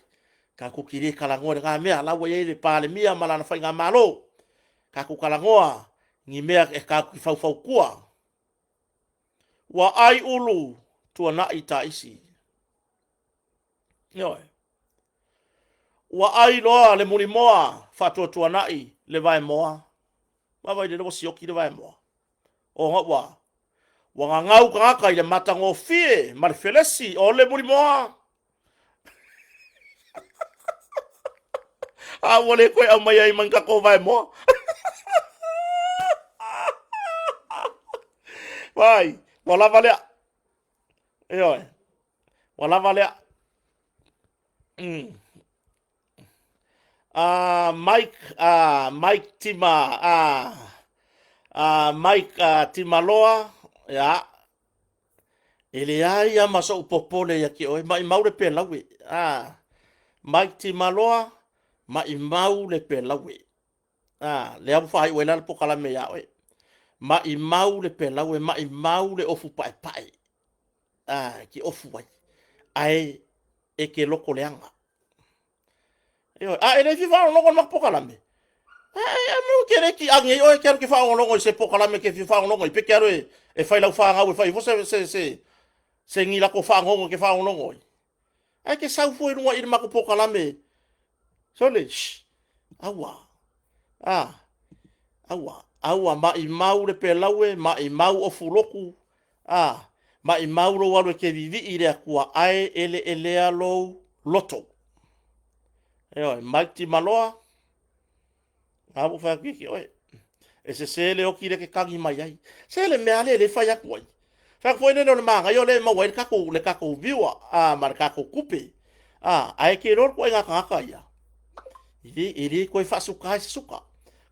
A: tatou te le talanoa i lena mea, la ua i ai le Palemia ma lana faigamalo. Tatou talanoa ni mea e tatou te faufautua. Ua ai ulu tuanai taisi. Ioe. Ua ai loa le mulimoa faatuatuanai le vaemoa. Vaavaai lele ua sioki le vaemoa. Ona ua ua gagau tagata i le matagofie ma le felesi o le mulimoa. A ua le toe aumai ai ma ni tatou vaemoa. Vai, ua lava lea. Ioe, ua lava lea. Mike, Mike Tima, Mike Timaloa, ia, e leai lava ma sou popole ia te oe, maimau le pelaue. Mike Timaloa, maimau le pelaue. Lea ua faaiu ai la le polokalame ia oe. Maimau le pelaue, maimau le ofu paepae. E te ofu ai, ae e te loto leaga. Ioe, a e le fia faalogologo i le matou polokalame, e te le tiagi ai oe e te alu e te faalogologo i se polokalame e te fia faalogologo ai, pe te alu e fai lau fanau e fai ifo se ni lako fagogo e te faalogologo ai. Ae te sau fua i luga i le matou polokalame. Sole, shh, aua, a, aua, aua, maimau le pelaue, maimau ofulotu, a, maimau lou alu e te vivii i le Atua, ae eleelea lou loto. Ioe, Mike Timaloa, a ua fai atu ia te oe. E sese le oki lea e te tagi mai ai. Se le mea lea e le fai atu ai. Fai atu foi lele o le manaia o lea e maua ai le tatou, le tatou viewer a, ma le tatou tupe. A, ae e te iloa le ituaiga tagata ia. E le, e le toe faasuka i se suka.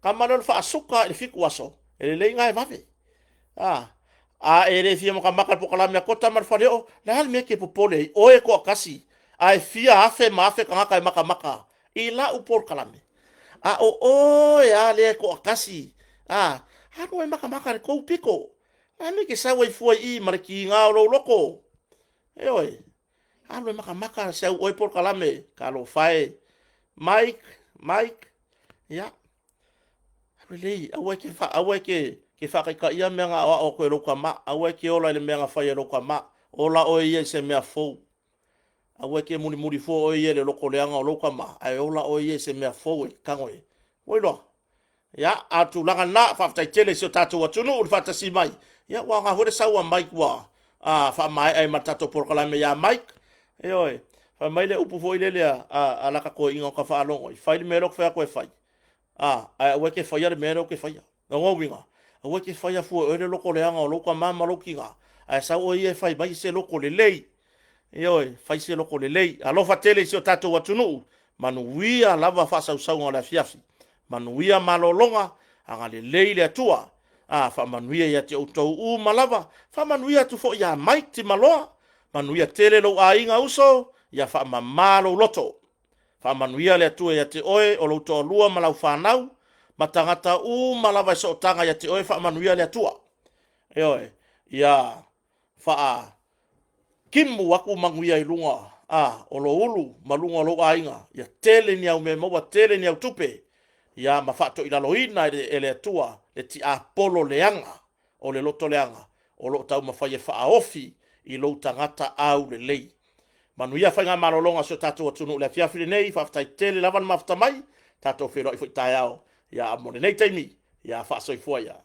A: Tama lea o le faasuka i le 7 aso, e lelei na e vave. A, a e le fia matamata i le polokalame a Kota ma le Faleoo, le a le mea e te popole ai, oe e toatasi, ae fia afe ma afe tagata e matamata i lau polokalame. A o oe lava lea e toatasi, a, alu e matamata i le tou pito. Le a le mea e te sau ai fua i i ma le tiga o lou loto? Ioe, alu e matamata si au oe polokalame, talofa e, Mike, Mike, ia, alu lelei, aua e te, aua e te faataitaia mea na aoao atu e lou tama, aua e te ola i le mea na fai e lou tama, ola oe ia i se mea fou. Aua e te mulimuli fua oe ia i le loto leaga o lou tama, ae ola oe ia i se mea fou e tago e. Ua iloa? Ia, a o le tulaga lena, faafetai tele i si o tatou atunuu i le faatasi mai. Ia, ua aoga foi le sau a Mike ua faamaea ai ma le tatou polokalame ia Mike. Ioe, fai mai le upu foi lele a, a, a lata toeaina o ta faalogo ai, fai le mea lea ou te fai atu e fai, a, ae aua e te faia le mea lea ou te faia. Lona uiga, aua e te faia fua e oe le loto leaga o lou tama ma lou tina, ae sau oe ia e fai mai se loto lelei. Ioe, fai se loto lelei. Alofa tele i si o tatou atunuu, manuia lava faasausauga o le afiafi. Manuia malologa, agalelei le Atua. A, faamanuia ia te outou uma lava, faamanuia atu foi ia Mike Timaloa, manuia tele lou aiga uso, ia faamama lou loto. Faamanuia le Atua ia te oe, o lou toalua ma lau fanau, ma tagata uma lava e sootaga ia te oe, faamanuia le Atua. Ioe, ia faa kimu atu manuia i luga a, o lou ulu ma luga o lou aiga, ia tele ni au mea maua, tele ni au tupe, ia ma faatoilaloina e le, e le Atua le tiapolo leaga o le loto leaga o lo o taumafai e faaofi i lou tagata aulelei. Manuia faigamalologa a si o tatou atunuu i le afiafi lenei, faafetai tele lava le mafuta mai, tatou feiloai foi taeao, ia mo lenei taimi, ia faasoifua ia.